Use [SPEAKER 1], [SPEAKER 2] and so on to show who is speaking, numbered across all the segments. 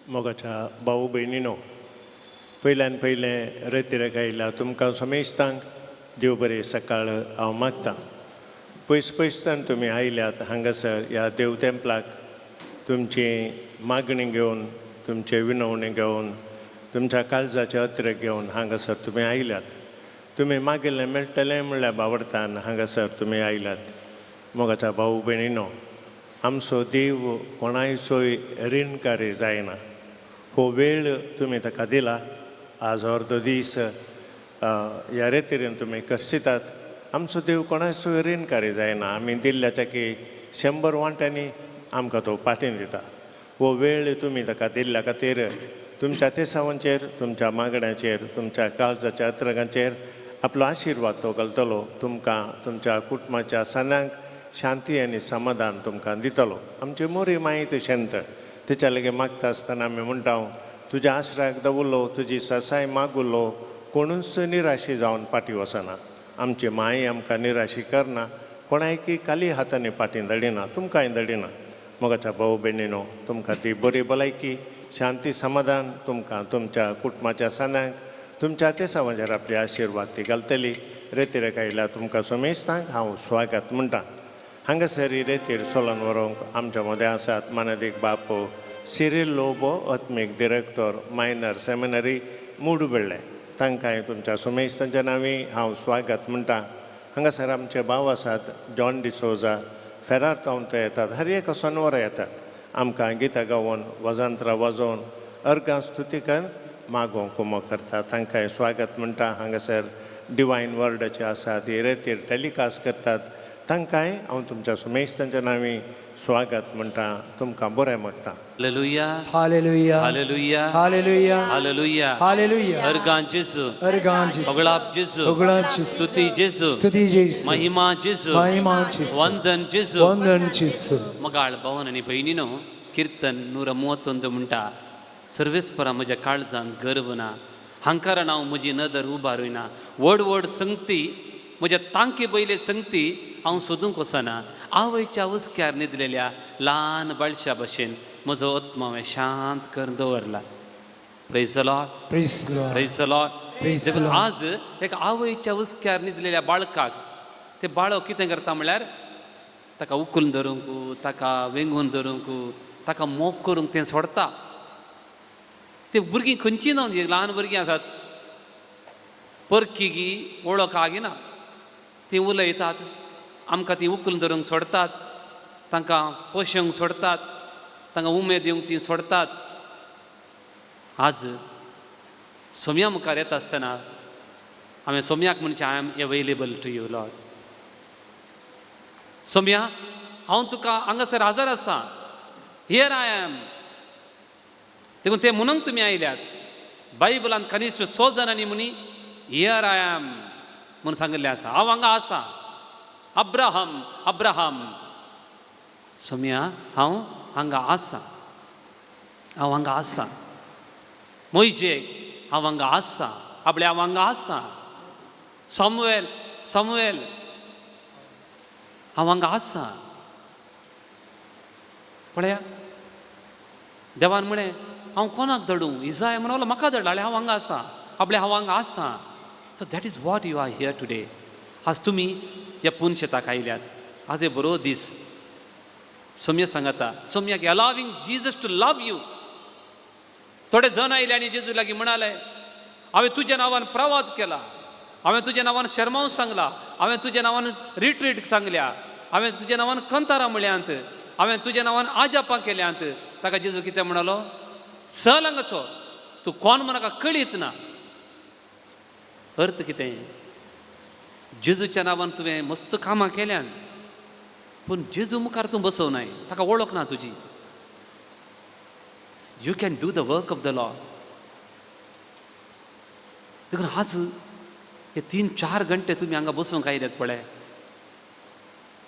[SPEAKER 1] मोगाच्या भाऊ भयणीनो, पयल्यान पयलें रेतिरेक आयिल्ल्या तुमकां समेस्तांक देव बरें सकाळ हांव मागतां. पयस पयसच्यान तुमी आयल्यात हांगासर ह्या देव तेंपलाक, तुमची मागणी घेवन, तुमचे विनवणी घेवन, तुमच्या काळजाचे अत्रेक घेवन हांगासर तुमी आयल्यात. तुमी मागिल्लें मेळटलें म्हणल्यार बावडतान हांगासर तुमी आयल्यात. मोगाच्या भाऊ भयणीनो, आमचो देव कोणायचोय रिणकारी जायना. हो वेळ तुमी ताका दिला. आज अर्दो दीस ह्या रेतीरेन तुमी कश्टितात. आमचो देव कोणाचोय रिणकारी जायना. आमी दिल्ल्याच्या की 100 वांट्यांनी आमकां तो पाटीन दिता. हो वेळ तुमी ताका दिल्ल्या खातीर तुमच्या तेसावांचेर, तुमच्या मागण्याचेर, तुमच्या काळजाच्या अत्रगांचेर आपलो आशिर्वाद तो घालतलो. तुमकां, तुमच्या कुटुंबाच्या सणांक शांती आनी समाधान तुमकां दितलो. आमची मोरी मायत शेंत तिच्या लागीं मागता आसतना आमी म्हणटा, तुज्या आश्रयाक दवरलो, तुजी ससाय मागुलो, कोणूच निराशी जावन फाटीं वचना. आमची माय आमकां निराशी करना, कोणायकी खाली हातांनी फाटीं धाडिना, तुमकांय धाडिना. मोगाच्या भाऊ भयणीनो, तुमकां ती बरी भलायकी, शांती, समाधान, तुमकां, तुमच्या कुटुंबाच्या सणांक, तुमच्या तेसावांचेर आपली आशिर्वाद ती घालतली. रेतीरेक आयल्या तुमकां समेस्तांक हांव स्वागत म्हणटा. हांगासर ही रेतीर सोलन व्हरूंक आमच्या मदें आसात मानादीक बाप सिरील लोबो, आत्मीक डिरेक्टर, मायनर सेमिनरी, मुडुबेळ्ळे. तांकांय तुमच्या सुमेस्तांच्या नांवी हांव स्वागत म्हणटा. हांगासर आमचे भाव आसात जॉन डिसोजा, फेरार तावन ते येतात. हर एक सनवारा येतात, आमकां गितां गावन, वजांत्रां वाजोवन, अर्गां स्तुती कर मागोवंक कुमक करतात. तांकांय स्वागत म्हणटा. हांगासर डिवायन वर्डाचे आसात, ही रेतीर टेलिकास्ट करतात, तांकांय हांव तुमच्या सुमेस्तांच्या नांवी स्वागत म्हणटा. तुमकां बरें मागता.
[SPEAKER 2] Hallelujah.
[SPEAKER 3] Hallelujah.
[SPEAKER 2] Hallelujah.
[SPEAKER 3] Hallelujah.
[SPEAKER 2] Hallelujah.
[SPEAKER 3] Hallelujah.
[SPEAKER 2] अर्गां जेजू.
[SPEAKER 3] अर्गां जेजू.
[SPEAKER 2] होगळाप जेजू.
[SPEAKER 3] होगळाप जेजू.
[SPEAKER 2] स्तुती जेजू.
[SPEAKER 3] स्तुती जेजू.
[SPEAKER 2] महिमा जेजू.
[SPEAKER 3] महिमा जेजू.
[SPEAKER 2] ವಂದನ್ जेजू.
[SPEAKER 3] ವಂದನ್ जेजू.
[SPEAKER 2] मगाळ भवन आनी भयणीनो, किर्तन 131 म्हणटा, सर्वेस्परा, म्हज्या काळजांत गर्व ना, हांकारान हांव म्हजी नदर उबारुना. व्हड व्हड संगती, म्हज्या तांकी पयले संगती हांव सोदूंक वचना. आवयच्या हुस्क्यार न्हिदलेल्या ल्हान बाळशा भशेन म्हजो आत्मा हांवें शांत करून दवरला. Praise the Lord.
[SPEAKER 3] Praise the Lord.
[SPEAKER 2] Praise the Lord.
[SPEAKER 3] Praise the
[SPEAKER 2] देखून
[SPEAKER 3] Lord.
[SPEAKER 2] आज एक आवयच्या हुस्क्यार न्हिदलेल्या बाळकाक ते बाळक कितें करता म्हणल्यार ताका उखलून धरूंक, ताका वेंगून धरूंक, ताका मोग करूंक तें सोडता. ते भुरगीं खंयचीं जावन, ल्हान भुरगीं आसात, परकी गी वळख आगिना, तीं उलयतात, आमकां तीं उखलून धरूंक सोडतात, तांकां पोशेवंक सोडतात, तांकां उमेद दिवंक तीं सोडतात. आज सोम्या मुखार येता आसतना हांवें सोम्याक म्हणचें, "I am available to you, Lord." Saumya, हांव तुका हांगासर हाजर आसा. Here I am. देखून ते म्हणून तुमी आयल्यात. बायबलांत कनिश्ट स जाणांनी म्हणी "here I am" म्हणून सांगिल्लें आसा, हांव हांगा आसा. अब्राहम, अब्राहम, सोम्या, हांव हांगा आसा, हांव हांगा आसा. मोयजे, हांव हांगा आसा. आपल्या हांव हांगा आसा. सामुएल, सामुएल, हांव हांगा आसा. पळया, देवान म्हळें, हांव कोणाक धाडूं? इजाय म्हणलो, म्हाका धाड. हांव हांगा आसा. आपल्या हांव हांगा आसा. So that is what you are here today. आज तुमी ह्या पुनशेताक आयल्यात. आज एक बरो दीस. सोम्या सांगता, सोम्याक allowing Jesus to love you. थोडे जण आयले आनी जेजू लागीं म्हणाले, हांवें तुज्या नांवान प्रवाद केला, हांवें तुज्या नांवान शर्मांव सांगला, हांवें तुज्या नांवान रिट्रीट सांगल्या, हांवें तुज्या नांवान कंतारां म्हळ्यांत, हांवें तुज्या नांवान आजापां केल्यांत. ताका जेजू कितें म्हणालो? चल हांगाचो, तूं कोण म्हाका कळीत ना. अर्थ कितें? जेजूच्या नांवान तुवें मस्त कामां केल्यान, पूण जेजू मुखार तूं बसोवनाय, ताका वळख ना तुजी. You can do the work of the Lord. देखून आज हे 3-4 घंटे तुमी हांगा बसूंक आयल्यात पळय,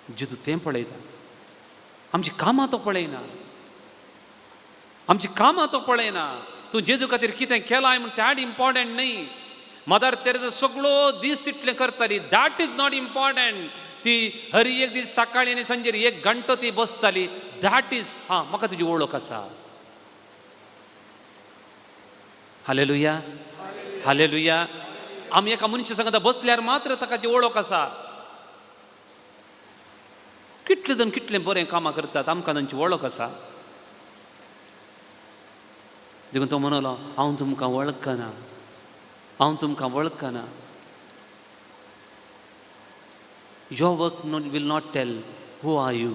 [SPEAKER 2] जेजू तें पळयता. आमची कामां तो पळयना, आमची कामां तो पळयना. तूं जेजू खातीर कितें केलां म्हूण that important न्हय. मदर तेरेजा सगळो दीस तितलें करताली, that is not important. ती हर एक दीस सकाळी आनी सांजेर एक घंटो ती बसताली, that is. हां, म्हाका तुजी वळख आसा. Hallelujah, hallelujah. आमी एका मनशा सांगता बसल्यार मात्र ताका ती वळख आसा. कितले जाण कितलें बरें कामां करतात, आमकां तांची वळख आसा. देखून तो म्हणलो, हांव तुमकां वळखना, हांव तुमकां वळखना. Your work will not tell who are you.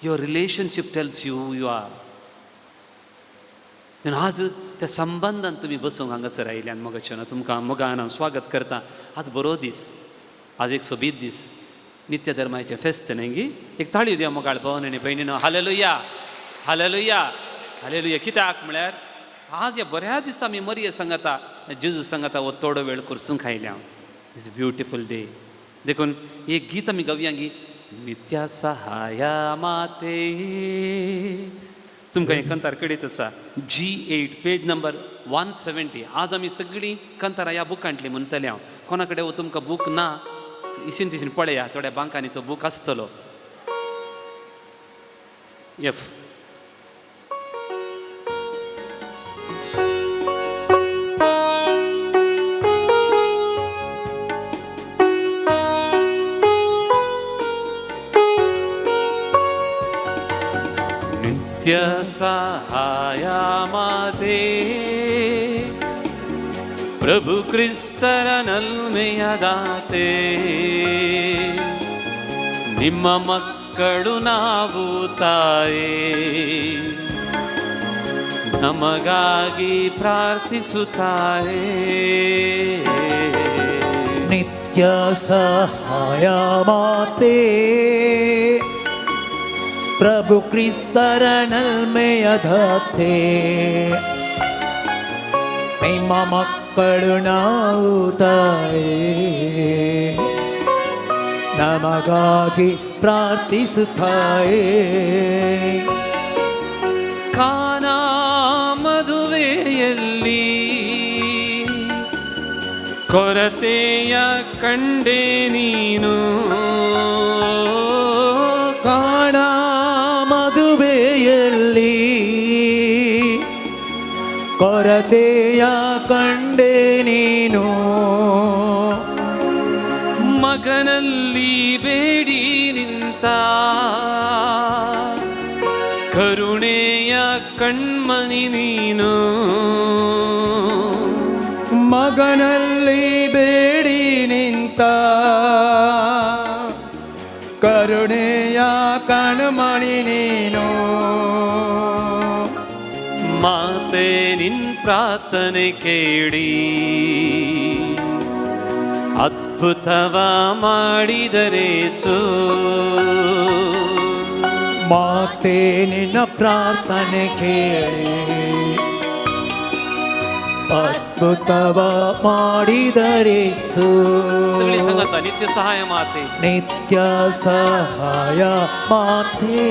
[SPEAKER 2] Your relationship tells you who you are. आज त्या संबंदान तुमी बसूंक हांगासर आयिल्ल्यान मोगाचें तुमकां मोगान हांव स्वागत करता. आज बरो दीस, आज एक सोबीत दीस, नित्य धर्माचें फेस्त न्ही गी. एक ताळी दिया मोगाळ भवन आनी भयणीनो. Hallelujah, hallelujah, hallelujah. कित्याक म्हळ्यार आज ह्या बऱ्या दिसा आमी मरिये सांगता, जेजू सांगता, हो थोडो वेळ कुर्सूंक आयल्या. This beautiful day. देखून एक गीत आमी गावया गी, नित्या सहाया माते. तुमकां हें कंतार कळीत आसा, G8 page number 170. आज आमी सगळीं कंतारां ह्या बुकांतलीं म्हणटलें हांव. कोणा कडेन तुमकां बूक ना, इशीन तिशीन पळया, थोड्या बांकांनी तो बूक आसतलो. एफ नित्य सहाया माते, प्रभु ಕ್ರಿಸ್ತರ ನಲ್ಮೆಯ ದಾತೆ, ನಿಮ್ಮ ಮಕ್ಕಳು ನಾವು ತಾಯೇ, ನಮಗಾಗಿ ಪ್ರಾರ್ಥಿಸುತ್ತಾರೆ.
[SPEAKER 4] ನಿತ್ಯ ಸಹಾಯ ಮಾತೆ, ಪ್ರಭು ಕ್ರಿಸ್ತರ ನಲ್ಮೆಯ ದಾತೆ, ನಿಮ್ಮ ಮಕ್ಕಳು ನಾವು ತಾಯೇ, ನಮಗಾಗಿ ಪ್ರಾರ್ಥಿಸುತ್ತಾಯೇ.
[SPEAKER 2] ಕಾನಾ ಮದುವೆಯಲ್ಲಿ ಕೊರತೆಯ ಕಂಡೆ ನೀನು,
[SPEAKER 4] ಕಾಣಾ ಮದುವೆಯಲ್ಲಿ ಕೊರತೆಯ ಕಂಡೆ ನೀನು,
[SPEAKER 2] ಮಗನಲ್ಲಿ ಬೇಡಿ ನಿಂತ ಕರುಣೆಯ ಕಣ್ಮಣಿ ನೀನು,
[SPEAKER 4] ಮಗನಲ್ಲಿ ಬೇಡಿ ನಿಂತ ಕರುಣೆಯ ಕಣ್ಮಣಿ ನೀನು,
[SPEAKER 2] ಮಾತೆ ನಿನ್ ಪ್ರಾರ್ಥನೆ ಕೇಳಿ ಅದ್ಭುತವ ಮಾಡಿದರೇಸು,
[SPEAKER 4] ಮಾತೆ ನಿನ್ನ ಪ್ರಾರ್ಥನೆ ಕೇಳಿ ಅದ್ಭುತವ ಮಾಡಿದರೇಸು.
[SPEAKER 2] ಸಗಳಿ ಸಂಗತ ನಿತ್ಯ ಸಹಾಯ ಮಾತೆ,
[SPEAKER 4] ನಿತ್ಯ ಸಹಾಯ ಮಾತೆ,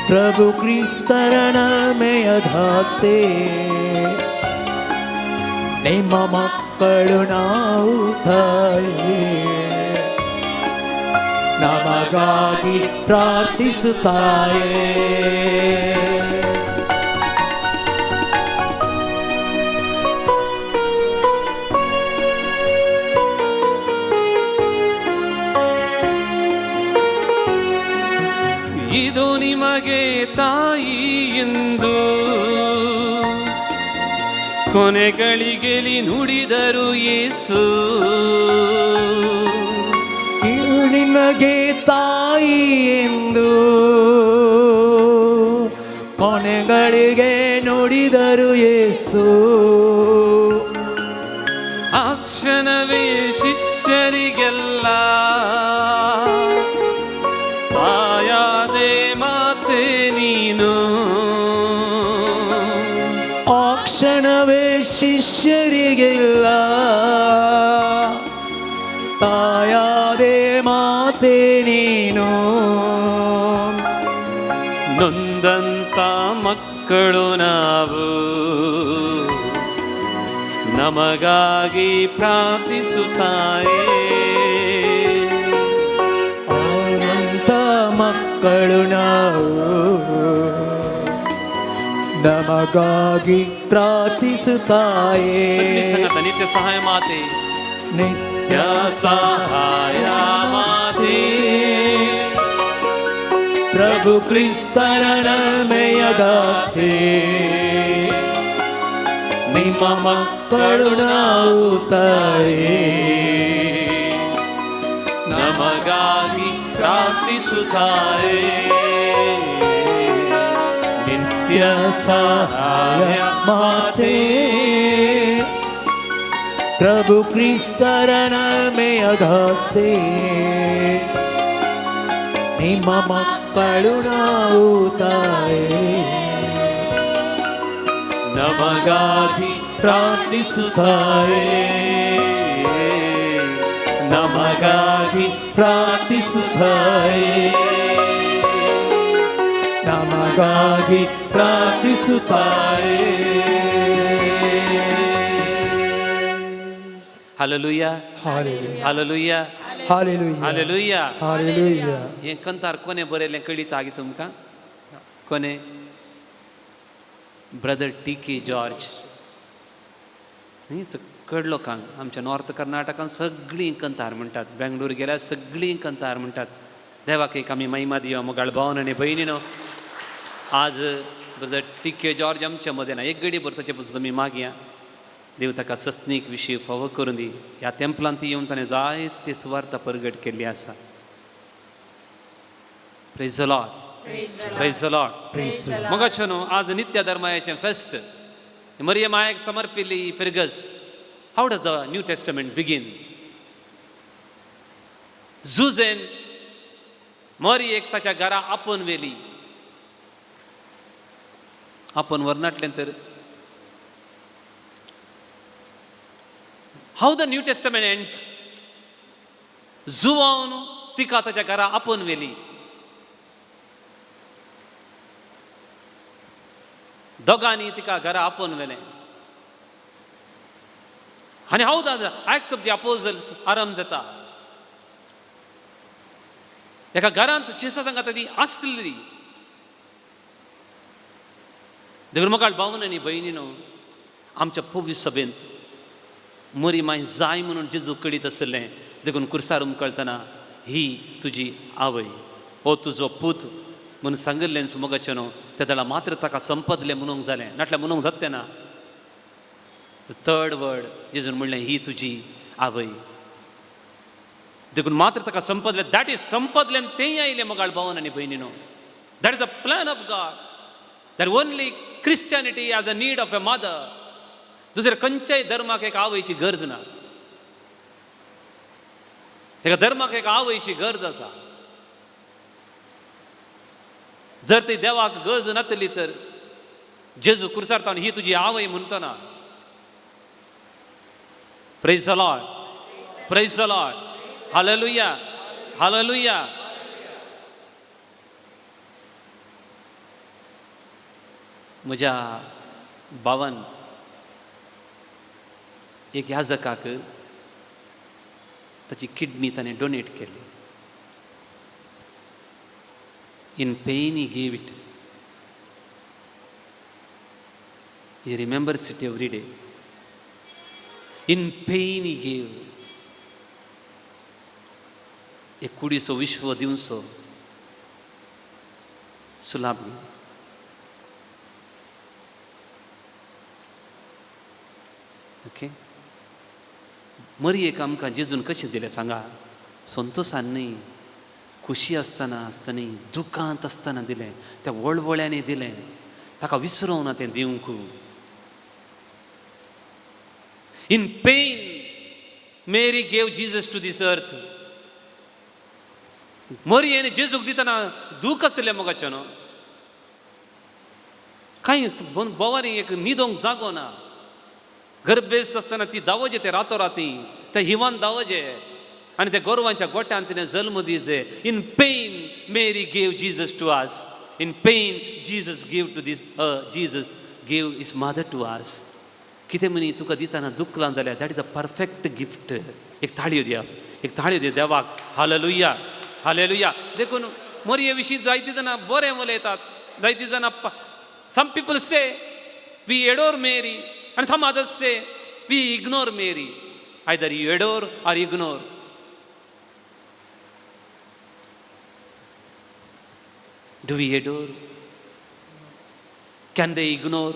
[SPEAKER 4] ಪ್ರಭು ಕ್ರಿಸ್ತರ ನಲ್ಮೆಯ ದಾತೆ, ನಿಮ್ಮ ಮಕ್ಕಳು ನಾವು ತಾಯೇ, ನಮಗಾಗಿ ಪ್ರಾರ್ಥಿಸುತ್ತಾಯೇ.
[SPEAKER 2] ಇದು ನಿಮಗೆ ತಾಯಿ ಎಂದು ಕೊನೆಗಳಿಗೆಲಿ ನುಡಿದರು ಯೇಸು,
[SPEAKER 4] ಇದು ನಿನಗೆ ತಾಯಿ ಎಂದು ಕೊನೆಗಳಿಗೆ ನುಡಿದರು ಯೇಸು,
[SPEAKER 2] ಆ ಕ್ಷಣವೇ ಶಿಷ್ಯರಿಗೆಲ್ಲ ತಾಯಾದೆ ಮಾತೆ ನೀನು,
[SPEAKER 4] ಆ ಕ್ಷಣವೇ ಶಿಷ್ಯರಿಗೆಲ್ಲ ತಾಯಾದೆ ಮಾತೆ ನೀನು,
[SPEAKER 2] ನೊಂದಂತ ಮಕ್ಕಳು ನಾವು ನಮಗಾಗಿ ಪ್ರಾರ್ಥಿಸುತ್ತಾಯೇ,
[SPEAKER 4] ಆನಂತ ಮಕ್ಕಳು ನಾವು ನಮಗಾಗಿ ಪ್ರಾರ್ಥಿಸುತ್ತಾಯೇ.
[SPEAKER 2] ಸಗಳಿ ಸಂಗತ ನಿತ್ಯ ಸಹಾಯ ಮಾತೆ.
[SPEAKER 4] ನಿತ್ಯ
[SPEAKER 2] ಸಹಾಯ ಮಾತೆ,
[SPEAKER 4] ಪ್ರಭು ಕ್ರಿಸ್ತರ ನಲ್ಮೆಯ ಗಾಥೆ, ನಿಮ್ಮ ಮಕ್ಕಳು ನಾವು ತಾಯೇ,
[SPEAKER 2] ನಮಗಾಗಿ ಪ್ರಾರ್ಥಿಸುತ್ತಾರೆ. ನಿತ್ಯ
[SPEAKER 4] ಸಹಾಯ ಮಾತೆ, ಪ್ರಭು ಕ್ರಿಸ್ತರ ನಲ್ಮೆಯ ಗಾಥೆ, ನಿಮ್ಮ ಮಕ್ಕಳು ನಾವು ತಾಯೇ,
[SPEAKER 2] ನಮಗಾಗಿ ಪ್ರಾರ್ಥಿಸುತ್ತಾರೆ, ನಮಗಾಗಿ
[SPEAKER 4] ಪ್ರಾರ್ಥಿಸುತ್ತಾರೆ, ನಮಗಾಗಿ ಪ್ರಾರ್ಥಿಸುತ್ತಾರೆ.
[SPEAKER 2] Hallelujah.
[SPEAKER 3] Hallelujah.
[SPEAKER 2] Hallelujah.
[SPEAKER 3] Hallelujah.
[SPEAKER 2] Hallelujah.
[SPEAKER 3] Hallelujah.
[SPEAKER 2] हें कंतार कोणे बरयलें कळीत आगी तुमकां? कोणे? Brother T K George. न्ही, चड लोकांक आमच्या नॉर्थ कर्नाटकान सगळीं कंतार म्हणटात, बेंगलोर गेल्यार सगळीं कंतार म्हणटात. देवाक एक आमी महिमा दिया. मोगाळ भावन आनी भयणीनो, आज ब्रदर टी के जॉर्ज आमच्या मदें ना. एक गडी भर ताचे पसून तुमी मागया, देव ताका सस्नीक विशय फावो करून दी. ह्या तेंपलांत येवन ताणें जायते सुवार्ता परगट केल्ली आसा. Praise the Lord. Praise the Lord. मोगाचो न्हू, आज नित्य धर्मायाचें फेस्त, मरिय मायेक समर्पिल्ली फिरगज. How does the New Testament begin? जुजेन मरियेक ताच्या घरा आपोवन व्हेली. आपोवन व्हरनाटलें तर how the New Testament ends? जुवावन तिका ताच्या घरा आपोवन व्हेली. दोगांनी तिका घरा आपोवन व्हेलें. आनी how the Acts of the Apostles आरंभ जाता? एका घरांत शिस्त सांगता ती आसली. देखून मोगाळ भावन आनी भयणीनो, आमच्या पवित्र सभेंत मरी माय जाय म्हणून जेजू कळीत आसलें. देखून कुर्सार उमकळतना ही तुजी आवय, हो तुजो पूत म्हणून सांगिल्लें. मोगाचें न्हू, त्या वेळार मात्र ताका संपदलें म्हणूंक जालें, नाटल्यार म्हणूंक जाता ना. थर्ड वर्ड जेजून म्हणलें, ही तुजी आवय. देखून मात्र ताका संपदलें. That is संपदलें तेंय आयलें. मोगाळ भावन आनी भयणीनो, that is a plan of God, that only Christianity has a need of a mother. दुसऱ्या खंयच्याय धर्माक एक आवयची गरज ना. एका धर्माक एक आवयची गरज आसा. जर ती देवाक गरज नातली तर जेजू कुर्सार तावन ही तुजी आवय म्हणटना. Praise the Lord. Praise the Lord. Hallelujah. Hallelujah. म्हज्या भावान एक याजकाक ताची किडनी ताणें डोनेट केली. In pain he gave it. He remembers it every day. In pain he gave. एक कुडीचो विश्व दिवचो सुलाभ. ओके, मरियेक आमकां जेजून कशें दिलें सांगा? संतोसान न्ही, खुशी आसतना आसतना, दुखांत आसतना दिलें. त्या वळवळ्यांनी दिलें. ताका विसरोंक ना तें दिवंक. In pain Mary gave Jesus to this earth. मरियेन जेजूक दितना दूख आसलें मोगाचें न्हू. कांय भोंवारी एक न्हिदोंक जागो ना. गर्भेस्त आसतना ती धांवजे ते रातोराती त्या हिवान धांवजे आनी त्या गोरवांच्या गोट्यान तिणें जल्म दिजे. In pain Mary gave Jesus to us. In pain Jesus give to this Jesus gave his mother to us. कितें म्हणी तुका दितना दुखलां जाल्यार that is a perfect gift. एक ताळयो दिया, एक ताळयो दिया देवाक. Hallelujah, hallelujah. देखून मरिये विशीं जायतीं जाणां बरें उलयतात, जायतीं जाणां Some people say we adore Mary and some others say we ignore Mary. Either you adore or ignore. Do we adore? Can they ignore?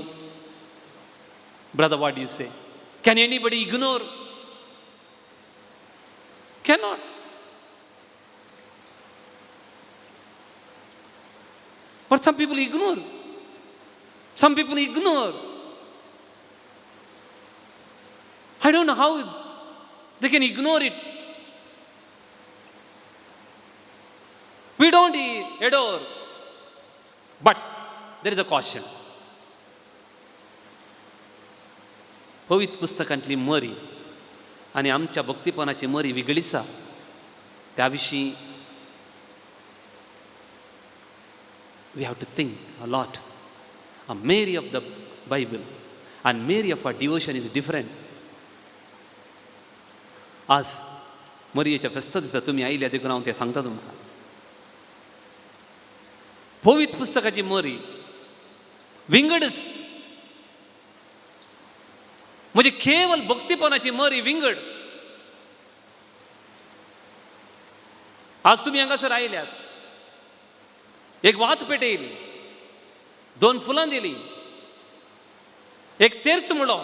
[SPEAKER 2] Brother, what do you say? Can anybody ignore? Cannot. But some people ignore. Some people ignore. I don't know how they can ignore it. We don't adore. But there is a caution. पवित्र पुस्तकांतली मरी आनी आमच्या भक्तीपणाची मरी वेगळी आसा. त्या विशीं we have to think a lot. A Mary of the Bible and Mary of our devotion is different. आज मरियेच्या फेस्ता दिसा तुमी आयल्या देखून हांव तें सांगता तुमकां. पवित्र पुस्तकाची मरी विंगडच, म्हणजे केवळ भक्तीपणाची मरी विंगड. आज तुमी हांगासर आयल्यात, एक वात पेटयली, दोन फुलां दिली, एक तेर्च म्हणलो,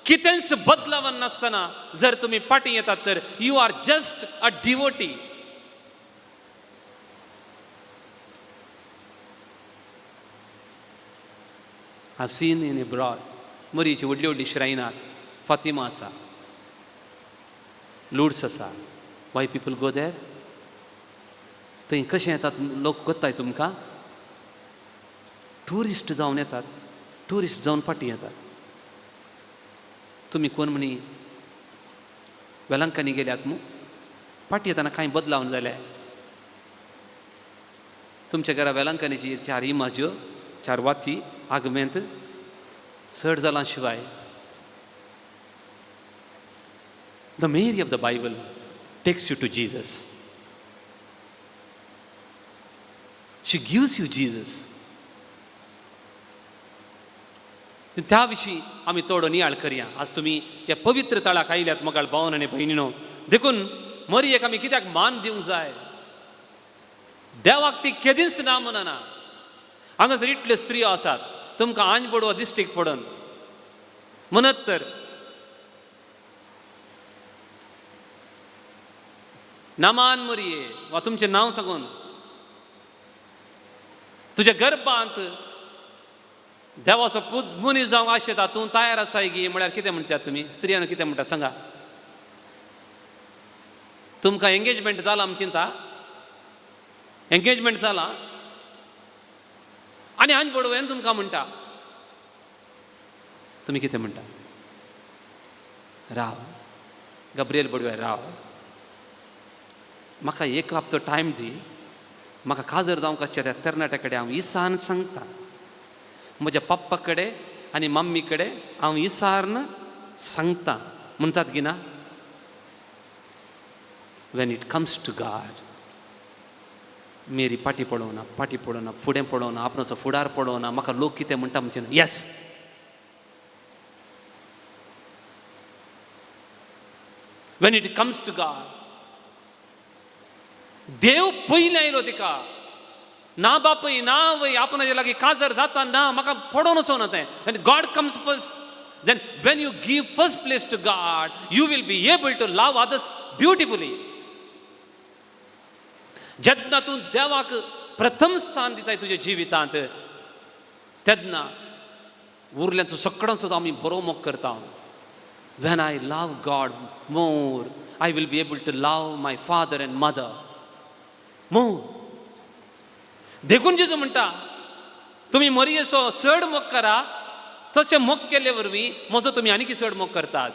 [SPEAKER 2] कितेंच बदलावन नासतना जर तुमी फाटीं येतात तर you are just a devotee. I have seen in abroad Marichi व्हडली व्हडली श्रायनात, फातिमा आसा, लुड्स आसा. Why people go there? थंय कशें येतात लोक कोत्ताय तुमकां? ट्युरिस्ट जावन येतात, ट्युरिस्ट जावन फाटीं येतात. तुमी कोण म्हणी वेलंकांनी गेल्यात मू, फाटीं येतना कांय बदलावन जाल्यार तुमच्या घरा वेलंकांनीची चार इमाज्यो, चार वाती आगमेंत चड जालां शिवाय. The Mary of the Bible takes you to Jesus. She gives you Jesus. त्या विशीं आमी थोडो नियाळ करया. आज तुमी ह्या पवित्र तळाक आयल्यात मोगाळ भावन आनी भयणीनो, देखून मरियेक आमी कित्याक मान दिवंक जाय? देवाक ती केदींच ना म्हणना. हांगासर इतल्यो स्त्रियो आसात, तुमकां आंज पडूं दिश्टीक पडून म्हणत तर नामान मरिये वा तुमचें नांव सांगून तुज्या गर्भांत देवाचो पूत मनीस जावंक आशेता, तूं तयार आसाय गी म्हळ्यार कितें म्हणटात तुमी? स्त्रियांनी कितें म्हणटात सांगा? तुमकां एंगेजमेंट जालां आम चिंता, एंगेजमेंट जालां आनी आंज बडवेन तुमकां म्हणटा, तुमी कितें म्हणटा? राव गब्रियल बडवे, राव म्हाका एक हप्तो टायम दी, म्हाका काजर जावंक आसच्या त्या तरणाट्या कडेन हांव इसान सांगता, म्हज्या पप्पा कडेन आनी मम्मी कडेन हांव इसार्न सांगता म्हणटात की ना? When it comes to God, Mary फाटीं पळोवना, फाटीं पळोवना, फुडें पळोवना, आपणाचो फुडार पळोवना, म्हाका लोक कितें म्हणटा म्हणचे ना. Yes, when it comes to God, देव पयलीं आयलो तिका, ना बापय ना वय आपणाचे लागीं काजर जाता ना, म्हाका पडोवन वचोना तें. And God comes first. Then when you give first place to God, you will be able to love others beautifully. जेन्ना तूं देवाक प्रथम स्थान दिताय तुज्या जिवितांत, तेन्ना उरल्यांचो सगळ्यांचो आमी बरो मोग करता. When I love God more, I will be able to love my father and mother more. देखून जेजू म्हणटा, तुमी मरियेचो चड मोग करा, तशें मोग केल्ले वरवीं म्हजो तुमी आनीक चड मोग करतात.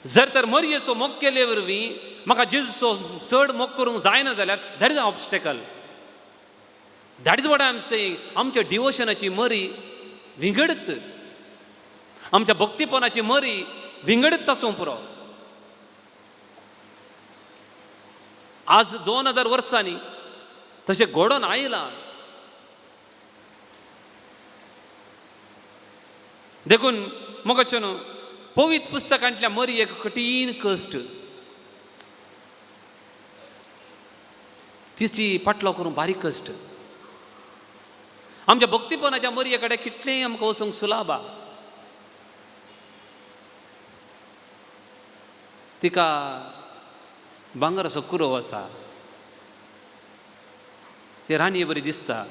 [SPEAKER 2] जर तर मरियेचो मोग केल्ले वरवीं म्हाका जेजूचो चड मोग करूंक जायना जाल्यार that is a obstacle. That is what I am saying. आमच्या डिवोशनाची मरी विंगडत, आमच्या भक्तीपणाची मरी विंगडत आसूंक पुरो. आज 2000 वर्सांनी तशें घडोवन आयलां. देखून म्हाका न्हू पवित्र पुस्तकांतल्या मरी एक कठीण कश्ट, तिची पाटलाव करूंक बारीक कश्ट. आमच्या भक्तीपणाच्या मरये कडेन कितलेंय आमकां वचूंक सुलाभा. तिका भांगराचो कुरोव आसा, ते राणये बरी दिसता.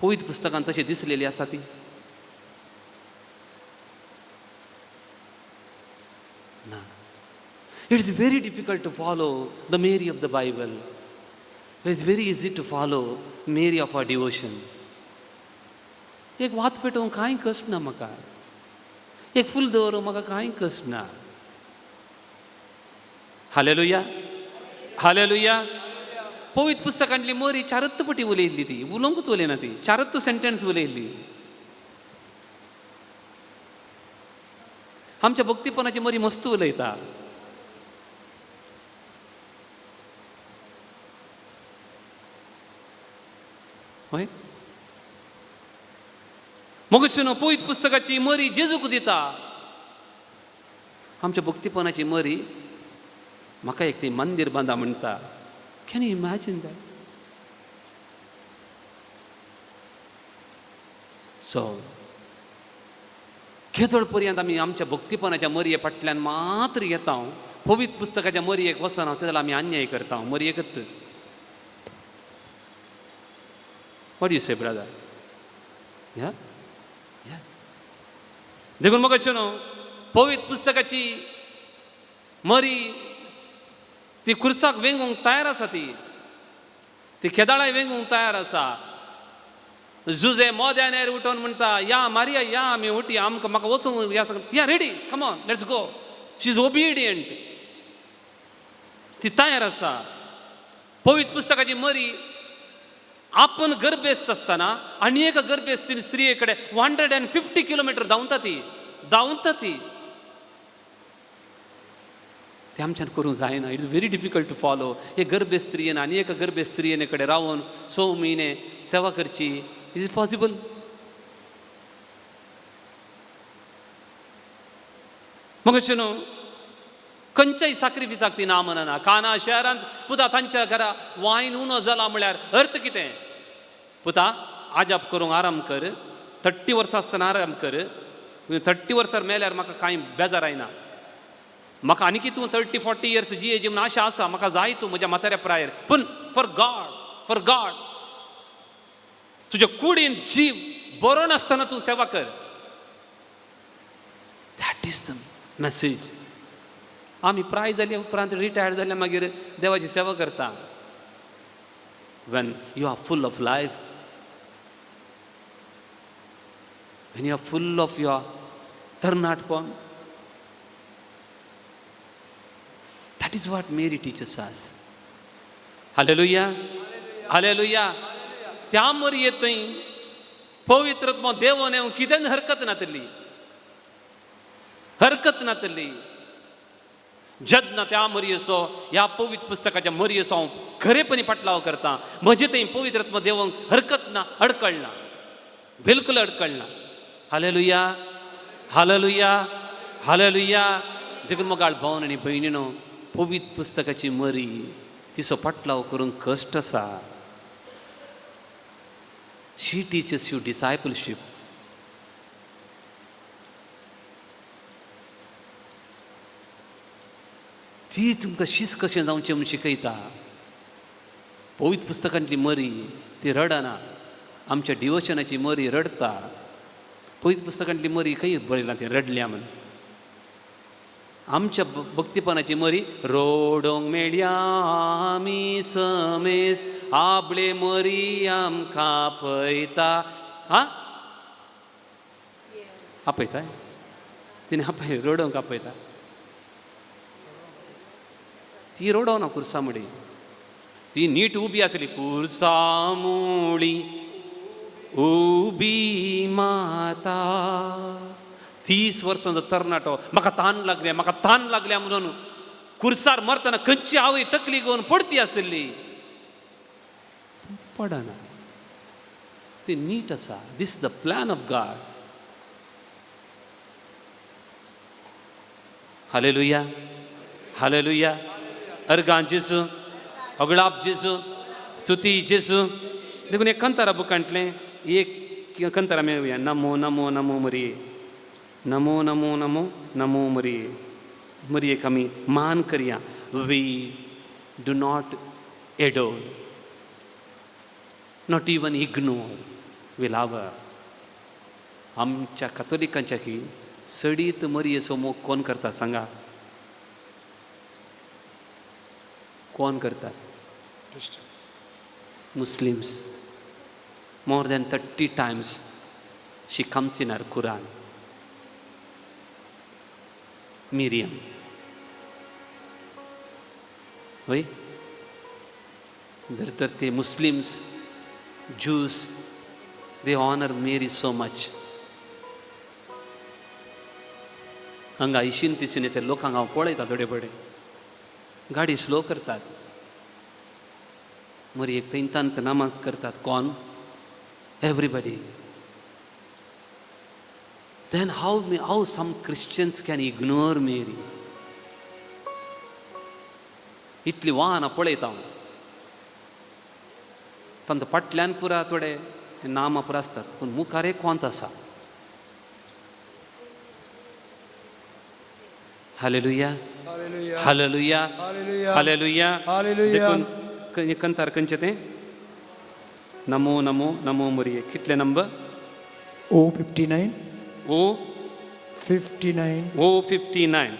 [SPEAKER 2] पवित्र पुस्तकान तशें दिसलेली आसा ती. ना. It is very difficult to follow the Mary of the Bible. It is very easy to follow Mary of our devotion. एक वात पेटोवंक कांय कश्ट ना म्हाका, एक फूल दवरूंक म्हाका कांय कश्ट ना. Hallelujah, hallelujah. पवित्र पुस्तकांतली मरी चारत्त पटी उलयल्ली, ती उलोवंकूच उलयना, ती चारत्त सेंटेन्स उलयल्ली. आमच्या भक्तीपणाची मरी मस्त उलयता. हय, मगो पवित्र पुस्तकाची मरी जेजूक दिता. आमच्या भक्तीपणाची मरी म्हाका एक ती मंदीर बांदा म्हणटा. Can you imagine that? So केदोळ पर्यंत आमी आमच्या भक्तीपणाच्या मरये फाटल्यान मात्र येता, पवित्र पुस्तकाच्या मरयेक वचना, जाल्यार आमी अन्याय करता मरयेकच. What you say brother? या या. देखून म्हाका न्हू पवित्र पुस्तकाची मरी ती खुर्साक वेंगूंक तयार आसा, ती ती केदाळाय वेंगूंक तयार आसा. जुजे मोद्यान उठोवन म्हणटा, या मारिया या, आमी उठी, आमकां म्हाका वचूंक या, या ready, come on, let's go. She is obedient, ती तयार आसा. पवित्र पुस्तकाची मरी आपण गर्भेस्त आसतना आनी एका गर्भेस्त स्त्रिये कडेन 150 किलोमिटर धांवता ती, धांवता ती. ते आमच्यान करूंक जायना. It is very difficult to follow. हे गर्भे स्त्रियेन आनी एका गर्भे स्त्रियेने कडेन रावन 6 म्हयने सेवा करची, is it possible? मग अशें न्हू खंयच्याय साक्रिफिसाक ती ना म्हणना. काना शहरांत पुता तांच्या घरा वायन उणो जाला म्हळ्यार अर्थ कितें? पुता आजाप करूंक आराम कर, 30 वर्सां आसतना आराम कर, 30 वर्सां मेल्यार म्हाका कांय बेजार आयना, म्हाका आनी तूं 30-40 इयर्स जिये जी म्हूण आशा आसा, म्हाका जाय तूं म्हज्या म्हाताऱ्या प्रायर. पूण फॉर गॉड, फॉर गॉड, तुज्या कुडीन जीव बरो नासतना तूं सेवा कर. That is the message. आमी प्राय जाल्या उपरांत रिटायर्ड जाल्या मागीर देवाची सेवा करता. When you are full of life, when you are full of your तरणाटपण, that is what Mary teaches us. Hallelujah, hallelujah. त्या मरयेत पवित्र देवोन येवन कितेंच हरकत नातली, हरकत नातली. जेन्ना त्या मरयेचो, ह्या पवित्र पुस्तकाच्या मरयेचो हांव खरेपणी पाटलाव करता, म्हजे थंय पवित्र देवोंक हरकत ना, अडकळ ना, बिलकुल अडकळ ना. Hallelujah, hallelujah, hallelujah. देखून मोगाळ भावन आनी भयणीनो, पवित्र पुस्तकाची मरी तिचो पाटलाव करूंक कश्ट आसा. She teaches you discipleship. ती तुमकां शीस कशें जावचें म्हूण शिकयता. पवित्र पुस्तकांतली मरी ती रडना, आमच्या डिवोशनाची मरी रडता. पवित्र पुस्तकांतली मरी खंय बरयलां ती रडल्या म्हूण. आमच्या भक्तीपणाची मरी रोडोंक मेळया आमी समेस, आपले मरी आमकां पयता. हा आपयता, तिणें आपय रोडोंक आपयता. ती रोडोना कुर्सामुडी, ती नीट उबी आसली. कुर्सामुडी उबी माता. 30 वर्सांचो तरणाटो, म्हाका तान लागल्या, म्हाका तान लागल्या म्हणून कुर्सार मरतना खंयची आवय तकली घेवन पडती आशिल्ली, पूण ती पडना, ती नीट आसा. This the plan of God. Hallelujah, hallelujah. अर्गां जेजू, अगळाप जेजू, स्तुती जेजू. देखून एक कंतारा बुकांतलें एक कंतारा मेळुया. नमो नमो नमो मरिये, नमो नमो नमो नमो मरिये. मरियेक आमी मान करया. We do not adore, not even ignore, we love. आमच्या कातोलिकांच्या की सडीत मरियेचो मोग कोण करता सांगा? कोण करतात? Muslims. More than 30 times she comes in our Quran. Miriam. हय, जर तर ते Muslims, Jews, they honour Mary so much. हांगा इशीन तिशीन ते लोकांक हांव पळयता, थोडे पडे गाडी स्लो करतात, मरी एक थंय नमाज करतात. कोण? Everybody. Then how some Christians can ignore Mary? इतली वाहनां पळयता हांव, तांच्या फाटल्यान पुरा थोडे नामां पुरा आसतात, पूण मुखार एक कोंत आसा. Hallelujah, hallelujah, hallelujah. देखून कंतार खंयचें तें? नमो नमो नमो मरिये. कितले number?
[SPEAKER 3] O 59.
[SPEAKER 2] O
[SPEAKER 3] 59.
[SPEAKER 2] O 59.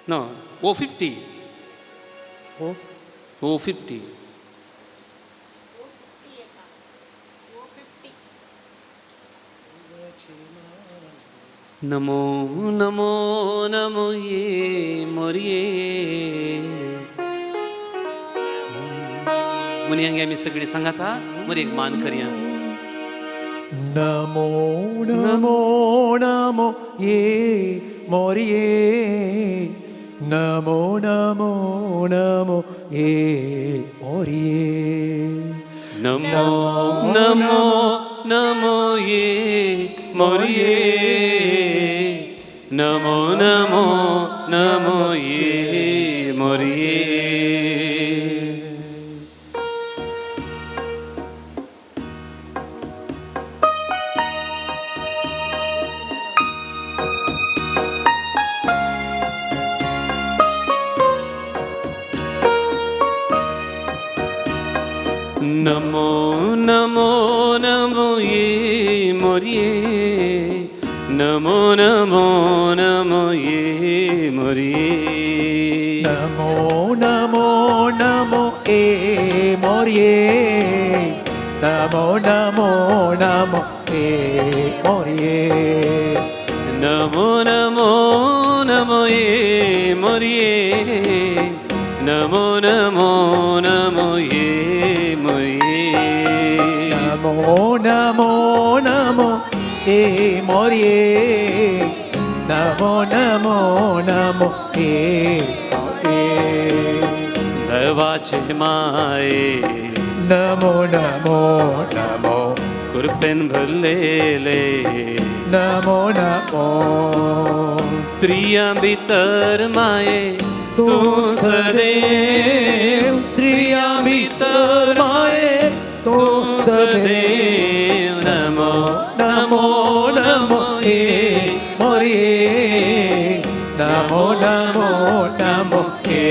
[SPEAKER 2] No, O 50.
[SPEAKER 3] O
[SPEAKER 2] O 50. Namo Namo Namo ये मोरये. मुनियांगे आमी सगळीं सांगाता मरयेक मान करया.
[SPEAKER 3] नमो नमो नमो ये मोरिये, नमो नमो नमो ये मोरिये.
[SPEAKER 2] नमो नमो नमो ये मोरिये, नमो नमो नमो ये मोरिये. नमो नमो नमो ये मोरिये, नमो नमो नमो ये मोरिये.
[SPEAKER 3] नमो नमो नमो ए मोरिये, नमो नमो नमो ए मोरिये.
[SPEAKER 2] नमो नमो नमो ये मोरिये, नमो नमो नमो ये मोरिये.
[SPEAKER 3] नमो नमो नमो ए मोरिये, नमो नमो नमो ए मोरिये.
[SPEAKER 2] देवाचे माये,
[SPEAKER 3] नमो नमो नमो
[SPEAKER 2] कृपेन भरलेले,
[SPEAKER 3] नमो नमो.
[SPEAKER 2] स्त्रियां भितर माये तूं सदैव,
[SPEAKER 3] स्त्रियां भितर माये तूं सदैव.
[SPEAKER 2] नमो
[SPEAKER 3] नमो नमो ए मोरिये, नमो नमो नमो ए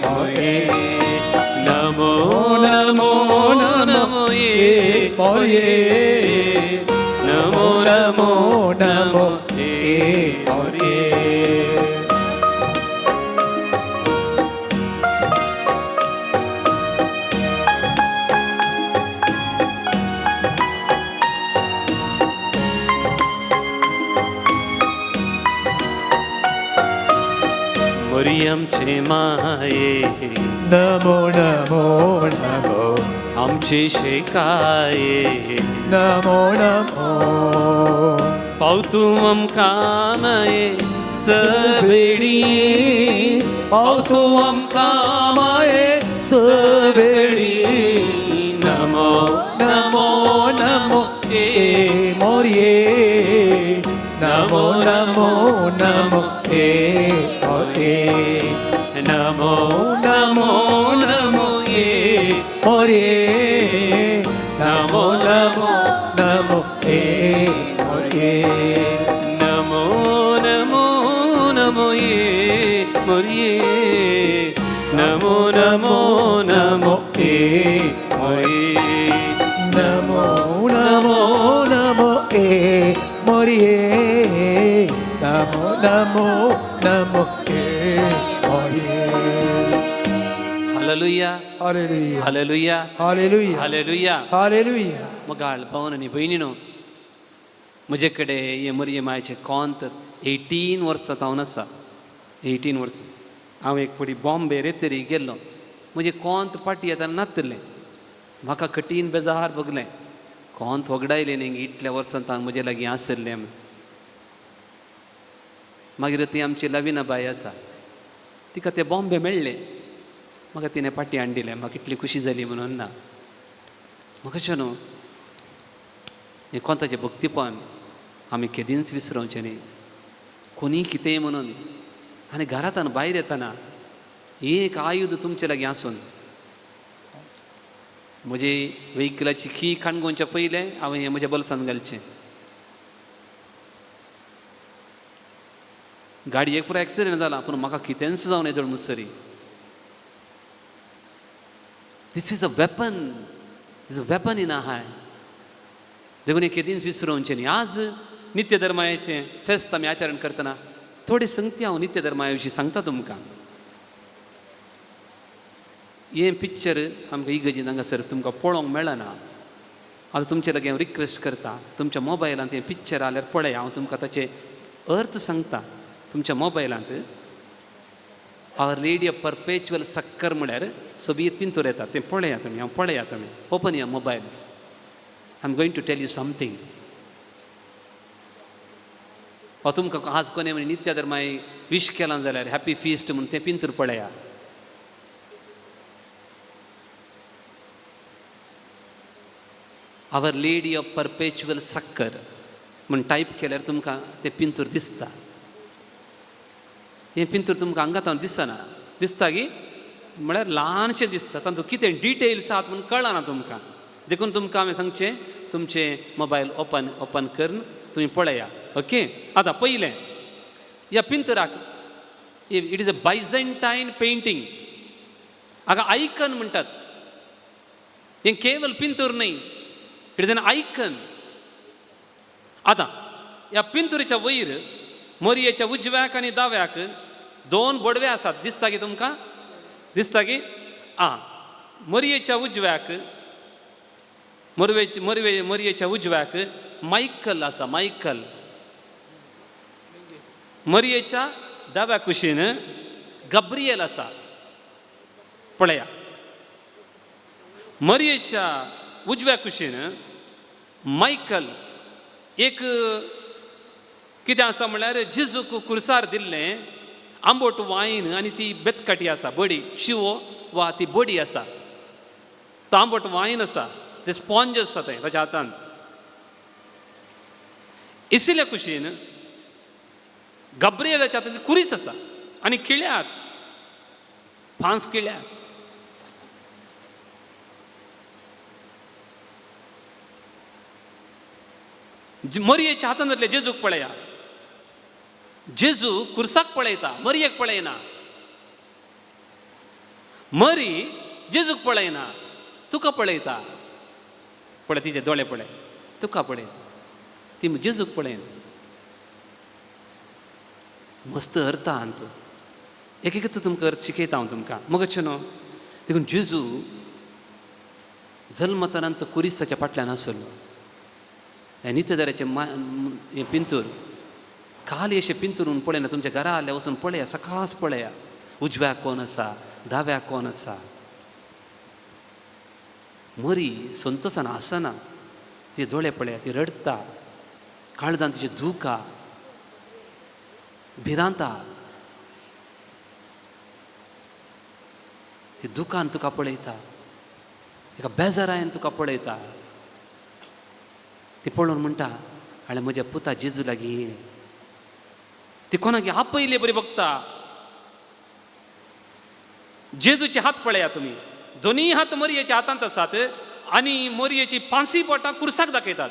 [SPEAKER 3] मोरिये.
[SPEAKER 2] नमो नमो नमो ये
[SPEAKER 3] मोरिये,
[SPEAKER 2] नमो नमो
[SPEAKER 3] नमो
[SPEAKER 2] ये
[SPEAKER 3] ए मोरिये.
[SPEAKER 2] मरियमचे माये,
[SPEAKER 3] नमो नमो नमो
[SPEAKER 2] आमचे शेकाये,
[SPEAKER 3] नमो नमो.
[SPEAKER 2] पावतू आमकां माये सवेळी पाव तूं आमकां माये
[SPEAKER 3] सवेळी
[SPEAKER 2] नमो
[SPEAKER 3] नमो नमो ए मोरये नमो नमो नमो ए मोरये
[SPEAKER 2] नमो नमो नमो ए
[SPEAKER 3] मोरये नमो नमो नमो ए मोरये
[SPEAKER 2] नमो नमो नमो ए मोरये नमो नमो नमो
[SPEAKER 3] ए
[SPEAKER 2] मोरये
[SPEAKER 3] नमो नमो नमो ए मोरये नमो नमो नमो ए मोरये.
[SPEAKER 2] Hallelujah.
[SPEAKER 3] Hallelujah.
[SPEAKER 2] Hallelujah.
[SPEAKER 3] Hallelujah.
[SPEAKER 2] Hallelujah.
[SPEAKER 3] Hallelujah.
[SPEAKER 2] मोगाळ भावन आनी भयणीनो, म्हजे कडेन हें मरये मायचें कोंत 18 वर्सां जावन आसा. 18 वर्सां. हांव एक पटी बॉम्बे रेतरी गेल्लो, म्हजें कोंत पाटी येतना नातलें, म्हाका कठीण बेजार भोगलें. कोंत वगडायलें न्ही इतल्या वर्सां तावन म्हजे लागीं आसलें. मागीर ती आमची लविना बाय आसा, तिका तें बॉम्बे मेळ्ळें, म्हाका तिणें पाटी हाडिल्लें, म्हाका इतली खुशी जाली म्हणून ना. म्हाका अशें न्हू, हें कोंताचें भक्तीपण आमी केदींच विसरोवचें न्ही, कोणीय कितेंय म्हणून. आनी घरांत भायर येतना एक आयुध तुमचे लागीं आसून, म्हजे व्हेकलाची की काणकोणच्या पयलें हांवें हें म्हज्या बोल्सान घालचें. गाडयेक पुरो एक्सिडेंट जाला पूण म्हाका कितेंच जावन येदोळ मुसरी. This is a weapon, this a weapon in आहाय. देखून हें केदींच विसरोवचें न्ही. आज नित्य धर्मायेचें फेस्त आमी आचरण करतना थोडी संगती हांव नित्य धर्माया विशीं सांगता तुमकां. हें पिक्चर आमकां इगर्जेंत हांगासर तुमकां पळोवंक मेळना. आतां तुमचे लागीं हांव रिक्वेस्ट करता, तुमच्या मोबायलांत हें पिक्चर आल्यार पळय, हांव तुमकां ताचे अर्थ सांगता. तुमच्या मोबायलांत our lady of perpetual succour म्हळ्यार सोबीत पिंतूर येता, तें पळया तुमी, हांव पळया तुमी. Open your mobiles, I am going to tell you something. वा तुमकां आज कोणें म्हण नित्य धर्माय विश केलां जाल्यार हॅपी फिस्ट म्हूण तें पिंतूर पळया. Our lady of perpetual succour म्हूण टायप केल्यार तुमकां तें पिंतूर दिसता. हें पिंतूर तुमकां हांगा दिसना, दिसता की म्हळ्यार ल्हानशें दिसता, तातूंत कितें डिटेल्स आहात म्हूण कळना तुमकां. देखून तुमकां हांवें सांगचें, तुमचें मोबायल ओपन ओपन करून तुमी पळया. ओके, आतां पयलें ह्या पिंतुराक it is a Byzantine painting. हाका आयकन म्हणटात. हें केवल पिंतूर न्हय, it is an icon. आतां ह्या पिंतुरीच्या वयर मोरयेच्या उजव्याक आनी दाव्याक दोन बोडवे आसात, दिसता की तुमकां? दिसता की? आं, मोरयेच्या उजव्याक मोरवे मोरवे मोरयेच्या उजव्याक मायकल आसा, मायकल. मोरयेच्या दाव्या कुशीन गब्रियल आसा, पळया. मोरयेच्या उजव्या कुशीन मायकल एक कितें आसा म्हणल्यार जेजूक कुर्सार दिल्लें आंबोट वायन आनी ती बेतकाटी आसा, बडी शिवो वा ती बडी आसा, तो आंबोट वायन आसा, ते स्पॉन्ज आसा तें ताच्या हातान. इसिल्या कुशीन गब्रियलाच्या हातान कुरीस आसा आनी किळ्यात, 5 किळ्यात. मरयेच्या हातान धरले जेजूक पळया, जेजू कुर्साक पळयता, मरयेक पळयना. मरी जेजूक पळयना, तुका पळयता. पळय तिचे दोळे पळय, तुका पळयता, ती जेजूक पळयना. मस्त अर्थ आहा तूं, एक एक तुमकां अर्थ शिकयता हांव तुमकां. मग अशें न्हू, देखून जेजू जल्मताना तो कुरिसाच्या फाटल्यान आसलो. हें नित्यदाराचें हें पिंतूर काल अशें पिंतूर म्हणून पळयना, तुमच्या घरा आल्या वचून पळया, सकास पळया, उजव्याक कोण आसा, दाव्याक कोण आसा. मरी संतोसान आसना, तिचे दोळे पळया, ती रडटा, काळजान तिचे दूख. भिरांता. ती दुकान तुका पळयता, एका बेजारायन तुका पळयता. ती पळोवन म्हणटा, आनी म्हज्या पुता जेजू लागीं. ती कोणाक आपयले बरी बघता. जेजूचे हात पळया तुमी, दोनूय हात मरयेच्या हातांत आसात आनी मरयेची पांसी बोटां कुर्साक दाखयतात.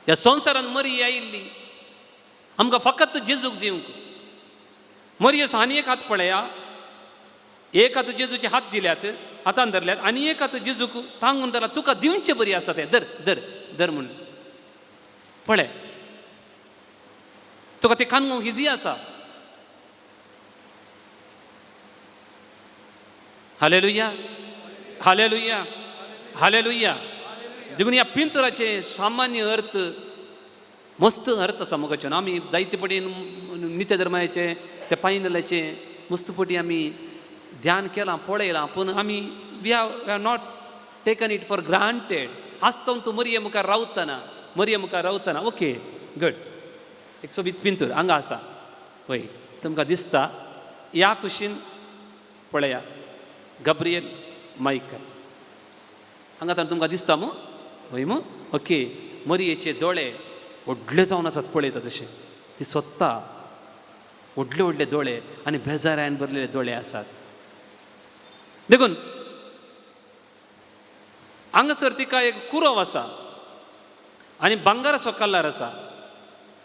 [SPEAKER 2] ह्या संवसारांत मरी आयिल्ली आमकां फकत जेजूक दिवंक. मरयेचो आनी एक हात पळया, एक हात जेजूचे हात दिल्यात, हातान धरल्यात, आनी एक हात जेजूक तांगून धरला, तुका दिवचे बरी आसा तें, धर धर धर म्हूण पळय, तुका तें कानगूंक इजी आसा. Hallelujah, hallelujah, hallelujah. देखून ह्या पिंतुराचे सामान्य अर्थ, मस्त अर्थ आसा मोगाचें. आमी जायते पटीन नित्य धर्माचे ते पायनलाचे मस्त पटी आमी ध्यान केलां, पळयलां, पूण आमी we have not taken it for granted. आसतो तूं मरये मुखार रावतना, मरये मुखार रावतना. Okay, good. एक सोबीत पिंतूर हांगा आसा, वय तुमकां दिसता. ह्या कुशीन पळया गब्रियल मायकल, हांगा तर तुमकां दिसता मू, वय मू. ओके, मरयेचे दोळे व्हडले जावन आसात, पळयता तशें ती सोदता. व्हडले व्हडले दोळे आनी बेजारायन भरलेले दोळे आसात. देखून हांगासर तिका एक कुरव आसा आनी भांगराचो कलर आसा,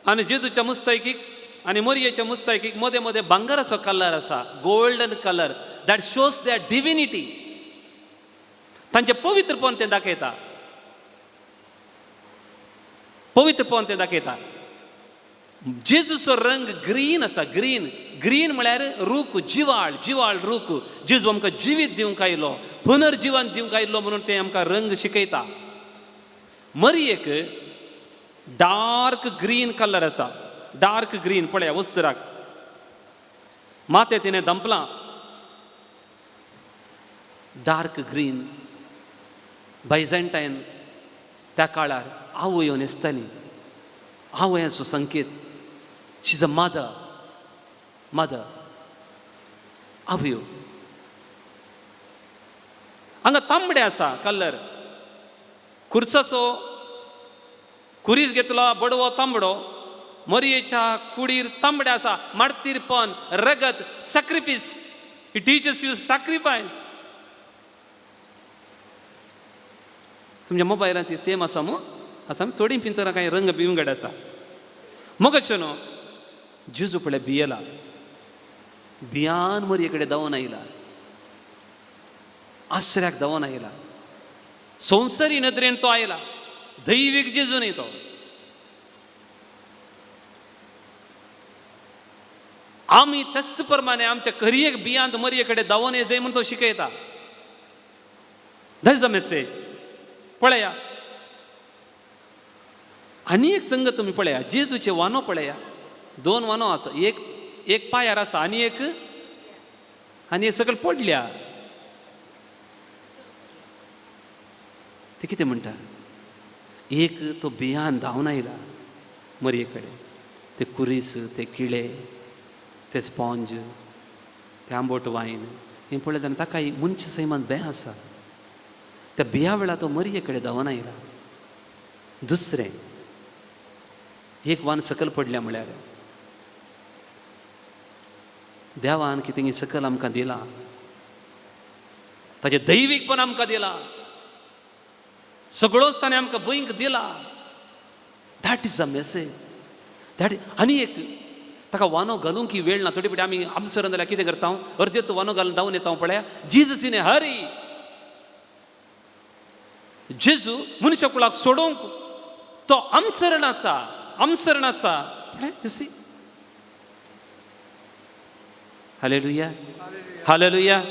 [SPEAKER 2] आनी जेजूच्या मुस्तायकीक आनी मरयेच्या मुस्तायकीक मदें मदें भांगराचो कलर आसा, golden colour that shows their divinity. तांचें पवित्रपण तें दाखयता, पवित्रपण तें दाखयता. जेजूचो रंग ग्रीन आसा, ग्रीन. ग्रीन म्हळ्यार रूख, जिवाळ, जिवाळ रूख. जेजू आमकां जिवीत दिवंक आयलो, पुनर्जिवन दिवंक आयलो म्हणून तें आमकां रंग शिकयता. मरयेक डार्क ग्रीन कलर आसा, डार्क ग्रीन. पळया वस्तराक माथें तिणें दंपलां, डार्क ग्रीन. बायझंटायन त्या काळार आवय येवन न्हेसताली, आवयाचो संकेत. She is a mother, mother, आवयो. हांगा तांबडे आसा कलर, खुर्साचो खुरीस घेतलो बडवो तांबडो, मरयेच्या कुडीर तांबडे आसा, मार्तीरपण, रगत, sacrifice. It teaches you sacrifice. तुमच्या मोबायलांत ती सेम आसा मू. आतां आमी थोडीं पिंतरां कांय रंग बिंगड आसा. मगो न्हू जेजू पळय भियेला, भियान मरये कडेन धांवून आयला, आश्चर्याक धांवून आयला. संवसारी नदरेन तो आयला, दैवीक जेजू न्ही तो. आमी त्याच प्रमाणे आमच्या करियेक बियांत मरये कडेन धांवून येजय म्हूण तो शिकयता. That is a message. पळया आनी एक संगत तुमी पळया, जेजूचे वानो पळया, दोन वानो आसा, एक एक पांयार आसा आनी एक आनी एक सकयल पडल्या. ते कितें म्हणटा, एक तो बियान धांवन आयला मरये कडेन, ते कुरीस, ते किळे, ते स्पॉन्ज, ते आंबोट वायन हें पळयता आनी ताका मनशा सैमान बें आसा. त्या बिया वेळार तो मरये कडेन धांवन आयला. दुसरें एक वान सकयल पडल्या म्हळ्यार देवान कितें सकयल आमकां दिलां, ताजें दैवीकपण आमकां दिलां, सगळोच ताणें आमकां भंयक दिला. That is a message. That आनी एक ताका वानो घालूंक की वेळ ना. थोडी पटी आमी आमसर जाल्यार कितें करता, अर्देत वानो घालून धांवन येता. पळया जीजस इन हरी, जेजू मनशा कुळाक सोडोवंक तो आमसरण आसा, आमसरण आसा. पळय, you see. Hallelujah, hallelujah,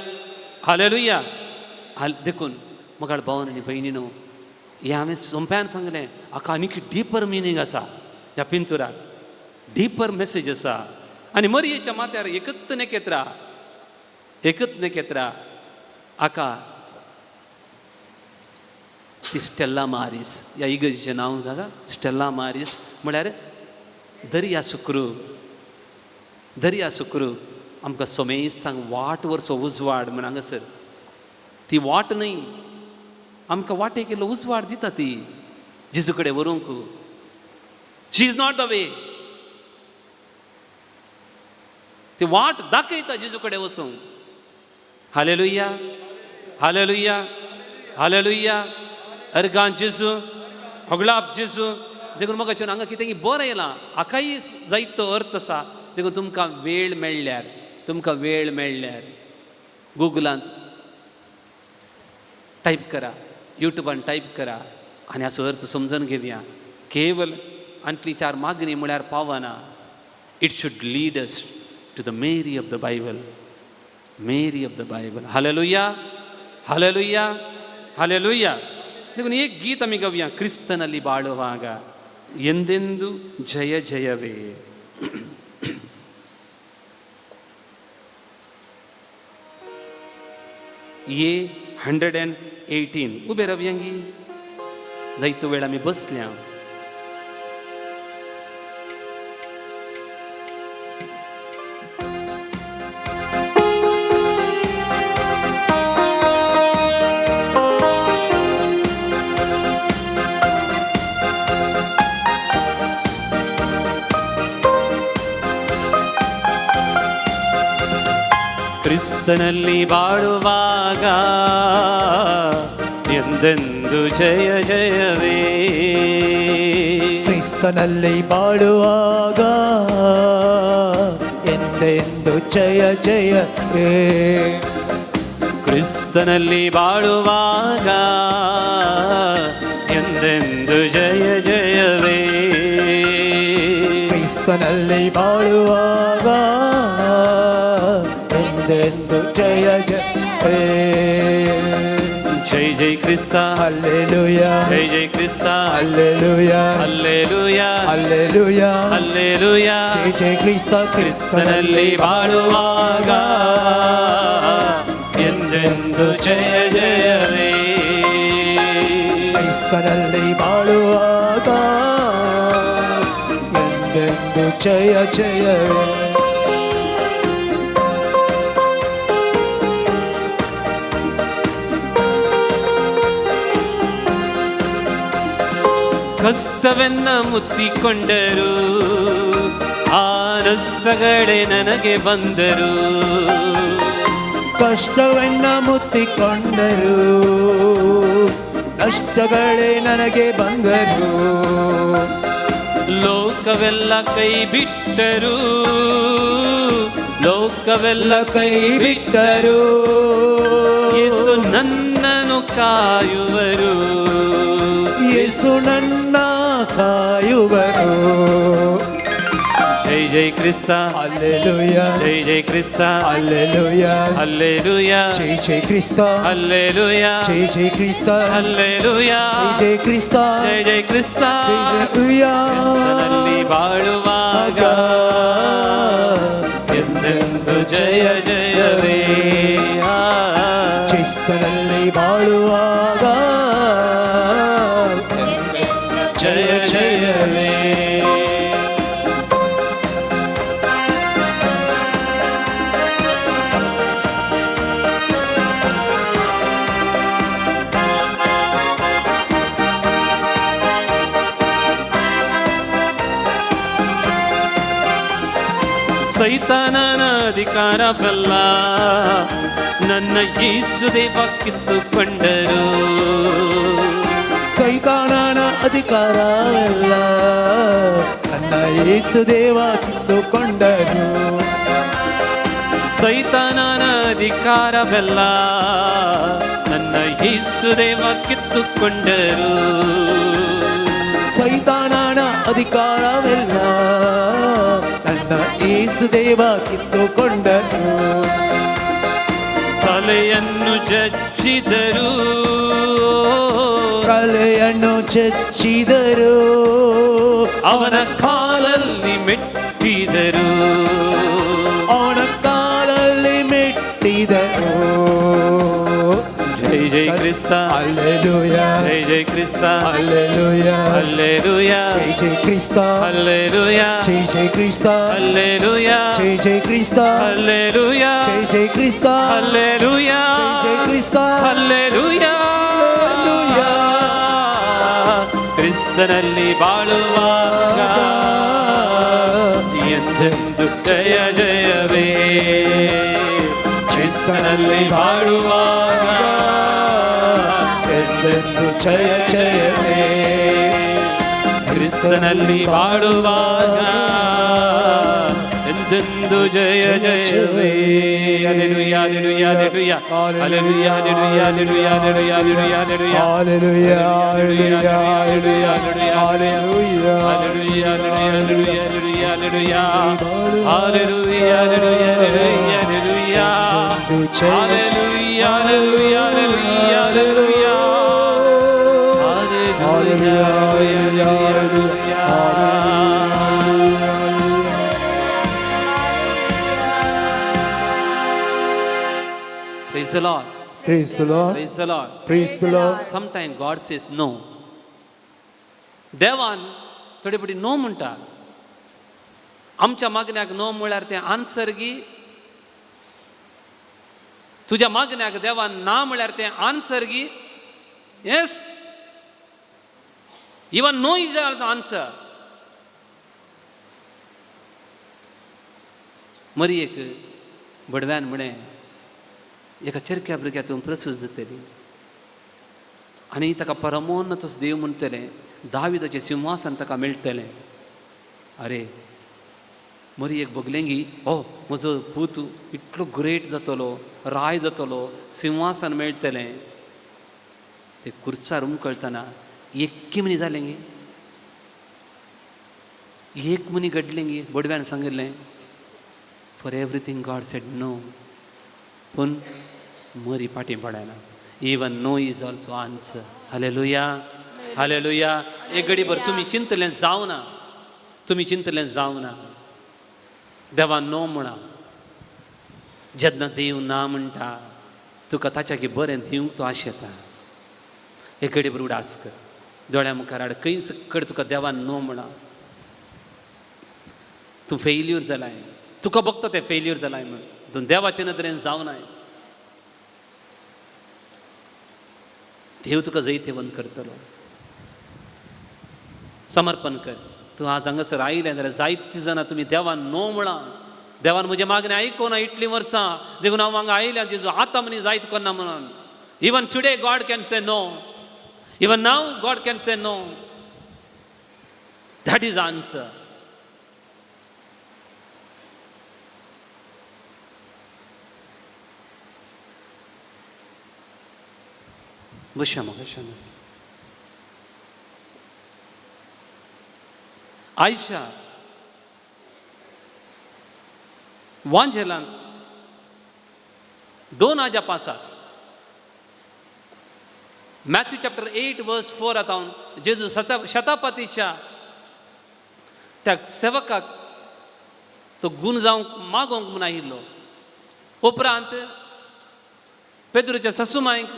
[SPEAKER 2] hallelujah. देखून मगाळ भावन आनी भयणीनो, हें हांवें सोंप्यान सांगलें, हाका आनीक डिपर मिनींग आसा, ह्या पिंतुराक डिपर मेसेज आसा. आनी मरयेच्या माथ्यार एकच नखेत्रा, एकच नखेत्रा हाका ती स्टेल्ला मारीस. ह्या इगर्जेचें नांव दादा स्टेल्ला मारीस, म्हळ्यार दर्या सुक्रू. दर्या सुक्रू आमकां समेस्तांक वाट वरचो उजवाड म्हण हांगासर. ती वाट न्हय, आमकां वाटेक इल्लो उजवाड दिता ती जेजू कडेन व्हरूंक. She is not the way. ती वाट दाखयता जेजू कडेन वचूंक. Hallelujah, hallelujah, hallelujah. अर्गां जेजू, होगळाप जेजू. देखून म्हाका हांगा कितें बरें येयलां, हाकाय जायतो अर्थ आसा. देखून तुमकां वेळ मेळ्ळ्यार, तुमकां वेळ मेळ्ळ्यार गुगलांत टायप करा, युट्यूबान टायप करा आनी हाचो अर्थ समजून घेवया. केवल आंतली चार मागणी म्हळ्यार पावना. It should lead us to the Mary of the Bible, Mary of the Bible. Hallelujah, hallelujah, hallelujah. देखून एक गीत आमी गावया, ಕ್ರಿಸ್ತನಲ್ಲಿ ಬಾಳುವಾಗ ಎಂದೆಂದು ಜಯ ಜಯವೇ. ए 118. उबे रावयांगी, जायतो वेळ आमी बसल्या. ಕ್ರಿಸ್ತನಲ್ಲಿ ಬಾಳುವಾಗ ಎಂದೆಂದು ಜಯ ಜಯವೇ.
[SPEAKER 3] ಕ್ರಿಸ್ತನಲ್ಲಿ ಬಾಳುವಾಗ ಎಂದೆಂದು ಜಯ ಜಯವೇ.
[SPEAKER 2] ಕ್ರಿಸ್ತನಲ್ಲಿ ಬಾಳುವಾಗ ಎಂದೆಂದು ಜಯ ಜಯವೇ.
[SPEAKER 3] ಕ್ರಿಸ್ತನಲ್ಲಿ ಬಾಳುವಾಗ ಎಂದೆಂದು ಜಯ ಜಯವೇ.
[SPEAKER 2] ಜೈ ಜೈ ಕ್ರಿಸ್ತ,
[SPEAKER 3] ಹಲ್ಲೆಲೂಯಾ.
[SPEAKER 2] ಜೈ ಜೈ ಕ್ರಿಸ್ತ,
[SPEAKER 3] ಹಲ್ಲೆಲೂಯಾ,
[SPEAKER 2] ಹಲ್ಲೆಲೂಯಾ,
[SPEAKER 3] ಹಲ್ಲೆಲೂಯಾ,
[SPEAKER 2] ಹಲ್ಲೆಲೂಯಾ.
[SPEAKER 3] ಜೈ ಜೈ ಕ್ರಿಸ್ತ.
[SPEAKER 2] ಕ್ರಿಸ್ತನಲ್ಲಿ ಬಾಳುವಾಗ ಎಂದೆಂದು ಜಯ ಜಯವೇ.
[SPEAKER 3] ಕ್ರಿಸ್ತನಲ್ಲಿ ಬಾಳುವಾಗ ಎಂದೆಂದು ಜಯ ಜಯವೇ.
[SPEAKER 2] ಕಷ್ಟವನ್ನ ಮುತ್ತಿಕೊಂಡರು, ಆ ನಷ್ಟಗಳೇ ನನಗೆ ಬಂದರು.
[SPEAKER 3] ಕಷ್ಟವನ್ನ ಮುತ್ತಿಕೊಂಡರು, ನಷ್ಟಗಳೇ ನನಗೆ ಬಂದರು.
[SPEAKER 2] ಲೋಕವೆಲ್ಲ ಕೈ ಬಿಟ್ಟರು, ಲೋಕವೆಲ್ಲ
[SPEAKER 3] ಕೈ ಬಿಟ್ಟರು.
[SPEAKER 2] ಯೇಸು ನನ್ನನ್ನು ಕಾಯುವರು,
[SPEAKER 3] ಯೇಸು ನನ್ನ ಕಾಯುವರು.
[SPEAKER 2] ಜೈ ಜೈ ಕ್ರಿಸ್ತ,
[SPEAKER 3] ಹಲ್ಲೆಲೂಯಾ.
[SPEAKER 2] ಜೈ ಜೈ ಕ್ರಿಸ್ತ,
[SPEAKER 3] ಹಲ್ಲೆಲೂಯಾ,
[SPEAKER 2] ಹಲ್ಲೆಲೂಯಾ.
[SPEAKER 3] ಜೈ ಜೈ ಕ್ರಿಸ್ತ,
[SPEAKER 2] ಹಲ್ಲೆಲೂಯಾ.
[SPEAKER 3] ಜೈ ಜೈ ಕ್ರಿಸ್ತ,
[SPEAKER 2] ಹಲ್ಲೆಲೂಯಾ.
[SPEAKER 3] ಜೈ ಜೈ ಕ್ರಿಸ್ತ,
[SPEAKER 2] ಜೈ ಜೈ ಕ್ರಿಸ್ತ.
[SPEAKER 3] ಜೈ ಜೈ
[SPEAKER 2] ಕ್ರಿಸ್ತನಲ್ಲಿ ಬಾಳುವಾಗ ಎಂದೆಂದು ಜಯ ಜಯವೇ.
[SPEAKER 3] ಕ್ರಿಸ್ತನಲ್ಲಿ ಬಾಳುವಾಗ ಜಯ ಜಯವೇ.
[SPEAKER 2] ಸೈತಾನನ ಅಧಿಕಾರವಲ್ಲ ನನ್ನ ಯೇಸುದೇವ ಕಿತ್ತುಕೊಂಡರು.
[SPEAKER 3] ಸೈತಾನನ ಅಧಿಕಾರವಲ್ಲ ನನ್ನ ಯೇಸುದೇವ ಕಿತ್ತುಕೊಂಡರು.
[SPEAKER 2] ಸೈತಾನನ ಅಧಿಕಾರವೆಲ್ಲ ನನ್ನ ಯೇಸುದೇವ ಕಿತ್ತುಕೊಂಡರು.
[SPEAKER 3] ಸೈತಾನನ ಅಧಿಕಾರವೆಲ್ಲ ನನ್ನ ಯೇಸುದೇವ ಕಿತ್ತುಕೊಂಡರು.
[SPEAKER 2] ತಲೆಯನ್ನು ಜಜ್ಜಿದರು,
[SPEAKER 3] ತಲೆಯನ್ನು ಚಚ್ಚಿದರು,
[SPEAKER 2] ಅವನ ಕಾಲಲ್ಲಿ ಮೆಟ್ಟಿದರು, ಅವನ
[SPEAKER 3] ಕಾಲಲ್ಲಿ ಮೆಟ್ಟಿದರು.
[SPEAKER 2] ಜೈ ಜೈ ಜೈ ಕ್ರಿಸ್ತ.
[SPEAKER 3] Alleluia.
[SPEAKER 2] ಜೈ ಜೈ ಕ್ರಿಸ್ತ.
[SPEAKER 3] Alleluia.
[SPEAKER 2] Alleluia.
[SPEAKER 3] ಜೈ ಜೈ ಕ್ರಿಸ್ತ.
[SPEAKER 2] ಅಲ್ಲೆಲೂಯಾ.
[SPEAKER 3] ಜೈ ಜೈ ಕ್ರಿಸ್ತ.
[SPEAKER 2] ಅಲ್ಲೆಲೂಯಾ.
[SPEAKER 3] ಜೈ ಜೈ ಕ್ರಿಸ್ತ.
[SPEAKER 2] ಅಲ್ಲೆಲೂಯಾ.
[SPEAKER 3] ಜೈ ಜೈ ಕ್ರಿಸ್ತ.
[SPEAKER 2] ಅಲ್ಲೆಲೂಯಾ.
[SPEAKER 3] ಜೈ ಜೈ ಕ್ರಿಸ್ತ.
[SPEAKER 2] ಅಲ್ಲೆಲೂಯಾ.
[SPEAKER 3] ಅಲ್ಲೆಲೂಯಾ.
[SPEAKER 2] ಕ್ರಿಸ್ತನಲ್ಲಿ ಬಾಳುವಾಗ ಎಂದೆಂದು ಜಯ ಜಯವೇ. ಕ್ರಿಸ್ತನಲ್ಲಿ ಬಾಳುವಾಗ
[SPEAKER 3] ಎಂದೆಂದು ಜಯ ಜಯವೇ.
[SPEAKER 2] ಕ್ರಿಸ್ತನಲ್ಲಿ ಬಾಳುವಾಗ ಎಂದೆಂದು ಜಯ ಜಯವೇ. Alleluia, alleluia, alleluia, alleluia, alleluia, alleluia, alleluia, alleluia, alleluia.
[SPEAKER 3] Hallelujah, hallelujah, hallelujah, hallelujah.
[SPEAKER 2] Alleluia, alleluia, alleluia, alleluia. Alleluia, alleluia, alleluia, alleluia. Alleluia, alleluia, alleluia, alleluia. Alleluia, alleluia, alleluia. Praise the Lord.
[SPEAKER 3] Praise the Lord.
[SPEAKER 2] Praise the Lord.
[SPEAKER 3] Praise the Lord.
[SPEAKER 2] Sometime God says no. देवान थोडे फावटी no म्हणटा. आमच्या मागण्याक no म्हळ्यार तें answer गी? तुज्या मागण्याक देवान ना म्हळ्यार तें आन्सर गी? Yes, even no is answer. मरयेक बडव्यान म्हळें, एका चरख्या भुरग्या तूं प्रसूत जातली आनी ताका परमोन्नतच देव म्हणटलें, दाविदाचें सिंहासन ताका मेळटलें. अरे मरी एक बगलें गी, ओ म्हजो पूत इतलो ग्रेट जातलो, राय जातलो, सिंहासन मेळटलें. ते कुर्चार उमकळतना एक्की मनी जालें गी, एक मनी घडलें गी. बडव्यान सांगिल्लें, for everything God said no. पूण मरी फाटीं पडना. Even no is also answer. Hallelujah, hallelujah. एक घडीभर तुमी चिंतलें जावना, तुमी चिंतलें जावना. देवा नो म्हणा. जेन्ना देव ना म्हणटा तुका ताच्या की बरें दिवंक तो आशेता. एक घडीभर उडास कर, दोळ्या मुखार हाड, खंय सकड तुका देवान नो म्हणा. तूं फेल्यूर जालाय, तुका भोगता तें फेल्यूर जालाय म्हूण, तूं देवाचे नदरेन जावनाय. देव तुका जैतेवंत करतलो. समर्पण कर. तूं आज हांगासर आयलें जाल्यार जायतीं जाणां तुमी देवान नो म्हळां. देवान म्हजें मागणें आयकुना इतलीं वर्सां, देखून हांव हांगा आयल्या जेजू आतां मनी जायत कोन्ना म्हणून. Even today God can say no. Even now God can say no. That is answer. बशा म्हाका. आयच्या वांजेलांत 2:05, मॅथ्यू चॅप्टर 8 वर्स 4 आतां जेजू शतापतीच्या त्या सेवकाक तो गूण जावंक मागोवंक म्हूण आयिल्लो. उपरांत पेद्रूच्या ससुमायक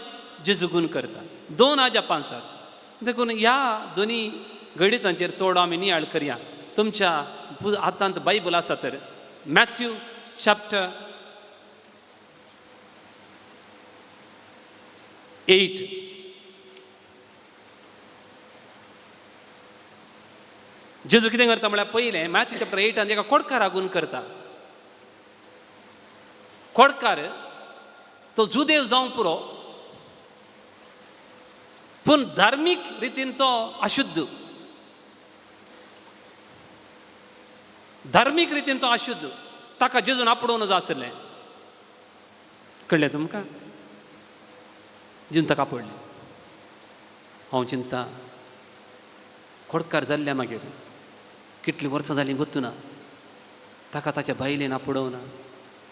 [SPEAKER 2] जेजू गूण करता. 2:05. देखून ह्या दोनी गणितांचेर थोडो आमी नियाळ करया. तुमच्या हातांत बायबल आसा तर मॅथ्यू चॅप्टर 8 जेजू कितें करता म्हळ्यार पयलें मॅथ्यू चॅप्टर 8 एका कोडकारा गूण करता. कोडकार तो जुदेव जावंक पुरो, पूण धार्मीक रितीन तो अशुद्ध. धार्मीक रितीन तो अशुद्ध, ताका जेजून आपोवंक जाय आसलें. कळ्ळें तुमकां? जेजून ताका आपडलें. हांव चिंता खोडकार जाल्ल्या मागीर कितलीं वर्सां जालीं गोत्तुना, ताका ताच्या बायलेन आपडोवना,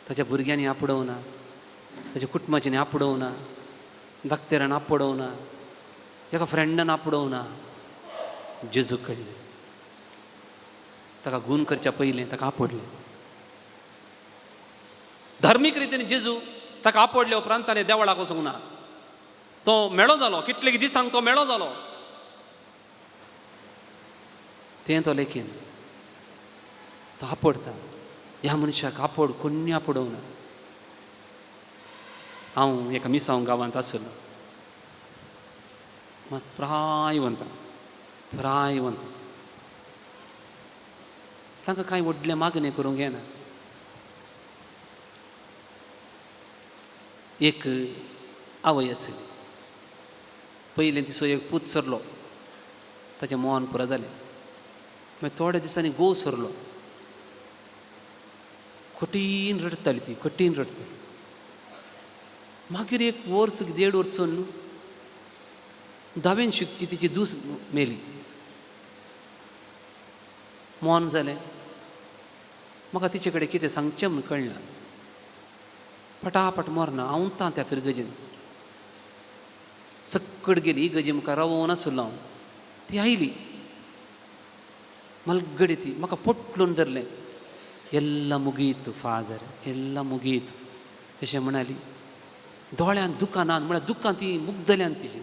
[SPEAKER 2] ताच्या भुरग्यांनी आपडोवना, ताच्या कुटुंबाच्यानी आपडोवना, दाक्तेरान आपडोवना, एका फ्रेंडान आपडोवना. जेजू कळ्ळें ताका गूण करच्या पयलें ताका आपडलें. धार्मीक रितीन जेजू ताका आपडले उपरांत ताणें देवळाक वचूंक ना. तो मेळो जालो, कितले दिसांक तो मेळो जालो. तें तो लेखीन तो आपडता ह्या मनशाक, आपोड कोण्णी आपोडोवना. हांव एका मिसांव गांवांत आसलो, मात प्रायवंत प्रायवंत तांकां कांय व्हडलें मागणें करूंक येना. एक आवय आसली, पयलें दिसो एक पूत सरलो, ताचें मोन पुरो जालें. मागीर थोड्या दिसांनी घोव सरलो, कठीण रडटाली ती, कठीण रडटाली. मागीर एक वर्स देड वर्स धावेन शिकची तिची दूस मेली, मोन जालें. म्हाका तिचे कडेन कितें सांगचें म्हूण कळना, पटापट मरना. हांव उंता त्या फिरगजेन चक्कड गेली, गजी मुखार रावोन आसलो हांव. ती आयली मलगडी, ती म्हाका पोटलून धरलें. ಎಲ್ಲ ಮುಗಿಯಿತು ಫಾದರ್, ಎಲ್ಲ ಮುಗಿಯಿತು अशें म्हणाली. दोळ्यान दुकां ना म्हळ्यार दुकां ती मुग्दल्यान तिची.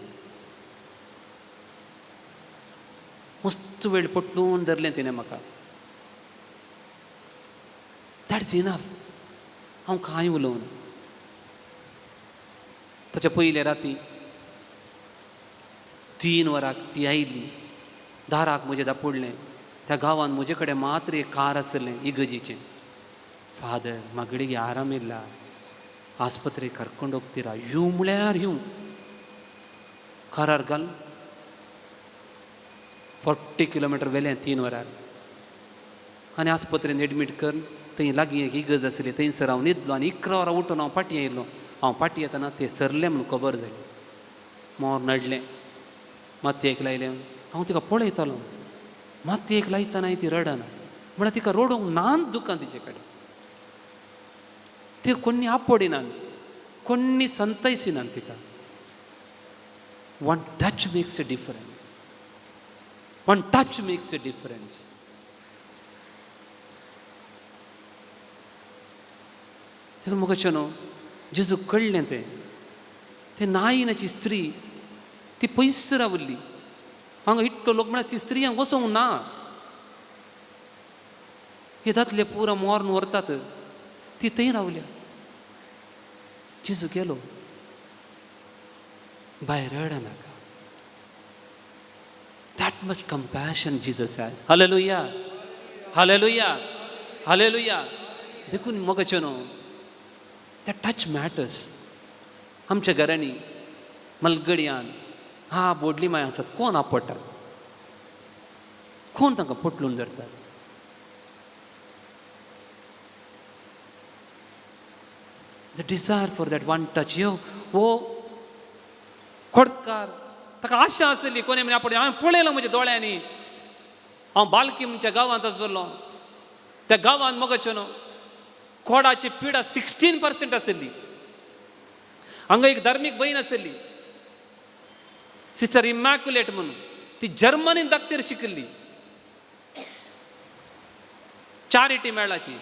[SPEAKER 2] मस्त वेळ पोटलून धरलें तिणें म्हाका. That's enough. हांव कांय उलोवना. ताच्या पयले राती 3 वरांक ती आयली, दाराक म्हजें दापुडलें. त्या गांवांत म्हजे कडेन मात्र एक कार आसलें इगर्जीचें. फादर ಮಗಳಿಗೆ ಆರಾಮಿಲ್ಲ, ಆಸ್ಪತ್ರೆಗೆ ಕರ್ಕೊಂಡು ಹೋಗ್ತೀರಾ? ಇವ್ म्हळ्यार ಇವ್ ಕಾರಾರ್ घाल 40 किलोमिटर वेलें 3 वरार आनी आस्पत्रेन एडमीट कर. थंय लागीं एक इगर्ज आसली, थंयसर हांव न्हिदलो आनी 11 वरां उठून हांव फाटीं आयलो. हांव फाटीं येतना ते सरलें म्हूण खबर जाली. मोर नडलें, मातयेक लायलें. हांव तिका पळयतालो, मातयेक लायतना ती रडना म्हळ्यार तिका रडोवंक नात दुकां तिचे कडेन. ती कोणी आपोडिनात, कोणी संतयसिनात तिका. One touch makes a difference, one touch makes a difference. देखून म्हाका न्हू जेजू कळ्ळें तें. तें नायनाची स्त्री ती पयस रावली. हांगा इतलो लोक म्हळ्यार ती स्त्री हांगा वचोंक ना. हे दादले पुरा मोर्न व्हरतात, ती थंय रावल्या. जेजू गेलो, बाय रड नाका. That much compassion Jesus has. Hallelujah, hallelujah, hallelujah. देखून मोगाचें न्हू that touch matters. आमच्या घरांनी मलगडयान हा बोडली माय आसात, कोण आपडटात, कोण तांकां पोटलून धरतात. The desire for that one touch. यो हो खोडकार ताका आशा आसली कोणी म्हण आपण हांवें पळयलां म्हज्या दोळ्यांनी. हांव बालकी म्हणच्या गांवांत आसलो, त्या गांवांत मगो न्हू कोडाची पिडा 16% आसली. हांगा एक धार्मीक भयण आसली, सिस्टर इमॅक्युलेट म्हणून. ती जर्मनीन दाक्तेर शिकिल्ली, चॅरिटी मेळाची.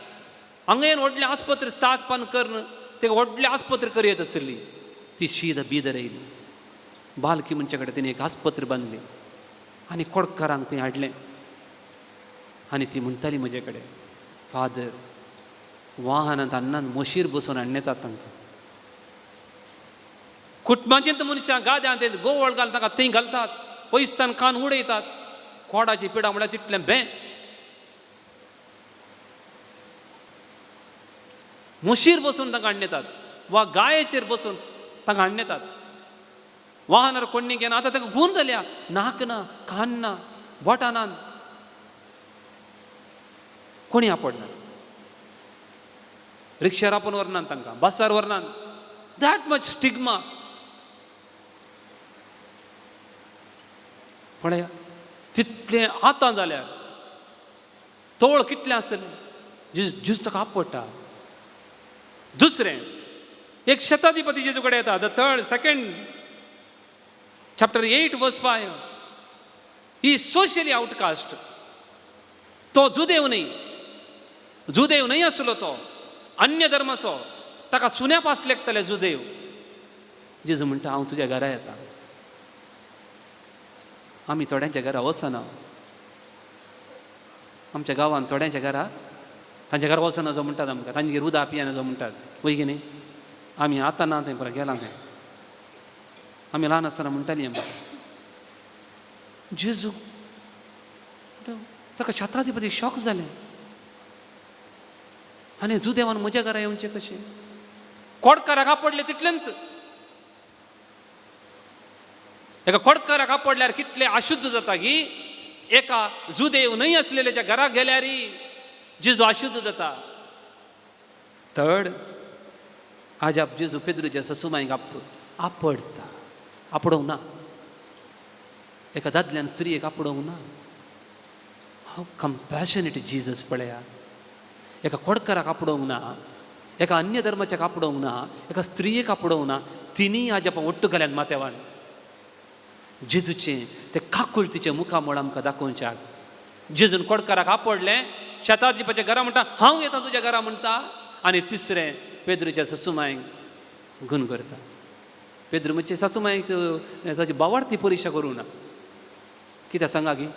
[SPEAKER 2] हांगा येवन व्हडलें आस्पत्रे स्थापन करून ते व्हडलें आस्पत्रे करयत आसली. ती शीद बिदर येयली बालकी मनशा कडेन. तिणें एक आस्पत्रे बांदली आनी कोडकारांक थंय हाडलें. आनी ती म्हणटाली म्हजे कडेन, फादर वाहनांत अन्नान म्हशीर बसून हाडून येतात तांकां. कुटुंबाचें मनशां गाद्यांत गोवळ घाल तांकां थंय घालतात, पयसतान कान उडयतात. कोडाची पिडा म्हळ्यार तितलें बें. म्हशीर बसून तांकां हाडून येतात वा गायेचेर बसून तांकां हाडून येतात. वाहनार कोण्णी घेना. आतां ताका गूण जाल्या, नाक ना, कान ना, बोटां ना, कोणी आपडना. रिक्षार आपूण व्हरनात तांकां, बसार व्हरनात. That much stigma. पळया तितलें आतां जाल्यार तोळ कितलें आसलें जेजू ताका आपडटा. दुसरें एक शताधिपती जेजू कडेन येता, the third second chapter 8 verse 5. He socially outcast. तो जुदेव न्हय, जुदेव न्हय आसलो, तो अन्य धर्माचो. ताका सुन्या पास लेखतले जुदेव. जेजू म्हणटा हांव तुज्या घरा येता. आमी थोड्यांच्या घरा वचना, आमच्या गांवांत थोड्यांच्या घरा तांच्या घरा वचना जो म्हणटात आमकां, तांगेर उदक पियेना जो म्हणटात, वय की न्ही? आमी आतां ना थंय परत गेलां थंय, आमी ल्हान आसतना म्हणटालीं आमकां. जेजू ताका शताधिपती शॉक जालें, आनी जुदेवान म्हज्या घरा येवचें कशें? कोडकाराक आपडलें तितलेंच, एका कोडकाराक आपडल्यार कितलें अशुद्ध जाता की एका जुदेव न्हय आसलेल्याच्या घरा गेल्यार जेजू अशुद्ध जाता. थर्ड, आजाप जेजू पेद्रूच्या ससुमायक आपडता, आपडोवंक ना, एका दादल्यान स्त्रियेक आपडोवंक ना. हाव कंपॅशनेट जीजस पळया, एका कोडकाराक आपडोवंक ना, एका अन्य धर्माच्याक आपडोवंक ना, एका स्त्रियेक आपडोवंक ना, तिनूय आजापां ஒट्टू घाल्यान माथ्यावान. जेजूचें ते काकुळतीचें मुखामळ आमकां दाखोवच्याक जेजून कोडकाराक आपडलें, शेताधिपाच्या घरा म्हणटा हांव येता तुज्या घरा म्हणटा, आनी तिसरें पेद्रूच्या ससुमायक गुण करता. पेद्रू म्हणजे सासुमायक ताची बावार्थी परिक्षा करूं ना, कित्याक सांगा की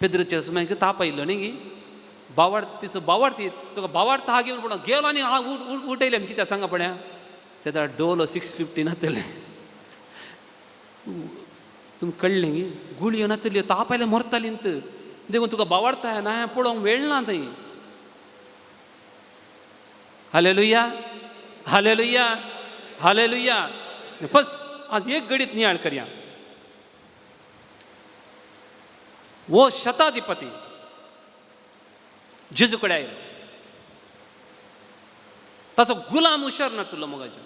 [SPEAKER 2] पेद्रूच्या ससुमायक ताप आयिल्लो न्ही गी, बावार्थीचो बावार्थी तुका बावार्थ हा घेवन पडो गेलो आनी उठयलें, कित्याक सांगा पळया तेदा डोलो 650 नातलें, तुमकां कळ्ळें गी, गुळयो नातल्यो, ताप आयल्यार मरताली देखून तुका बावार्थ ना पळोवंक वेळ ना थंय. Hallelujah, hallelujah, hallelujah. फर्स्ट आज एक गडीत नियाळ करया. वो शताधिपती जेजू कडेन आयलो, ताचो गुलाम हुशार नातलो मोगाचो.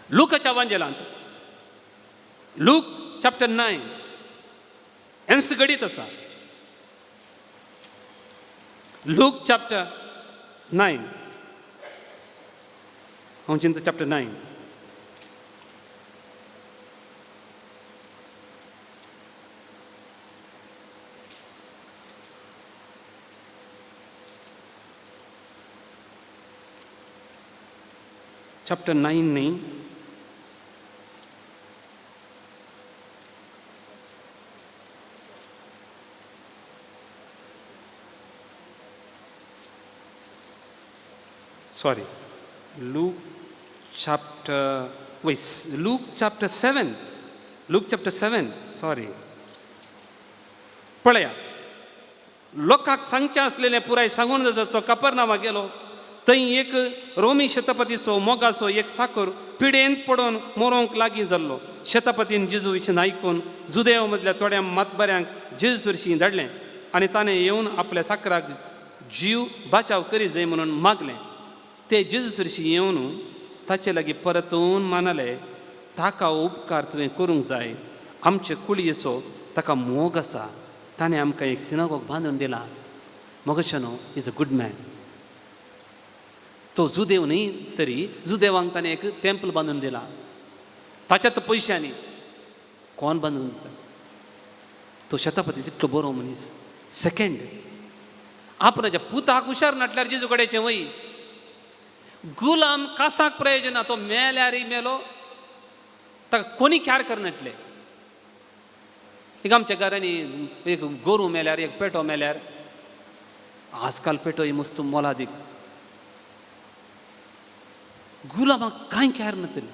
[SPEAKER 2] लुकाच्या वांजेलांत लूक चॅप्टर 9 हेंच गडीत आसा. लूक चॅप्टर 9, हांव चिंता चॅप्टर 9, चॅप्टर 9 न्ही, sorry, Luke chapter, wait, Luke chapter 7, Luke chapter 7, sorry. पळया, लोकांक सांगचें आसलेलें पुराय सांगून जाता. तो कपर्नामा गेलो, थंय एक रोमी शतपतीचो मोगाचो एक साकर पिडेंत पडून मरोंक लागीं जाल्लो. शतपतीन जेजू विशीं आयकून जुदेव मदल्या थोड्या मातबऱ्यांक जेजू सरशीं धाडलें आनी ताणें येवन आपल्या साकराक जीव बाचाव करी जाय म्हणून मागलें. ते जेजू सरशीं येवन ताचे लागीं परतून मानले, ताका उपकार तुवें करूंक जाय, आमचे कुळयेचो ताका मोग आसा, ताणें आमकां एक सिनागोग बांदून दिला. मोगशनो is a good man. तो जुदेव न्ही तरी जुदेवांक ताणें एक टेम्पल बांदून दिला, ताच्यात पयशांनी कोण बांदून दिता? तो शतपती तितलो बरो मनीस. सेकेंड, आपणाच्या पुताक हुशार नाटल्यार जेजू कडेचें वय. गुलाम कासाक प्रयोजन ना, तो मेल्यारय मेलो, ताका कोणी ख्यार करनाटले. एक आमच्या घरांनी एक गोरू मेल्यार, एक पेटो मेल्यार, आजकाल पेटो ही मस्त मोलादीक. गुलामाक कांय ख्यार नातलें.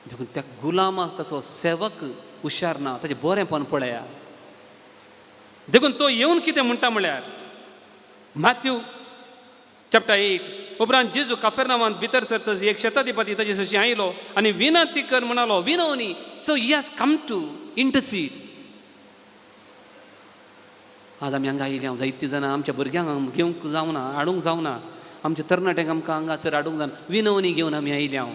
[SPEAKER 2] देखून त्या गुलामाक ताचो सेवक हुशार ना, ताचें बरेंपण पळया. देखून तो येवन कितें म्हणटा म्हळ्यार मॅथ्यू चॅप्टर 8, उपरांत जेजू कापेर्नामांत भितर सरतच एक शताधिपती ताचे सरशी आयलो आनी विनंती कर म्हणालो, विनवणी. So he has come to intercede. आज आमी हांगा आयिल्ले, हांव जायतीं जाणां आमच्या भुरग्यांक घेवंक जावना, हाडूंक जावना, आमच्या तरणाट्यांक आमकां हांगासर हाडूंक जावना, विनवणी घेवन आमी आयिल्ले. हांव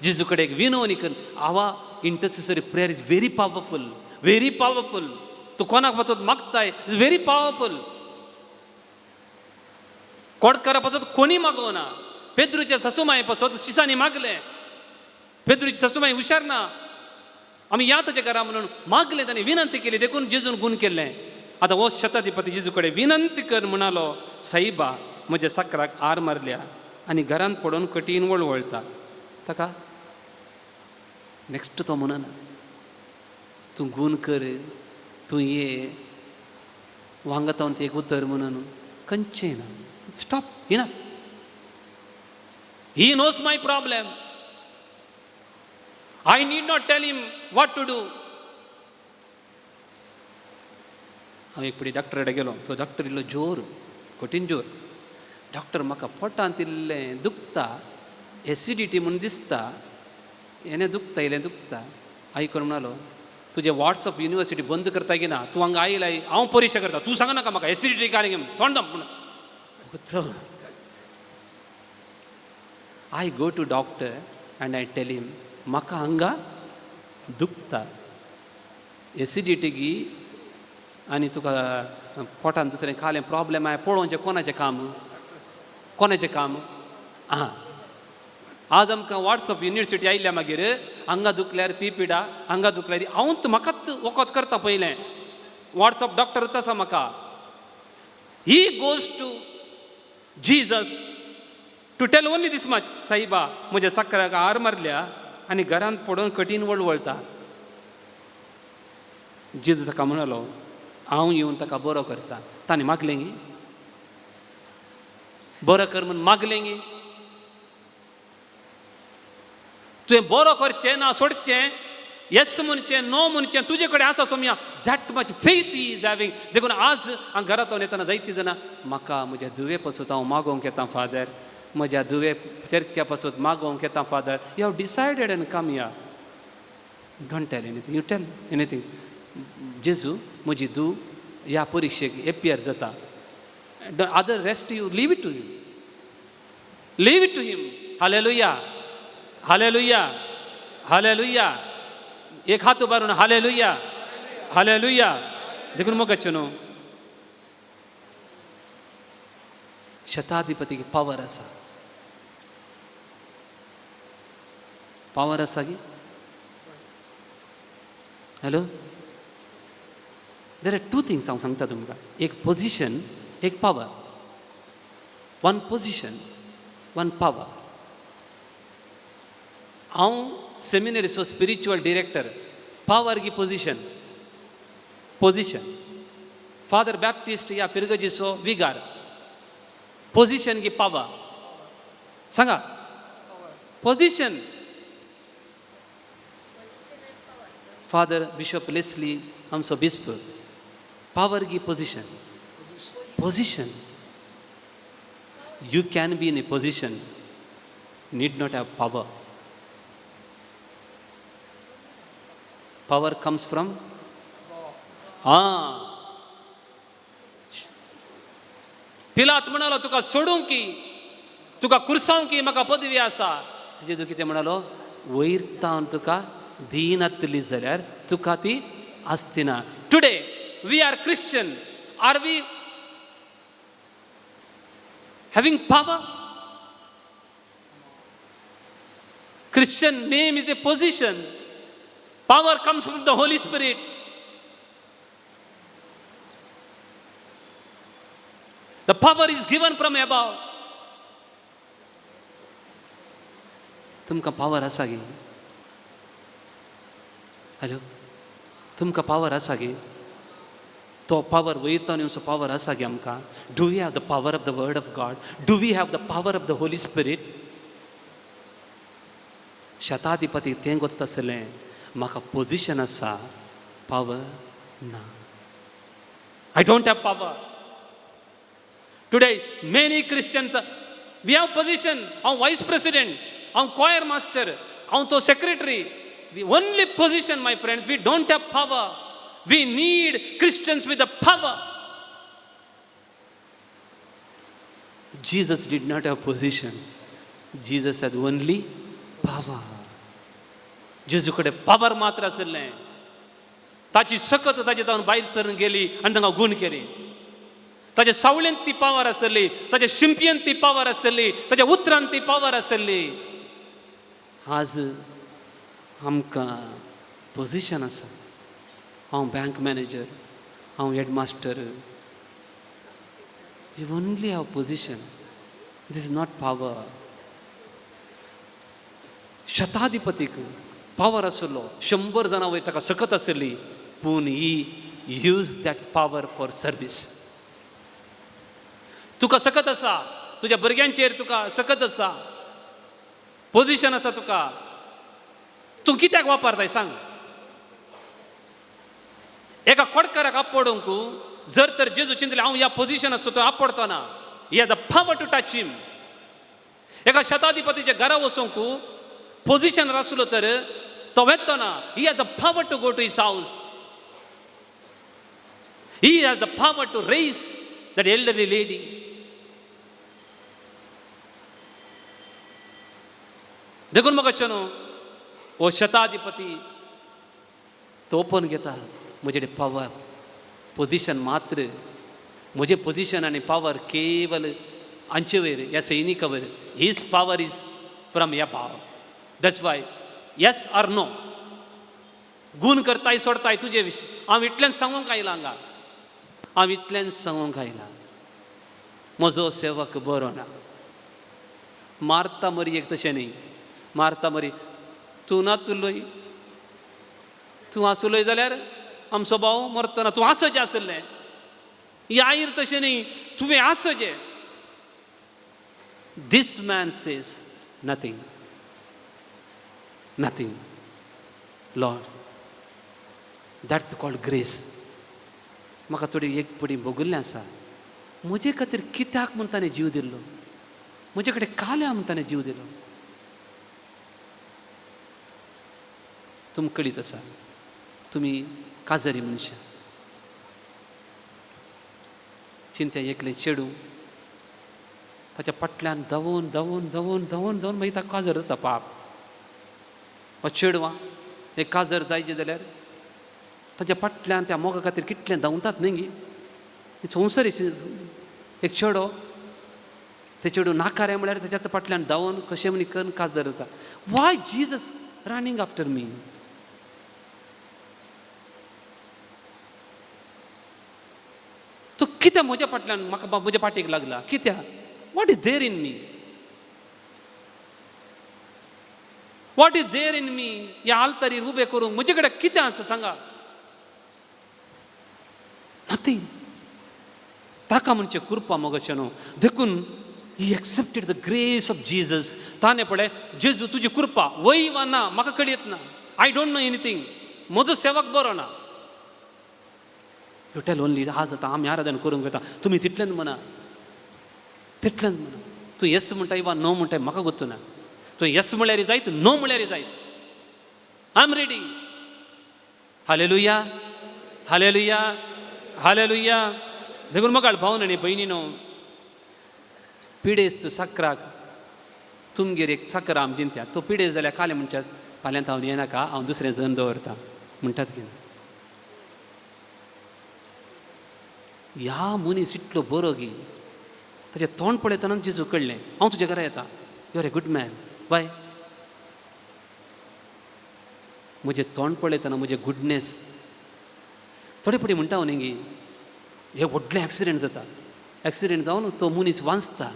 [SPEAKER 2] जेजू कडेन एक विनवणी कर. आवा intercessory prayer is very powerful, very powerful. तूं कोणाक पासत मागताय is very powerful. कोडकारा पासत कोणी मागोना, पेद्रूच्या सासूमाय पासत शिसांनी मागलें. पेद्रूची सासूमाय हुशार ना, आमी या ताच्या घरा म्हणून मागलें, ताणें विनंती केली, देखून जेजून गुण केल्लें. आतां हो शताधिपती जेजू कडेन विनंती कर म्हणालो, साईबा म्हज्या साकराक आर मारल्या आनी घरांत पडून कठीण वळवळटा. ताका नॅक्स्ट तो म्हणना तूं गूण कर, तूं ये वांगता एक उतर म्हणून खंयचें ना. Stop, enough. He knows my problem. I need not tell him what to do. हांव एक पडी डॉक्टरा कडेन गेलो. तो डॉक्टर इल्लो जोर, कठीण जोर. डॉक्टर म्हाका पोटांत इल्लें दुखता, एसिडिटी म्हूण दिसता, हें दुखता, इल्लें दुखता. आयकून म्हणालो, तुजें वॉट्सअप युनिवर्सिटी बंद करता की ना? तूं हांगा आयला, हांव परिक्षा करता, तूं सांग नाका म्हाका एसिडिटी काय तोंड म्हूण. I go to doctor and I tell him, म्हाका हांगा दुखता, एसिडिटी गी आनी तुका पोटान दुसरें खालें प्रॉब्लेम आहा, पळोवचें कोणाचें काम, कोणाचें काम. आं, आज आमकां वॉट्सअप युनिवर्सिटी आयल्या मागीर हांगा दुखल्यार ती पिडा, हांगा दुखल्यार हांवूच म्हाकाच वखद करता पयलें. वॉट्सअप डॉक्टर आसा म्हाका. He goes to Jesus to tell only this much, साईबा म्हज्या साकराक हार मारल्या आनी घरांत पडून कठीण वळवळटा. जेजू ताका म्हणालो, हांव येवन ताका बरो करता. ताणें मागलें गी बरो कर म्हूण मागलें गी? तुवें बरो करचें ना सोडचें, येस म्हणचें नो म्हणचें तुजे कडेन आसा Somaiya. That much faith is having. देखून आज हांव घरांत येतना जायतीं जाणां म्हाका म्हज्या धुवे पासून हांव मागोवंक येता फादर, म्हज्या धुवे चेरक्या पासून मागोवंक येता father. You have decided and come ya. Don't tell anything, you tell anything. जेजू म्हजी धूव ह्या परिक्षेक एपियर जाता, other rest you leave it to him, leave it to him. Hallelujah, hallelujah, hallelujah. एक हात उबारून हालेलुया, हालेलुया. देखून मोगाचें न्हू, शताधिपतीक पावर आसा, पावर आसा की. Hello, there are two things हांव सांगता तुमकां, एक पोजिशन, एक power. One position, one power. हांव सेमिनरीचो स्पिरिच्युअल डिरेक्टर. पावर की पोजिशन? पोजिशन. फादर बॅप्टिस्ट ह्या फिरगजीचो विगार. पोजिशन की पावर? सांगा. पोजिशन. फादर बिशप लेस्ली आमचो बिस्प. पावर की position? Position. You can be in a position, need not have power. Power comes from पिलात म्हणालो, तुका सोडूंक की तुका कुर्सावंक की म्हाका पदवी आसा. जेजू कितें म्हणालो, वयर तावन तुका दिनातली जाल्यार तुका ती आसती ना. Today we are Christian, are we having power? Christian name is a position. Power comes from the Holy Spirit. The power is given from above. तुमकां पावर आसा गे? हॅलो, तुमकां पावर आसा गे? तो पावर वयता न्हू, पावर आसा गे आमकां? Do we have the power of the word of God? Do we have the power of the Holy Spirit? शताधिपती तें गोत्ता आसलें, म्हाका पोजिशन आसा, पावर ना. I don't have power. Today many Christians we have position. हांव voice president, हांव choir master, हांव तो secretary. We only position, my friends, we don't have power. We need Christians with a power. Jesus did not have position. Jesus had only power. जेजू कडेन power मात्र आशिल्लें. ताची सकत ताचे तावन भायर सरून गेली आनी तांकां गूण केली. ताच्या सावळेंत ती पावर आसली, ताच्या शिंपयेंत ती पावर आसली, ताच्या उतरांत ती पावर आसली. आज आमकां पोजिशन आसा. हांव बँक मॅनेजर, हांव headmaster. You only have position. This is not power. शताधिपतीक पावर आसलो, 100 जाणां वयर ताका सकत आसली, पूण he use that power for service. तुका सकत आसा, तुज्या भुरग्यांचेर तुका सकत आसा, पोजिशन आसा तुका, तूं कित्याक वापरताय सांग. एका खोडकाराक आपोडूंक जर तर जेजू चिंतले हांव ह्या पोजिशन आसतो, तो आपडतो ना. He has the power to touch him. एका शताधिपतीच्या घरा वचूंक पोजिशनार आसलो तर तो वेतो ना. He has the power to go to his house. He has the power to raise that elderly lady. देखून म्हाका न्हू हो शताधिपती तो पण घेता म्हजे पावर पोजिशन मात्र, म्हजें पोजिशन आनी पावर केवल हांचे वयर, ह्या सैनिका वयर. His power is from ह्या power. That's why yes or no गूण करताय सोडताय तुजे विशीं हांव इतल्यान सांगूंक आयलां हांगा, हांव इतल्यान सांगूंक आयलां म्हजो सेवक बरो ना. मारता मरी एक तशें न्ही, मारता मरी तूं ना तुलोय, तूं आसलोय जाल्यार आमचो भाव मरतो ना, तूं आसचें आसलें. यायर तशें न्ही, तुवें आसचें. This man says nothing, nothing. Lord, that's called grace. म्हाका थोडी एक पडी भोगिल्लें आसा, म्हजे खातीर कित्याक म्हूण ताणें जीव दिल्लो, म्हजे कडेन काल्या म्हूण ताणें जीव दिलो. तुमकां कळीत आसा, तुमी काजारी मनशां, चिंत्या एकलें चेडूं ताच्या फाटल्यान धांवून धांवून धांवून धांवून धांवून मागीर ताका काजर जाता. पाप हो चेडवां एक काजर जायचें जाल्यार ताच्या फाटल्यान त्या मोगा खातीर कितलें धांवतात न्ही गी. संवसारी एक चेडो, ते चेडूं नाकारें म्हळ्यार ताच्या फाटल्यान धांवून कशें म्हण करून काजर जाता. Why Jesus running after me? तो कित्याक म्हज्या फाटल्यान म्हाका म्हज्या फाटीक लागला कित्याक? What is there in me? What is there in me? ह्या आल्तारीर उबें करूंक म्हजे कडेन कितें आसा सांगा? नथींग. ताका म्हणचें कृपा मगशें न्हू. देखून he accepted the grace of Jesus. ताणें पळय जेजू तुजी कृपा वय वा ना म्हाका कळयत ना, I don't know anything, म्हजो सेवक बरो ना. You tell only आज आतां आमी आराधन करूंक वता, तुमी तितलेंच म्हणा, तितलेंच म्हणा. तूं येस म्हणटाय वा नो म्हणटाय म्हाका गोत्तू ना. तूं येस म्हळ्यार जायत, नो म्हळ्यार जायत. I am ready. Hallelujah, hallelujah, hallelujah. देखून म्हाका भावन आनी भयणीनो, पिडेस्त साकराक तुमगेर एक साकर आम जिंत्या, तो पिडेस्त जाल्यार कालें म्हणच्यात फाल्यांत हांव येनाका, हांव दुसरें जन दवरता म्हणटात कितें. ह्या मनीस इतलो बरो गी, ताचें तोंड पळयतना जेजू कळ्ळें हांव तुज्या घरा येता, you are a good man. Why? म्हजें तोंड पळयतना म्हजें गुडनेस. थोडे फावटी म्हणटा हांव न्ही गी, हे व्हडलें एक्सिडेंट जाता, एक्सिडेंट जावन तो मनीस वांचता,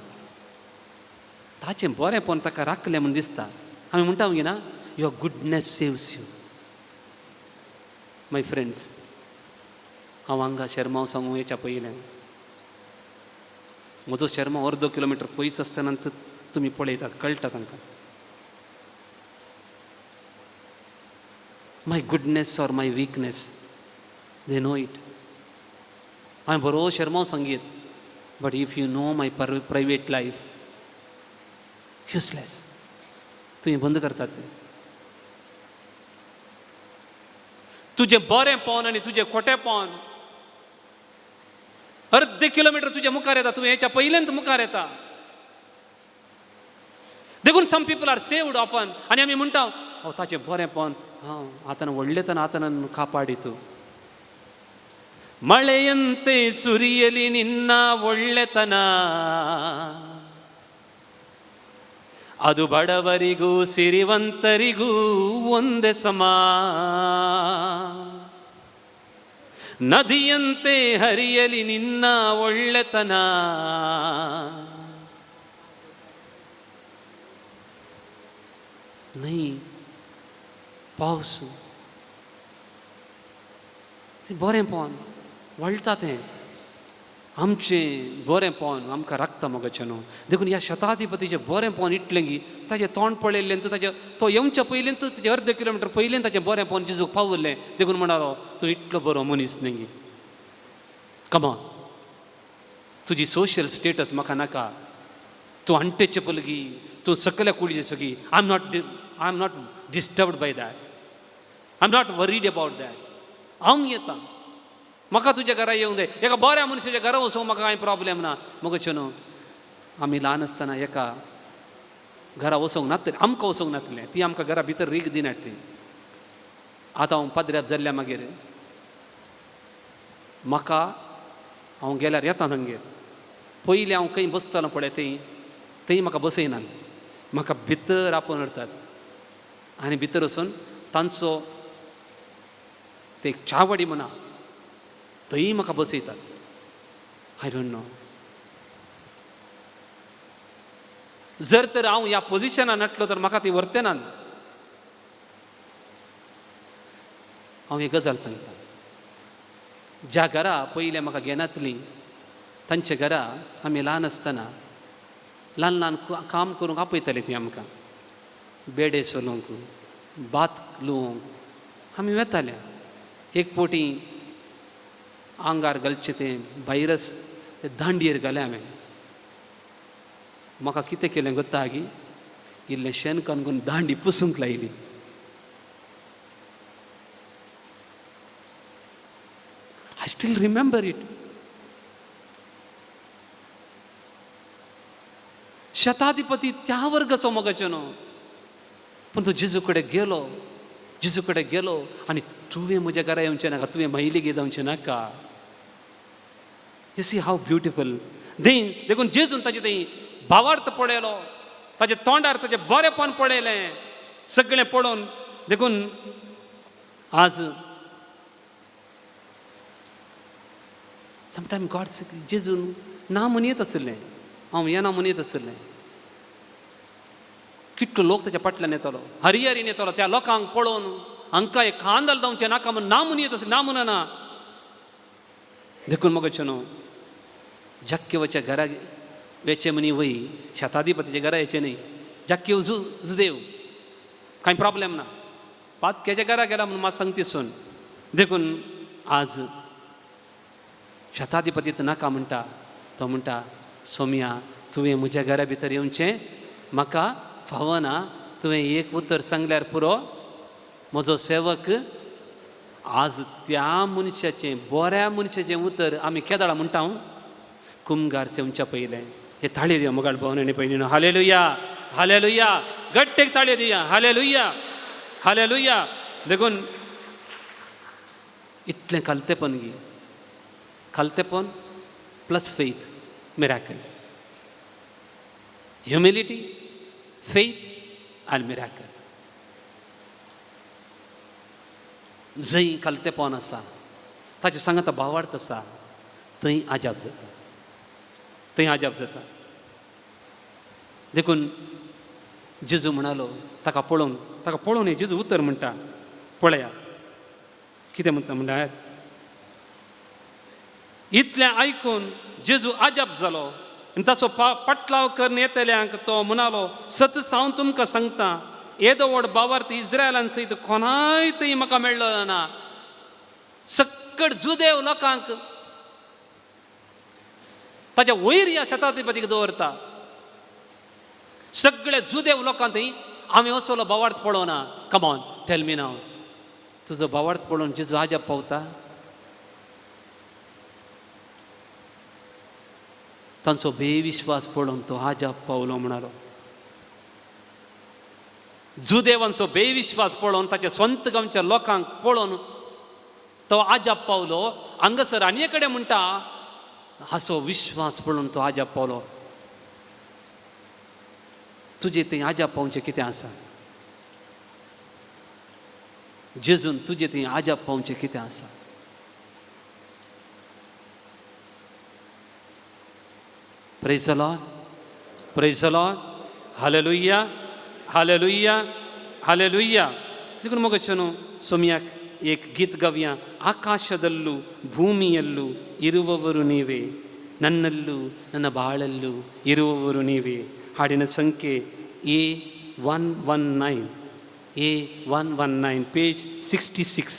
[SPEAKER 2] ताचें बरेंपण ताका राखलें म्हूण दिसता. आमी म्हणटा गी ना, your goodness saves you. My friends, हांव हांगा शेरमांव सांगूं येच्या पयलें म्हजो शेरमांव अर्दो किलोमिटर पयस आसतना तुमी पळयतात, कळटा तांकां. My goodness or my weakness they know it. हांवें बरो शेरमांव सांगीत, but if you know my private life, useless. तुवें बंद करतात ते. तुजें बरेंपण आनी तुजें खोटेपण अर्दे किलोमिटर तुज्या मुखार येता, तुवें हेच्या पयल्यान मुखार येता. देखून some people are saved often आनी आमी म्हणटा हो ताचें बरेंपण हांव आतां व्हडलें तर आतां कापाडी तूं. ಮಳೆಯಂತೆ ಸುರಿಯಲಿ ನಿನ್ನ ಒಳ್ಳೆತನ, ಅದು ಬಡವರಿಗೂ ಸಿರಿವಂತರಿಗೂ ಒಂದೇ ಸಮ. ನದಿಯಂತೆ ಹರಿಯಲಿ ನಿನ್ನ ಒಳ್ಳೆತನ, न्हंय, पावस, तें बरेंपण वळटा, तें आमचें बरेंपण आमकां राखता मगोचे न्हू. देखून ह्या शताधिपतीचें बरेंपण इतलें की ताजें तोंड पळयल्लें तर ताजें तो येवच्या पयलीं तर ताजें अर्द किलोमिटर पयलीं ताचें बरेंपण जेजूक पावल्लें. देखून म्हणालो तूं इतलो बरो मनीस न्ही, कमॉन, तुजी सोशल स्टेटस म्हाका नाका, तूं अनटचेबल गी, तूं सकल्या कुडीचे सगी, I am not disturbed by that, I am not worried about that. हांव येता, म्हाका तुज्या घरा येवंक जाय, एका बऱ्या मनशाच्या घरा वचूंक म्हाका कांय प्रॉब्लेम ना. मगो न्हू आमी ल्हान आसतना एका घरा वचूंक नातलें, आमकां वचूंक नातलें, ती आमकां घरा भितर रीग दिनाटली. आतां हांव पाद्र्याप जाल्ल्या मागीर म्हाका हांव गेल्यार येता तांगेर, पयलीं हांव खंय बसतालो पळय थंय थंय म्हाका बसयनात, म्हाका भितर आपोवन व्हरतात आनी भितर वचून तांचो ते चावडी म्हणा थंय म्हाका बसयतात. I don't know, जर तर हांव ह्या पोजिशनान नाटलो तर म्हाका ती व्हरते ना. हांव ही गजाल सांगता, ज्या घरा पयलें म्हाका घेनातलीं तांच्या घरा आमी ल्हान आसतना ल्हान ल्हान काम करूंक आपयतालीं ती आमकां, बेडे सोलूंक, भात लुवंक आमी वेताले. एक पोटी आंगार घालचें तें भायरस दांडयेर घालें हांवें. म्हाका कितें केलें गोत्ता गी, इल्लें शेण कानून दांडी पुसूंक लायली. I still remember it. शताधिपती त्या वर्गाचो मगाचो न्हू, पूण तो जेजू कडेन गेलो, जेजू कडेन गेलो आनी तुवें म्हज्या घरा येवचें नाका, तुवें महिलेगे जावचें नाका. You see how beautiful दें. देखून जेजून ताजें थंय भावार्थ पळयलो, ताजे तोंडार ताजें बरेंपण पळयलें, सगळें पळोवन. देखून आज समटायम गॉड जेजून ना म्हणयत आशिल्लें, हांव येना म्हणयत आशिल्लें. कितलो लोक ताच्या फाटल्यान येतालो, हरिहरीन येतालो, त्या लोकांक पळोवन हांकां एक खांदाल जावचें नाका म्हूण ना म्हणयत आसलें, ना म्हणना. देखून मगो न्हू जाक्केवाच्या घरा वेचें म्हणी वय, शताधिपतीच्या घरा येचें न्हय, जाक्केव जुदेव, कांय प्रॉब्लेम ना, पातक्याच्या घरा गेला म्हणून मात सांगती सून. देखून आज शताधिपती नाका म्हणटा, तो म्हणटा सोम्या तुवें म्हज्या घरा भितर येवचें म्हाका फावना, तुवें एक उतर सांगल्यार पुरो, म्हजो सेवक. आज त्या मनशाचें बऱ्या मनशाचें उतर आमी केदाळा म्हणटा, हांव कुमगार सेवच्या पयलें हे ताळयो दिया मोगाळ भोवन आनी पयलीं. हालेलुया, हालेलुया, गट्टेक ताळयो दिया, हालेलुया, हालेलुया. देखून इतलें खालतेपण गी, खालतेपण plus faith miracle, humility, faith आनी मिराकल. जंय खालतेपण आसा ताचे सांगाता भावार्थ आसा थंय आजाप जाता, थंय आजाप जाता. देखून जेजू म्हणालो ताका पळोवन, ताका पळोवन हे जेजू उतर म्हणटा, पळया कितें म्हणटा म्हणल्यार, इतलें आयकून जेजू आजाप जालो आनी ताचो पाटलाव करून येतल्यांक तो म्हणालो, सत हांव तुमकां सांगता, येदो व्हड भावार्थ इस्रायलान सयत कोणाय थंय म्हाका मेळ्ळो ना. सक्कड जुदेव लोकांक ताच्या वयर ह्या शताधिपतीक दवरता, सगळे जुदेव लोकांक थंय हांवें असलो भावार्थ पळोवना. कमॉन टेल मी नाव, तुजो भावार्थ पळोवन जेजू आजाप पावता? तांचो बेविश्वास पळोवन तो आजाप पावलो म्हणालो. जुदेवांचो बेविश्वास पळोवन ताच्या स्वंत गांवच्या लोकांक पळोवन तो आजाप पावलो. हांगासर आनी कडेन म्हणटा हाचो विश्वास पळोवन तो आजाप पावलो. तुजें थंय आजाप पावचें कितें आसा? जेजून तुजें थंय आजाप पावचें कितें आसा? Praise the Lord, praise the Lord, hallelujah, hallelujah. Hallelujah. देखून मोगाचो न्हू सोमयाक एक गीत गावया. ಆಕಾಶದಲ್ಲೂ ಭೂಮಿಯಲ್ಲೂ ಇರುವವರು ನೀವೇ, ನನ್ನಲ್ಲೂ ನನ್ನ ಬಾಳಲ್ಲೂ ಇರುವವರು ನೀವೇ. ಹಾಡಿನ ಸಂಖ್ಯೆ A119, A119, page 66.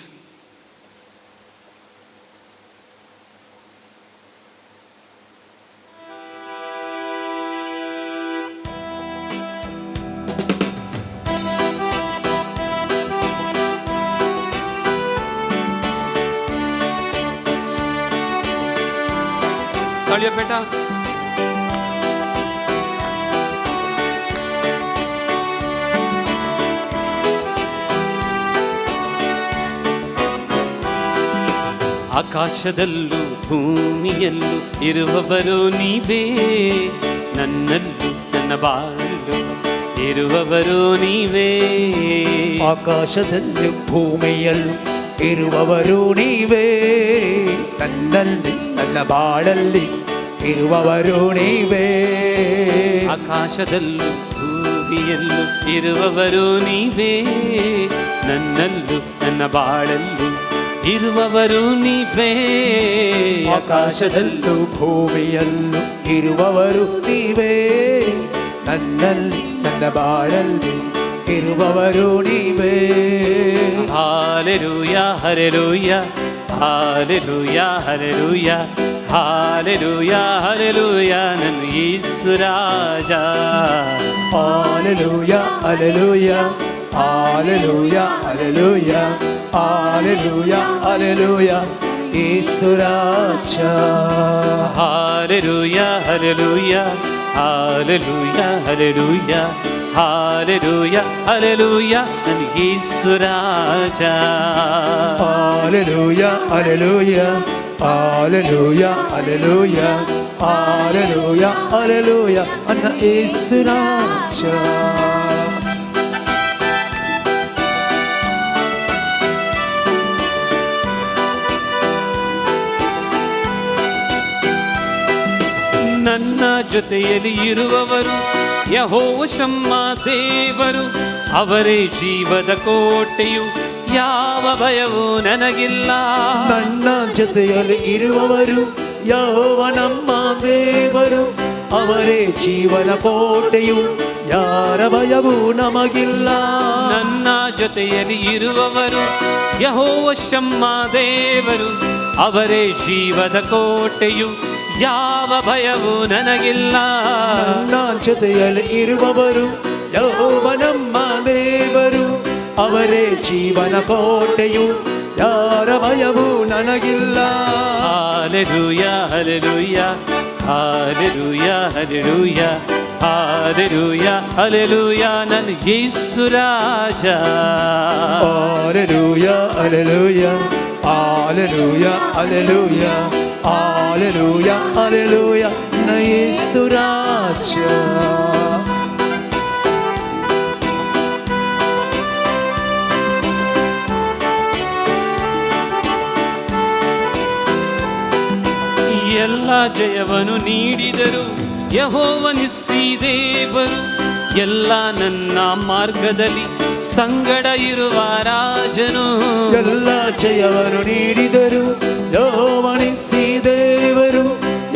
[SPEAKER 2] ताळयो बेटा. ಆಕಾಶದಲ್ಲೂ ಭೂಮಿಯಲ್ಲೂ ಇರುವವರು ನೀವೇ, ನನ್ನಲ್ಲೂ ನನ್ನ ಬಾಳಲ್ಲೂ ಇರುವವರು ನೀವೇ.
[SPEAKER 3] ಆಕಾಶದಲ್ಲೂ ಭೂಮಿಯಲ್ಲೂ ಇರುವವರು ನೀವೇ, ನನ್ನಲ್ಲಿ ನನ್ನ ಬಾಳಲ್ಲಿ ಇರುವವರು ನೀವೇ.
[SPEAKER 2] ಆಕಾಶದಲ್ಲೂ ಭೂಮಿಯಲ್ಲೂ ಇರುವವರು ನೀವೇ, ನನ್ನಲ್ಲೂ ನನ್ನ ಬಾಳಲ್ಲೂ ಇರುವವರು ನೀವೇ.
[SPEAKER 3] ಆಕಾಶದಲ್ಲೂ ಭೂಮಿಯಲ್ಲೂ ಇರುವವರು ನೀವೇ, ನನ್ನಲ್ಲಿ ನನ್ನ ಬಾಳಲ್ಲಿ ಇರುವವರು ನೀವೇ.
[SPEAKER 2] Hallelujah hallelujah hallelujah hallelujah hallelujah hallelujah ನನ್ನ ಯೇಸು ರಾಜ.
[SPEAKER 3] Hallelujah hallelujah hallelujah hallelujah hallelujah hallelujah Yesu Raja.
[SPEAKER 2] Hallelujah hallelujah hallelujah hallelujah hallelujah hallelujah ನನ್ನ ಯೇಸು ರಾಜ.
[SPEAKER 3] Hallelujah hallelujah hallelujah hallelujah hallelujah hallelujah ನನ್ನ ಯೇಸು ರಾಜ.
[SPEAKER 2] ನನ್ನ ಜೊತೆಯಲ್ಲಿ ಇರುವವರು ಯೆಹೋವ ಶಮ್ಮ ದೇವರು, ಅವರೇ ಜೀವದ ಕೋಟೆಯು, ಯಾವ ಭಯವೂ ನನಗಿಲ್ಲ.
[SPEAKER 3] ನನ್ನ ಜೊತೆಯಲ್ಲಿ ಇರುವವರು ಯೆಹೋವ ನಮ್ಮ ದೇವರು, ಅವರೇ ಜೀವನ ಕೋಟೆಯು, ಯಾರ ಭಯವೂ ನಮಗಿಲ್ಲ.
[SPEAKER 2] ನನ್ನ ಜೊತೆಯಲ್ಲಿ ಇರುವವರು ಯೆಹೋವ ಶಮ್ಮ ದೇವರು, ಅವರೇ ಜೀವದ ಕೋಟೆಯು, ಯಾವ ಭಯವೂ ನನಗಿಲ್ಲ.
[SPEAKER 3] ನನ್ನ ಜೊತೆಯಲ್ಲಿ ಇರುವವರು ಯೆಹೋವ ನಮ್ಮ ದೇವರು, ಅವರೇ ಜೀವನ ಕೋಟೆಯು, ಯಾರ ಭಯವೂ ನನಗಿಲ್ಲ.
[SPEAKER 2] Hallelujah hallelujah hallelujah hallelujah hallelujah hallelujah ನನ್ನ ಯೇಸು ರಾಜ.
[SPEAKER 3] Hallelujah hallelujah hallelujah hallelujah hallelujah hallelujah ನನ್ನ ಯೇಸು ರಾಜ.
[SPEAKER 2] ಎಲ್ಲ ಜಯವನ್ನು ನೀಡಿದರು ಯೆಹೋವನಿಸ್ಸಿ ದೇವರು, ಎಲ್ಲ ನನ್ನ ಮಾರ್ಗದಲ್ಲಿ ಸಂಗಡ ಇರುವ ರಾಜನು.
[SPEAKER 3] ಎಲ್ಲ ಜಯವನ್ನು ನೀಡಿದರು ಯೆಹೋವನಿಸ್ಸಿ ದೇವರು,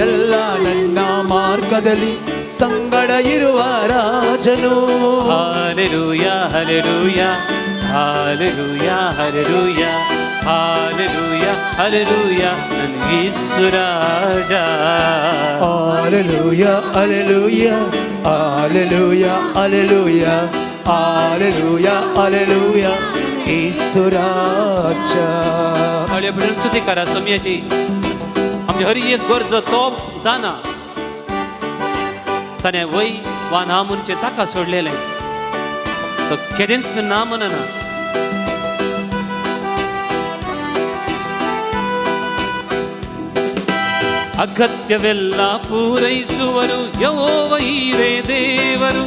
[SPEAKER 3] ಎಲ್ಲ ನನ್ನ ಮಾರ್ಗದಲ್ಲಿ ಸಂಗಡ ಇರುವ ರಾಜನು.
[SPEAKER 2] Hallelujah hallelujah hallelujah hallelujah hallelujah hallelujah ನನ್ನ ಯೇಸು ರಾಜ.
[SPEAKER 3] Hallelujah hallelujah hallelujah hallelujah hallelujah hallelujah Yesu Raja.
[SPEAKER 2] स्तुती करा सोमयाची. आमची हर एक गरजो तो जाना ताणें वय वा ना म्हणचें ताका सोडलेलें, तो केदेंच ना म्हणना. ಅಗತ್ಯವೆಲ್ಲ ಪೂರೈಸುವರು ಯೆಹೋವ ಹೀರೇ ದೇವರು,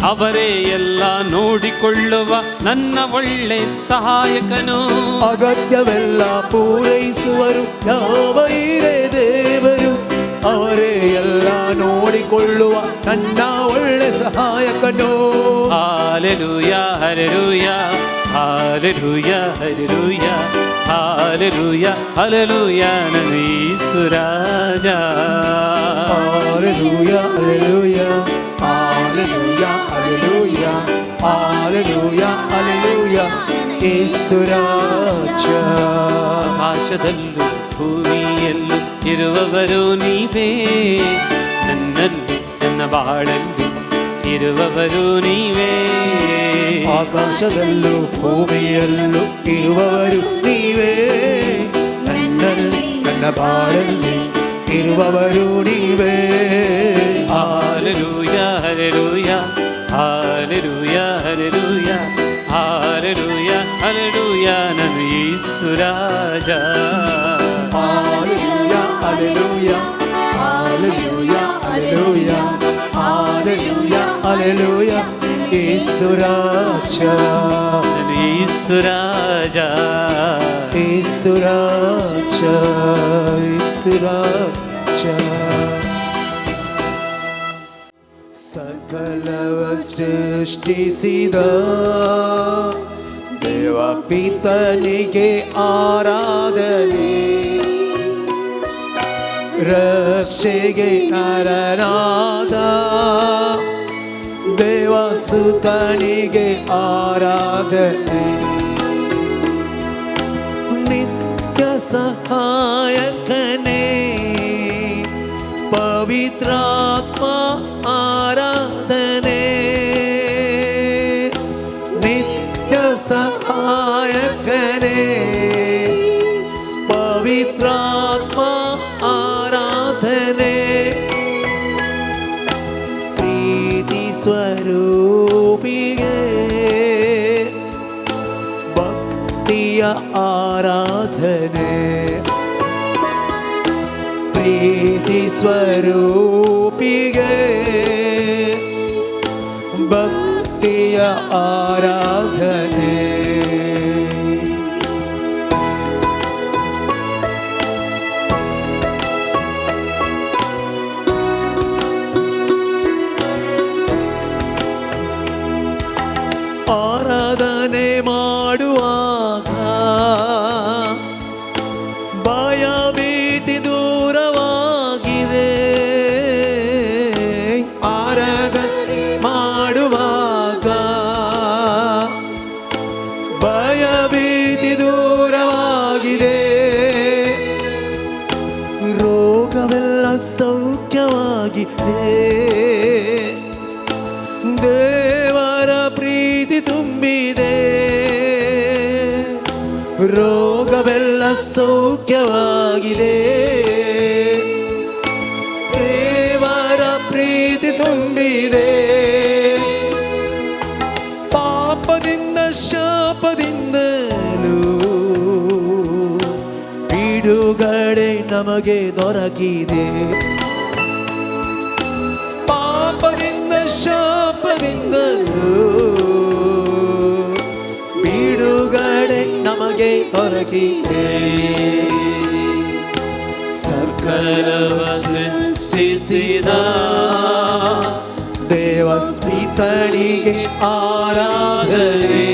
[SPEAKER 2] ಅವರೇ ಎಲ್ಲ ನೋಡಿಕೊಳ್ಳುವ ನನ್ನ ಒಳ್ಳೆ ಸಹಾಯಕನು.
[SPEAKER 3] ಅಗತ್ಯವೆಲ್ಲ ಪೂರೈಸುವರು ಯೆಹೋವ ಹೀರೇ ದೇವರು, ಅವರೇ ಎಲ್ಲ ನೋಡಿಕೊಳ್ಳುವ ನನ್ನ ಒಳ್ಳೆ ಸಹಾಯಕನು.
[SPEAKER 2] Hallelujah, hallelujah, hallelujah, hallelujah, hallelujah, hallelujah, ನನ್ನ ಯೇಸು ರಾಜ.
[SPEAKER 3] Hallelujah, hallelujah, hallelujah, hallelujah, hallelujah, hallelujah, Yesu Raja.
[SPEAKER 2] ಆಕಾಶದಲ್ಲೂ ಭೂಮಿಯಲ್ಲೂ ಇರುವವರು ನೀವೇ, ನನ್ನಲ್ಲಿ ನನ್ನ ಬಾಳಲ್ಲಿ ಇರುವವರು ನೀವೇ.
[SPEAKER 3] ಆಕಾಶದಲ್ಲೂ ಭೂಮಿಯಲ್ಲೂ ಇರುವವರು ನೀವೇ, ನನ್ನಲ್ಲಿ ನನ್ನ ಬಾಳಲ್ಲಿ ಇರುವವರು ನೀವೇ.
[SPEAKER 2] Hallelujah, hallelujah, hallelujah, hallelujah, hallelujah, hallelujah, ನನ್ನ ಯೇಸು ರಾಜ.
[SPEAKER 3] Hallelujah, hallelujah, hallelujah, hallelujah, hallelujah, hallelujah, Yesu Raja.
[SPEAKER 2] ನನ್ನ ಯೇಸು ರಾಜ.
[SPEAKER 3] ಯೇಸು ರಾಜ, ಯೇಸು ರಾಜ. ಸಕಲವ ಸೃಷ್ಟಿಸಿದ ದೇವ ಪಿತನಿಗೆ ಆರಾಧನೆ, ರಕ್ಷೆಗೆ ನರನಾದ ದೇವಸುತನಿಗೆ ಆರಾಧನೆ, ನಿತ್ಯ ಸಹಾಯಕನೇ ಪವಿತ್ರಾತ್ಮ ಆರಾಧನೆ, ನಿತ್ಯ ಸಹಾಯಕನೇ ಪವಿತ್ರಾತ್ಮ ಆರಾಧನೆ, ಪ್ರೀತಿ ಸ್ವರೂಪಿಗೆ ಭಕ್ತಿಯ ಆರಾಧನೆ, ಪ್ರೀತಿ ಸ್ವರೂಪಿಗೆ ಭಕ್ತಿಯ ಆರಾಧನೆ. ಆರಾಧನೆ ಮಾಡುವಾಗ ಭಯ ಭೀತಿ ದೂರವಾಗಿದೆ, ಆರಾಧನೆ ಮಾಡುವಾಗ ಭಯ ಭೀತಿ ದೂರವಾಗಿದೆ, ರೋಗವೆಲ್ಲ ಸೌಖ್ಯವಾಗಿದೆ, ದೇವರ ಪ್ರೀತಿ ತುಂಬಿದೆ, ರೋಗವೆಲ್ಲ ಸೌಖ್ಯವಾಗಿದೆ, ದೇವರ ಪ್ರೀತಿ ತುಂಬಿದೆ, ಪಾಪದಿಂದ ಶಾಪದಿಂದಲೂ ಬಿಡುಗಡೆ ನಮಗೆ ದೊರಕಿದೆ, ಪಾಪದಿಂದ ಶಾಪದಿಂದಲೂ ಬಿಡುಗಡೆ ನಮಗೆ ದೊರಕಿದೆ.
[SPEAKER 2] ಸಕಲವ ಸೃಷ್ಟಿಸಿದ
[SPEAKER 3] ದೇವಸ್ಮಿತನಿಗೆ ಆರಾಧನೆ,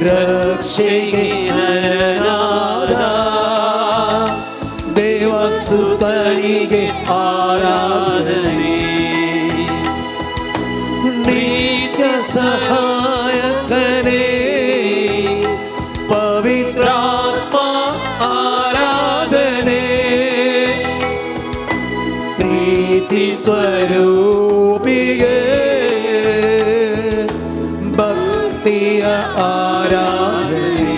[SPEAKER 3] ರಕ್ಷೆಗೆ ನರನಾದ ದೇವಸುತನಿಗೆ ಆರಾಧನೆ, ನಿತ್ಯ ಸಹಾಯಕನೇ ಪವಿತ್ರಾತ್ಮ ಆರಾಧನೆ, ಪ್ರೀತಿ ಸ್ವರೂಪಿಗೆ ಭಕ್ತಿಯ ಆರಾಧನೆ.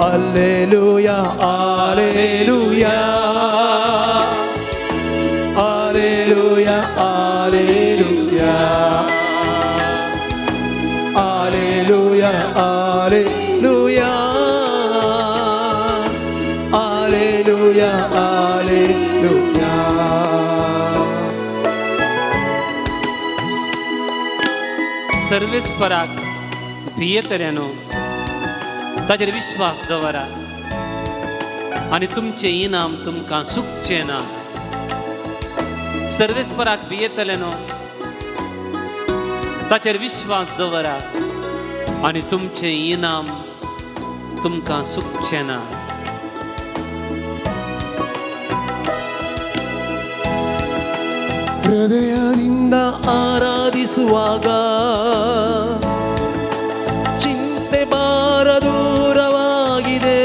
[SPEAKER 3] Alleluia, alleluia, alleluia, alleluia, alleluia, alleluia, alleluia, alleluia.
[SPEAKER 2] सर्वेस्पराक भियेतल्यानो ताजेर विश्वास दवरा. आनी तुमचें इनाम तुमकां सुकचें ना. सर्वेस्पराक भियेतले न्हू, ताचेर विश्वास दवरा आनी तुमचें इनाम तुमकां सुकचें ना.
[SPEAKER 3] ಹೃದಯದಿಂದ ಆರಾಧಿಸುವಾಗ ಚಿಂತೆ ಭಾರ ದೂರವಾಗಿದೆ.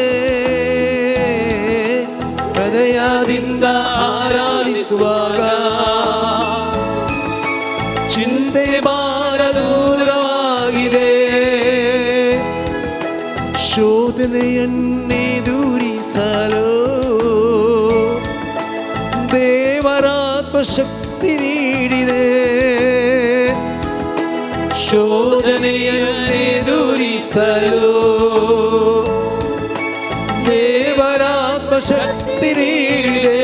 [SPEAKER 3] ಹೃದಯದಿಂದ ಆರಾಧಿಸುವಾಗ ಚಿಂತೆ ಭಾರ ದೂರವಾಗಿದೆ. ಶೋಧನೆಯನ್ನೆದುರಿಸಲು ದೇವರಾತ್ಮ ಶಕ್ತಿ ನೀಡಿದೆ. ಶೋಧನೆಯನ್ನೆದುರಿಸಲು ದೇವರಾತ್ಮ ಶಕ್ತಿ ನೀಡಿದೆ.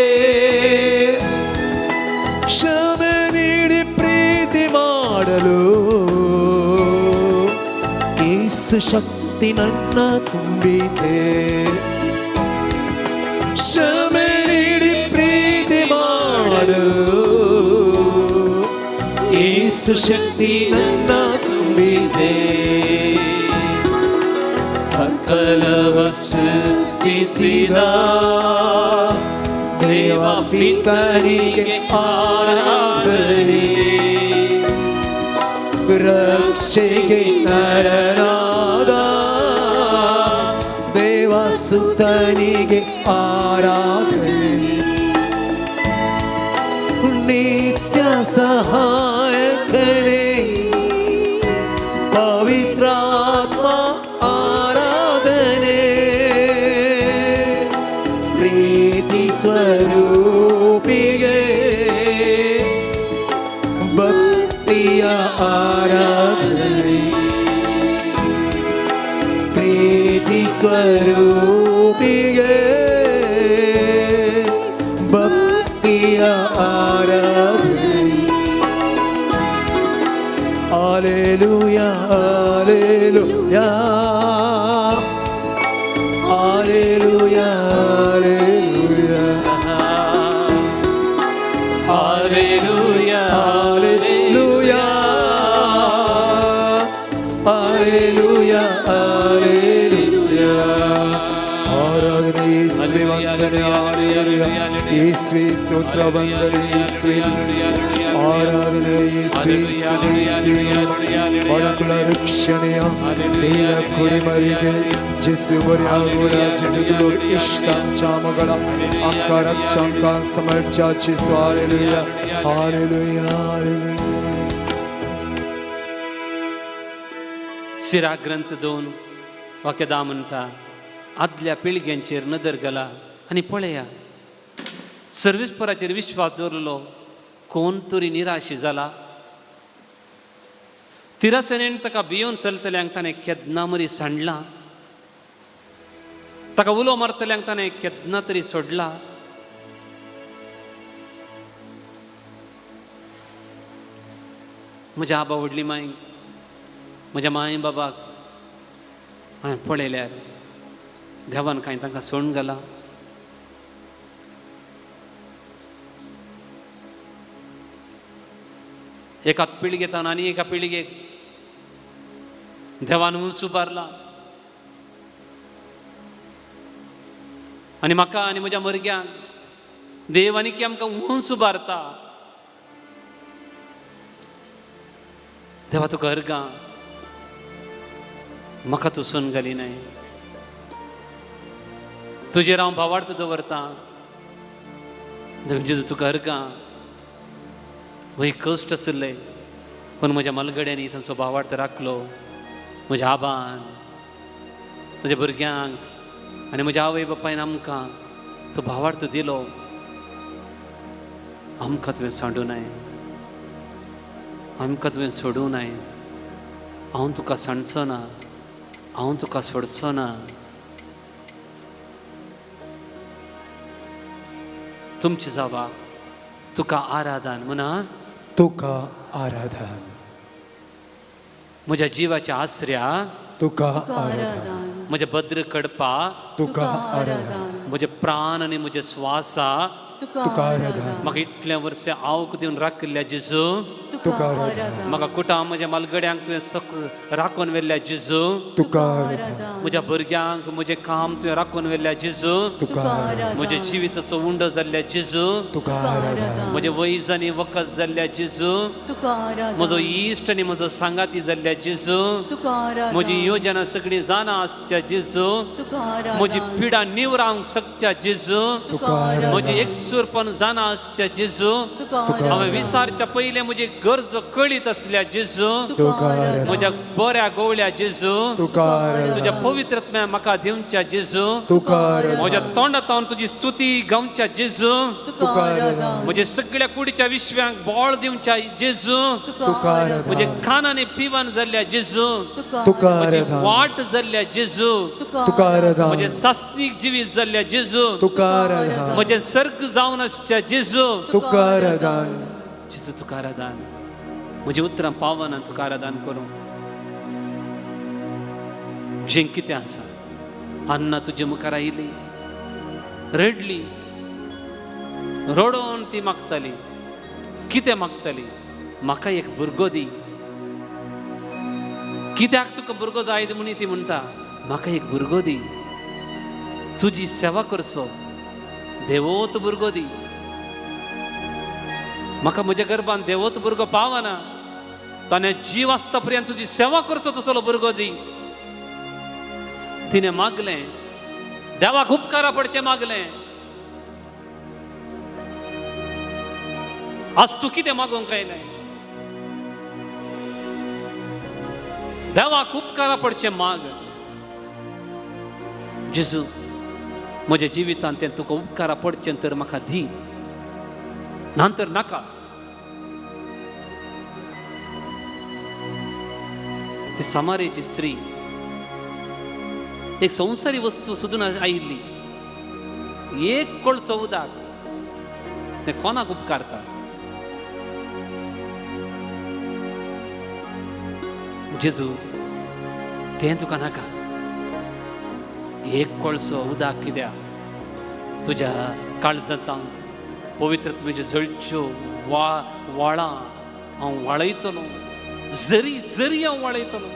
[SPEAKER 3] ಕ್ಷಮೆ ನೀಡಿ ಪ್ರೀತಿ ಮಾಡಲು ಯೇಸು ಶಕ್ತಿ ನನ್ನ ತುಂಬಿದೆ. ಕ್ಷಮೆ ನೀಡಿ ಪ್ರೀತಿ ಮಾಡಲು ಯೇಸು ಶಕ್ತಿ ನನ್ನ ತುಂಬಿದೆ. ಸಕಲವ ಸೃಷ್ಟಿಸಿದ ದೇವ ಪಿತನಿಗೆ ಆರಾಧನೆ, ರಕ್ಷೆಗೆ ನರನಾದ ದೇವಸುತನಿಗೆ ಆರಾಧನೆ, ನಿತ್ಯ ಸಹಾಯಕನೇ ಪವಿತ್ರಾತ್ಮ ಆರಾಧನೆ, ಪ್ರೀತಿ ಸ್ವರೂಪಿಗೆ ಭಕ್ತಿಯ ಆರಾಧನೆ, ಪ್ರೀತಿ ಸ್ವರೂಪಿಗೆ ಭಕ್ತಿಯ ಆರಾಧನೆ. Alleluia, alleluia, alleluia, alleluia, alleluia, alleluia, alleluia. ಆರಾಧನೆ ಯೇಸುವೆ ವಂದನೆ, alleluia. ಯೇಸುವೆ ಸ್ತೋತ್ರ ವಂದನೆ, ಯೇಸುವೆ ಆರಾಧನೆ, ಯೇಸುವೆ ಸ್ತುತಿ, ಯೇಸುವೆ ಮನುಕುಲ ರಕ್ಷಣೆಯ ನೀಲ ಕುರಿಮರಿಗೆ ಜೆಸುವರ್ಯಾಗುಲ ಜೆಸುಗಳು ಇಷ್ಟ ಚಾಮಗಳ ಅಂಕಾರ ಚಂಕ ಸಮರ್ಚ ಚಿಸು. Alleluia, alleluia, alleluia.
[SPEAKER 2] सिरा ग्रंथ 2 वाक्य 10 म्हणटा, आदल्या पिळग्यांचेर नदर घाला आनी पळया, सर्वेस्पराचेर विश्वास दवरलो कोण तरी निराशी जाला. तिरासेनेन ताका भियोवन चलतल्यांक ताणें केन्ना मरी सांडला, ताका उलो मारतल्यांक ताणें केन्ना तरी सोडला. म्हज्या आबा व्हडली माय, म्हज्या माय बाबाक हांवें पळयल्यार देवान कांय तांकां सोडून घाला. एका पिळगेतान आनी एका पिळगेक देवान उंच उबारला आनी म्हाका आनी म्हज्या भुरग्यांक देव आनी की आमकां उंच उबारता. देवा तुका अर्गां, म्हाका तूं सोन घाली नाय, तुजेर हांव भावार्थ दवरतां. जेजू तुका अर्गां, वय कश्ट आशिल्ले पूण म्हज्या मलगड्यांनी तांचो भावार्थ राखलो. म्हज्या आबान, म्हज्या भुरग्यांक आनी म्हज्या आवय बापायन आमकां तो भावार्थ दिलो. आमकां तुवें सांडूं नाय, आमकां तुवें सोडूं नाय. हांव तुका सांडचो ना, हांव तुका सोडचो ना. तुमची जावा तुका आराधन म्हणा,
[SPEAKER 3] तुका आराधन.
[SPEAKER 2] म्हज्या जिवाच्या आसऱ्या
[SPEAKER 3] तुका आराधन.
[SPEAKER 2] म्हजें बद्र कडपा
[SPEAKER 3] तुका आराधन
[SPEAKER 2] म्हजें प्राण आनी म्हजें स्वासा
[SPEAKER 3] तुका आराधन
[SPEAKER 2] म्हाका इतलें वर्सां आवक दिवन राखिल्ल्या जेजू
[SPEAKER 3] तुका आराधन
[SPEAKER 2] म्हाका कुटां म्हज्या मालगड्यांक तुवें सक राखून व्हेल्ल्या जेजू
[SPEAKER 3] तुका आराधन
[SPEAKER 2] म्हज्या भुरग्यांक म्हजें काम तुवें राखून व्हेल्ल्या जेजू
[SPEAKER 3] तुका आराधन
[SPEAKER 2] म्हज्या जिविताचो उंडो जाल्ल्या जेजू
[SPEAKER 3] तुका आराधन
[SPEAKER 2] म्हजें वैज आनी वखद जाल्ल्या जेजू
[SPEAKER 5] तुका आराधन
[SPEAKER 2] म्हजो इश्ट आनी म्हजो सांगाती जाल्ल्या जेजू
[SPEAKER 5] तुका आराधन
[SPEAKER 2] म्हजी योजना सगळी जाणा आसच्या जेजू
[SPEAKER 5] तुका आराधन
[SPEAKER 2] म्हजी पिडा निवरावंक शकच्या जेजू
[SPEAKER 3] तुका आराधन
[SPEAKER 2] म्हजी एकसूरपण जाणा आसच्या जेजू
[SPEAKER 5] तुका
[SPEAKER 3] तुका
[SPEAKER 2] हांवें विसारच्या पयलें म्हजी गरजो कळीत आसल्या जेजू
[SPEAKER 3] तुका आराधन
[SPEAKER 2] म्हज्या बऱ्या गोवल्या जेजू
[SPEAKER 3] तुका आराधन
[SPEAKER 2] तुज्या पवित्रत्म्या म्हाका दिवच्या जेजू
[SPEAKER 3] तुका आराधन
[SPEAKER 2] म्हज्या तोंडांत तुजी स्तुती गावच्या जेजू
[SPEAKER 5] तुका आराधन
[SPEAKER 2] म्हज्या सगळ्या कुडीच्या विश्व्यांक बळ दिवच्या जेजू
[SPEAKER 3] तुका आराधन
[SPEAKER 2] म्हज्या कानांनी पिवन जाल्ल्या जेजू
[SPEAKER 3] तुका
[SPEAKER 2] म्हजी
[SPEAKER 3] आराधन
[SPEAKER 2] वाट जाल्ल्या जेजू
[SPEAKER 3] तुका आराधन
[SPEAKER 2] म्हजें सासनीक जिवीत जाल्ल्या जेजू
[SPEAKER 3] तुका आराधन
[SPEAKER 2] म्हजें सर्ग जावन आसच्या जेजू
[SPEAKER 3] तुका आराधन
[SPEAKER 2] जेजू तुका आराधन म्हजी उतरां पावना तुका आराधन करूं जें कितें आसा अन्ना तुजे मुखार आयली रडली रडोवन ती मागताली कितें मागताली म्हाका एक भुरगो दी कित्याक तुका भुरगो जाय म्हणी ती म्हणटा म्हाका एक भुरगो दी तुजी सेवा करचो देवोत भुरगो दी म्हाका म्हज्या गर्भान देवोत भुरगो पावना ताणें जीव आसता पर्यंत तुजी सेवा करचो तसलो भुरगो दी तिणें मागलें देवाक उपकारा पडचें मागलें आज तूं कितें मागूंक आयलें देवाक उपकारा पडचें माग जेजू म्हज्या जिवितांत तें तुका उपकारा पडचें तर म्हाका दी ना तर नाका ती समारेची स्त्री एक संवसारी वस्तू सोदून आयिल्ली एक कोळचो उदक तें कोणाक उपकारता जेजू तें तुका नाका एक कोळसो उदक कित्याक तुज्या काळजांत पवित्र म्हज्यो जळच्यो वा वाळां हांव वाळयतलो जरी जरी हांव वाळयतलो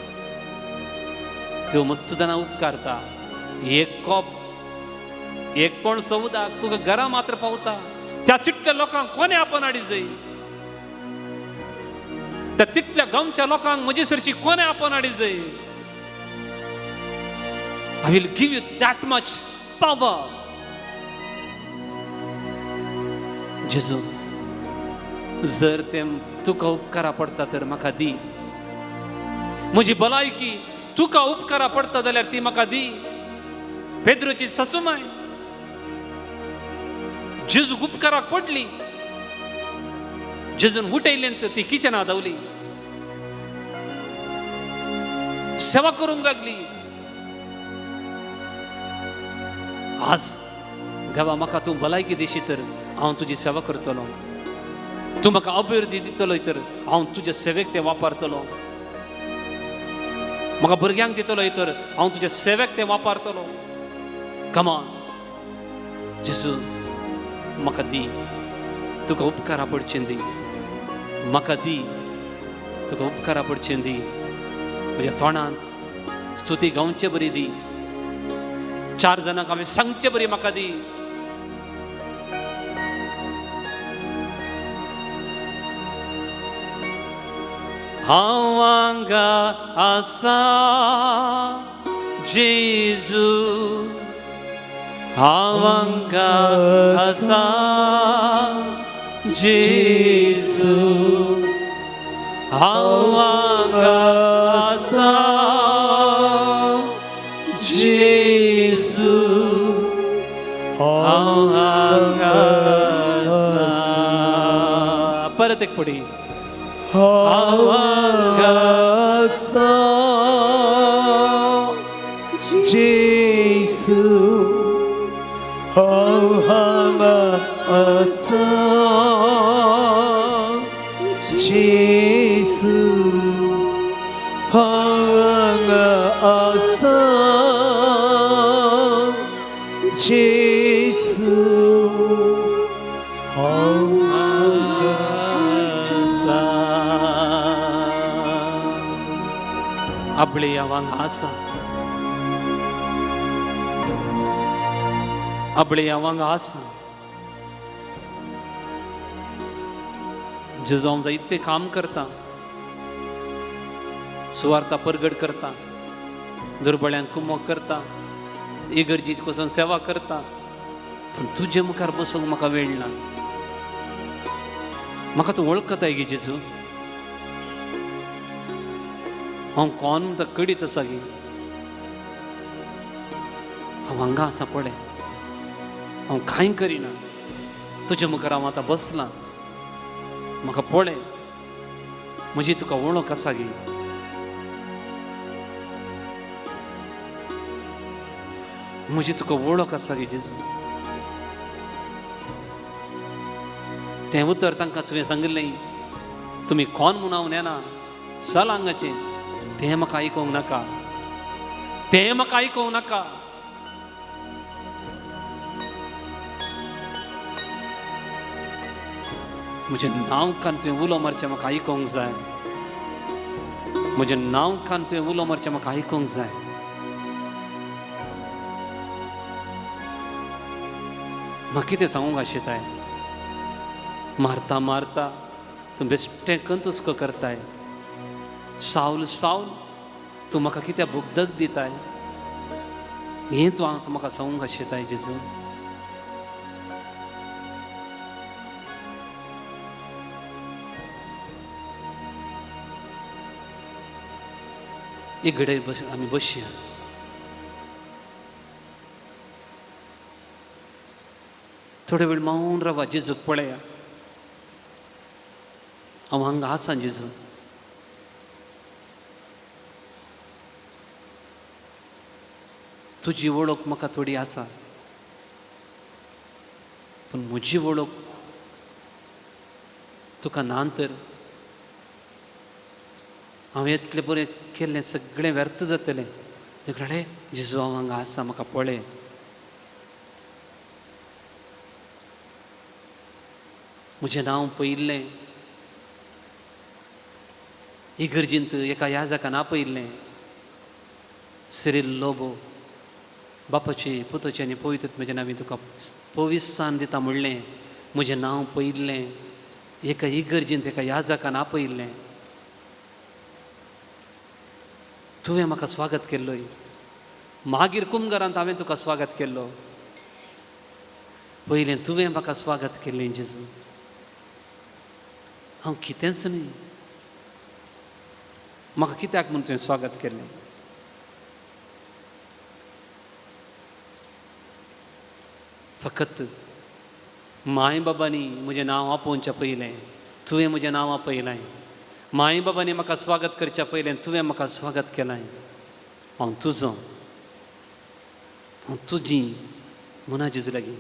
[SPEAKER 2] त्यो मस्त जाणां उपकारता एक कोप एक कोळसो उदक तुका घरा मात्र पावता त्या तितल्या लोकांक कोणें आपण हाडी जाय त्या तितल्या गांवच्या लोकांक म्हजे सरशी कोणें आपण हाडी जाय I will give you that much power. जेजू जर तें तुका उपकारा पडटा तर म्हाका दी म्हजी भलायकी तुका उपकारा पडटा जाल्यार ती म्हाका दी पेद्रोची सासुमाय जेजूक उपकाराक पडली जेजून उठयलें तर ती किचना धांवली सेवा करूंक लागली आज देवा म्हाका तूं भलायकी दिशी तर हांव तुजी सेवा करतलो तूं म्हाका अभिवृद्धी दितलो तर हांव तुज्या सेवेक तें वापरतलो म्हाका भुरग्यांक दितलो तर हांव तुज्या सेवेक तें वापरतलो कमान जेजू म्हाका दी तुका उपकारा पडचें दी म्हाका दी तुका उपकारा पडचें दी म्हज्या तोंडांत स्तुती गावचे बरी दी चार जाणांक हांवें सांगचे बरी म्हाका दी हांव हांगा आसा जेजू हांव हांगा आसा जेजू हांव हांगा आसा जेजू हांव हांगा आसा परत एक पडी
[SPEAKER 3] हांव हांगा आसा जेजू हांव हांगा आसा जेजू हांव हांगा आसा
[SPEAKER 4] ಜೇಸು
[SPEAKER 2] आपले हांव आसा, आपले हांव आसा. जेजू हांव जायतें काम करता, सुवार्ता परगट करता, दुर्बळ्यांक कुमक करता, इगर्जी कोसून सेवा करता, पूण तुजे मुखार बसूंक म्हाका वेळ ना. म्हाका तूं वळखताय गे जेजू, हांव कोण म्हणटा कडीत आसा गे, हांव हांगा आसा पळय, हांव कांय करिना, तुजे मुखार हांव आतां बसलां, म्हाका पळय, म्हजी तुका वळख आसा गे. म्हजी तुका वळख आसा गे जेजू. तें उतर तांकां तुवें सांगिल्लें, तुमी कोण म्हूण हांव नेना, चल हांगाचें, तें म्हाका आयकूंक नाका, तें म्हाका आयकूंक नाका. म्हजें नांव कान तुवें उलो मारचें म्हाका आयकूंक जाय, म्हजें नांव कान तुवें उलो मारचें म्हाका आयकूंक जाय. म्हाका कितें सांगूंक आशिताय, मारता मारता तूं बेश्टें कंतुस्को करताय, सावल सावल तूं म्हाका कित्याक भुगदक दिताय, हें तूं हांव म्हाका सांगूंक आशिताय जेजू. एक घडये बस आमी बसया. थोडे वेळ मावन रावा, जेजूक पळया, हांव हांगा आसा जेजू. तुजी वळख म्हाका थोडी आसा, पूण म्हजी वळख तुका ना तर हांव इतलें बरें केल्लें सगळें व्यर्थ जातलें. ते कळ्ळें जेजू हांव हांगा आसा, म्हाका पळय. म्हजें नांव पयिल्लें इगर्जींत एका याजकान आपयिल्लें, सिरील लोबो, बापाचे पुताचे आनी पवित्र म्हजें नांव तुका पविसान दिता म्हणलें. म्हजें नांव पयिल्लें एका इगर्जींत एका याजकान आपयिल्लें, तुवें म्हाका स्वागत केल्लो. मागीर कुमगरांत हांवें तुका स्वागत केल्लो, पयलें तुवें म्हाका स्वागत केल्लें जेजू. हांव कितेंच न्ही, म्हाका कित्याक म्हूण तुवें स्वागत केल्लें? फकत माय बाबांनी म्हजें नांव आपोवच्या पयलें तुवें म्हजें नांव आपयलें, माय बाबांनी म्हाका स्वागत करच्या पयलें तुवें म्हाका स्वागत केलें. हांव तुजो, हांव तुजी म्हूण जेजू लागीं.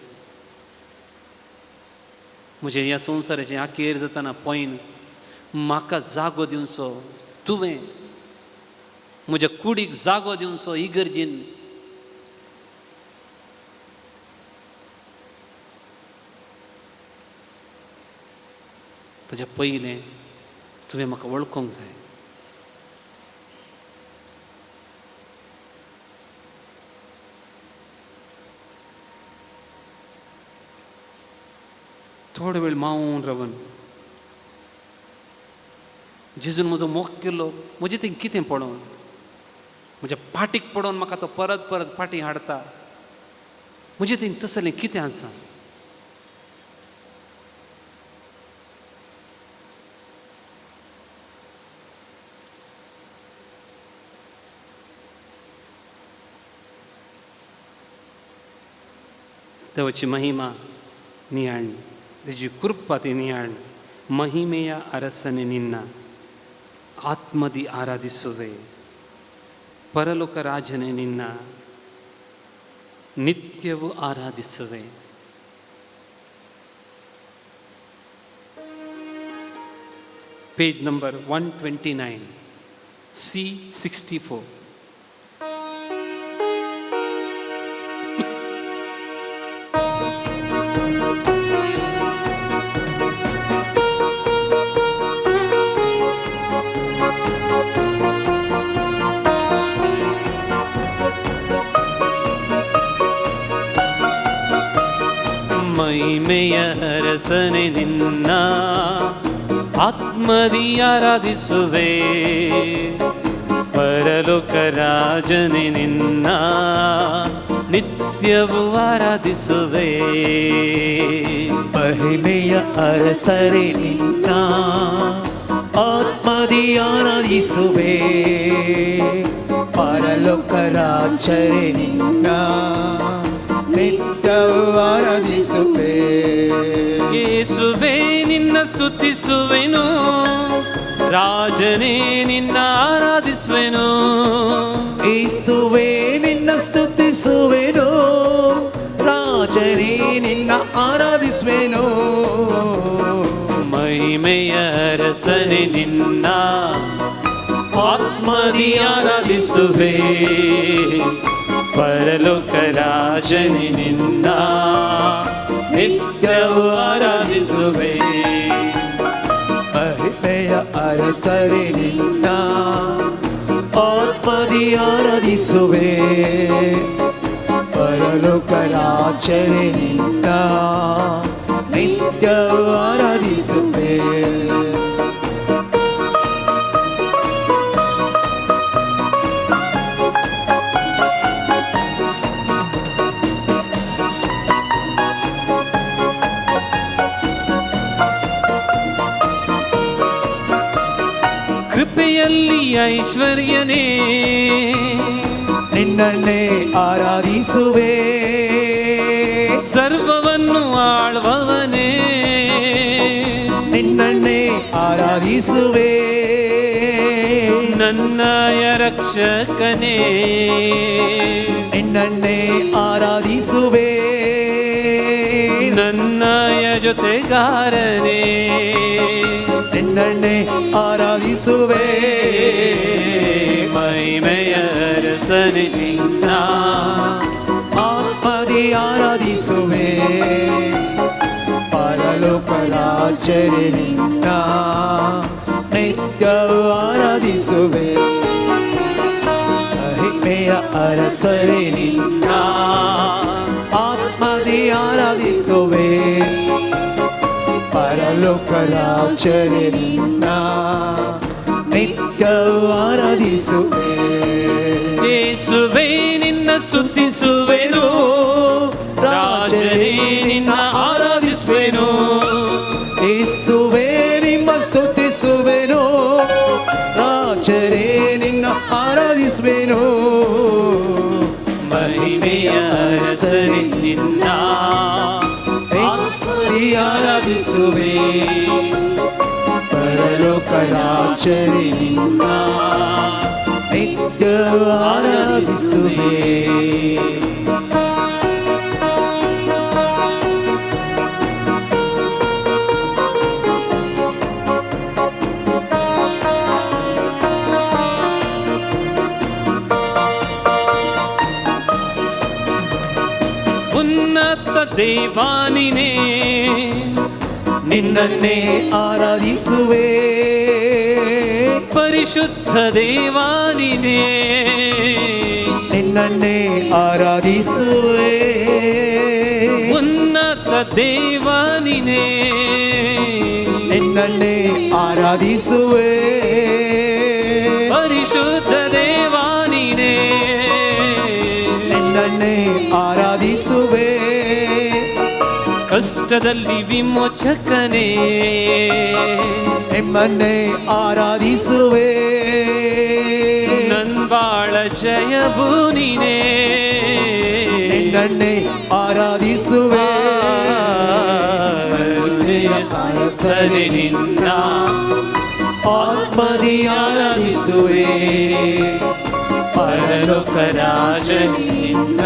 [SPEAKER 2] म्हजें ह्या संवसाराचें अखेर जातना पॉयन म्हाका जागो दिवचो तुवें, म्हज्या कुडीक जागो दिवचो इगर्जीन. ताज्या पयलें तुवें म्हाका वळखूंक जाय. थोडो वेळ मावन रावन जेजून म्हजो मोग केलो, म्हजें तें कितें पळोवन, म्हज्या पाटीक पडोवन म्हाका तो परत परत पाटी हाडटा, म्हजें तें तसलें कितें आसा? देवाची महिमा नियाळ, तेजी कृपा ती नियाळ. महिमेಯ ಅರಸನೆ ನಿನ್ನ ಆತ್ಮದಿ ಆರಾಧಿಸುವೆ, ಪರಲೋಕ ರಾಜನೇ ನಿನ್ನ ನಿತ್ಯವೂ ಆರಾಧಿಸುವೆ. Page number 129, C64. ಮಹಿಮೆಯ ಅರಸನೆ ನಿನ್ನ ಆತ್ಮದಿ ಆರಾಧಿಸುವೆ, ಪರಲೋಕ ರಾಜನೆ ನಿನ್ನ ನಿತ್ಯವೂ ಆರಾಧಿಸುವೆ.
[SPEAKER 4] ಮಹಿಮೆಯ ಅರಸರೆ ನಿನ್ನ ಆತ್ಮದಿ ಆರಾಧಿಸುವೆ, ಪರಲೋಕ ರಾಜರೇ ನಿನ್ನ ನಿತ್ಯವೂ ಆರಾಧಿಸುವೆ.
[SPEAKER 2] ಯೇಸುವೇ ನಿನ್ನ ಸ್ತುತಿಸುವೆನು, ರಾಜನೇ ನಿನ್ನ ಆರಾಧಿಸುವೆನು.
[SPEAKER 4] ಯೇಸುವೇ ನಿನ್ನ ಸ್ತುತಿಸುವೆನು, ರಾಜನೇ ನಿನ್ನ ಆರಾಧಿಸುವೆನು.
[SPEAKER 2] ಮಹಿಮೆಯ ಅರಸನೆ ನಿನ್ನ ಆತ್ಮದಿ ಆರಾಧಿಸುವೆ, ಪರಲೋಕ ರಾಜನೇ ನಿನ್ನ ನಿತ್ಯವೂ ಆರಾಧಿಸುವೆ.
[SPEAKER 4] ಮಹಿಮೆಯ ಅರಸರೆ ನಿನ್ನ ಆತ್ಮದಿ ಆರಾಧಿಸುವೆ, ಪರಲೋಕ ರಾಜರೇ ನಿನ್ನ ನಿತ್ಯವೂ ಆರಾಧಿಸುವೆ.
[SPEAKER 2] ಕೃಪೆಯಲ್ಲಿ ಐಶ್ವರ್ಯನೇ
[SPEAKER 4] ನಿನ್ನನ್ನೇ ಆರಾಧಿಸುವೆ,
[SPEAKER 2] ಸರ್ವವನ್ನು ಆಳುವವನೇ
[SPEAKER 4] ನಿನ್ನನ್ನೇ ಆರಾಧಿಸುವೆ.
[SPEAKER 2] ನನ್ನಯ ರಕ್ಷಕನೇ
[SPEAKER 4] ನಿನ್ನನ್ನೇ ಆರಾಧಿಸುವೆ,
[SPEAKER 2] ನನ್ನಯ ಜೊತೆಗಾರನೇ
[SPEAKER 4] ನಿನ್ನನ್ನೇ ಆರಾಧಿಸುವೆ.
[SPEAKER 2] ಮಹಿಮೆಯ ಅರಸನೆ ನಿನ್ನ
[SPEAKER 4] ಆತ್ಮದಿ ಆರಾಧಿಸುವೆ, ಪರಲೋಕ ರಾಜರೇ ನಿನ್ನ ನಿತ್ಯವೂ ಆರಾಧಿಸುವೆ. ಮಹಿಮೆಯ ಅರಸರೇ ನಿನ್ನ ಆತ್ಮದಿ ಆರಾಧಿಸುವೆ, ಪರಲೋಕ ರಾಜರೇ ನಿನ್ನ ನಿತ್ಯವೂ ಆರಾಧಿಸುವೆ.
[SPEAKER 2] ಯೇಸುವೇ ನಿನ್ನ ಸ್ತುತಿಸುವೆನು, ರಾಜನೇ ನಿನ್ನ ಆರಾಧಿಸುವೆನು.
[SPEAKER 4] ಯೇಸುವೇ ನಿಮ್ಮ ಸ್ತುತಿಸುವೆನು, ರಾಜರೇ ನಿನ್ನ ಆರಾಧಿಸುವೆನು.
[SPEAKER 2] ಮಹಿಮೆಯ ಅರಸನೆ ನಿನ್ನ
[SPEAKER 4] ಆತ್ಮದಿ ಆರಾಧಿಸುವೆ, ಪರಲೋಕ ರಾಜರೇ ನಿನ್ನ ನಿತ್ಯವೂ ಆರಾಧಿಸುವೆ.
[SPEAKER 2] ಉನ್ನತ ದೇವಾನಿನೇ
[SPEAKER 4] ನಿನ್ನನ್ನೇ ಆರಾಧಿಸುವೆ,
[SPEAKER 2] ಪರಿಶುದ್ಧ ದೇವಾನಿನೇ
[SPEAKER 4] ನಿನ್ನನ್ನೇ ಆರಾಧಿಸುವೆ.
[SPEAKER 2] ಉನ್ನತ ದೇವಾನಿನೇ
[SPEAKER 4] ನಿನ್ನನ್ನೇ ಆರಾಧಿಸುವೆ,
[SPEAKER 2] ಪರಿಶುದ್ಧ ದೇವಾನಿನೇ
[SPEAKER 4] ನಿನ್ನನ್ನೇ ಆರಾಧಿಸುವೆ.
[SPEAKER 2] ಕಷ್ಟದಲ್ಲಿ ವಿಮೋಚಕನೇ
[SPEAKER 4] ನಿಮ್ಮನ್ನೇ ಆರಾಧಿಸುವೆ,
[SPEAKER 2] ನನ್ಬಾಳ ಜಯವು ನೀನೇ
[SPEAKER 4] ನಿನ್ನನ್ನೇ ಆರಾಧಿಸುವೆ.
[SPEAKER 2] ಅರಸನೆ ನಿನ್ನ
[SPEAKER 4] ಆತ್ಮದಿ ಆರಾಧಿಸುವೆ,
[SPEAKER 2] ಪರಲೋಕ ರಾಜನೇ ನಿನ್ನ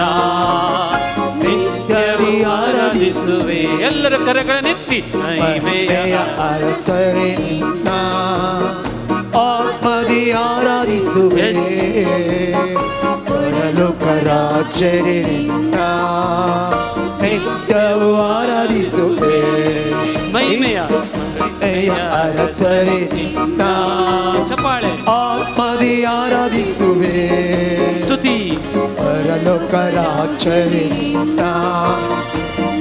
[SPEAKER 4] ನಿತ್ಯದಿ ಆರಾಧಿಸುವೆ.
[SPEAKER 2] ಆರಾಧಿಸುವೆ. ಎಲ್ಲರ ಕರಗಳನ್ನೆತ್ತಿ
[SPEAKER 4] ಮಹಿಮೆಯ ಅರಸರೇ ನಿನ್ನ ಆತ್ಮದಿ ಆರಾಧಿಸುವೆ, ಪರಲೋಕ ರಾಜರೇ ನಿನ್ನ ನಿತ್ಯವೂ ಆರಾಧಿಸುವೆ.
[SPEAKER 2] ಮಹಿಮೆಯ
[SPEAKER 4] ಅರಸರೇ ನಿನ್ನ
[SPEAKER 2] ಚಪ್ಪಾಳೆ
[SPEAKER 4] ಆತ್ಮದಿ ಆರಾಧಿಸುವೆ,
[SPEAKER 2] ಸ್ತುತಿ
[SPEAKER 4] ಪರಲೋಕ ರಾಜರೇ ನಿನ್ನ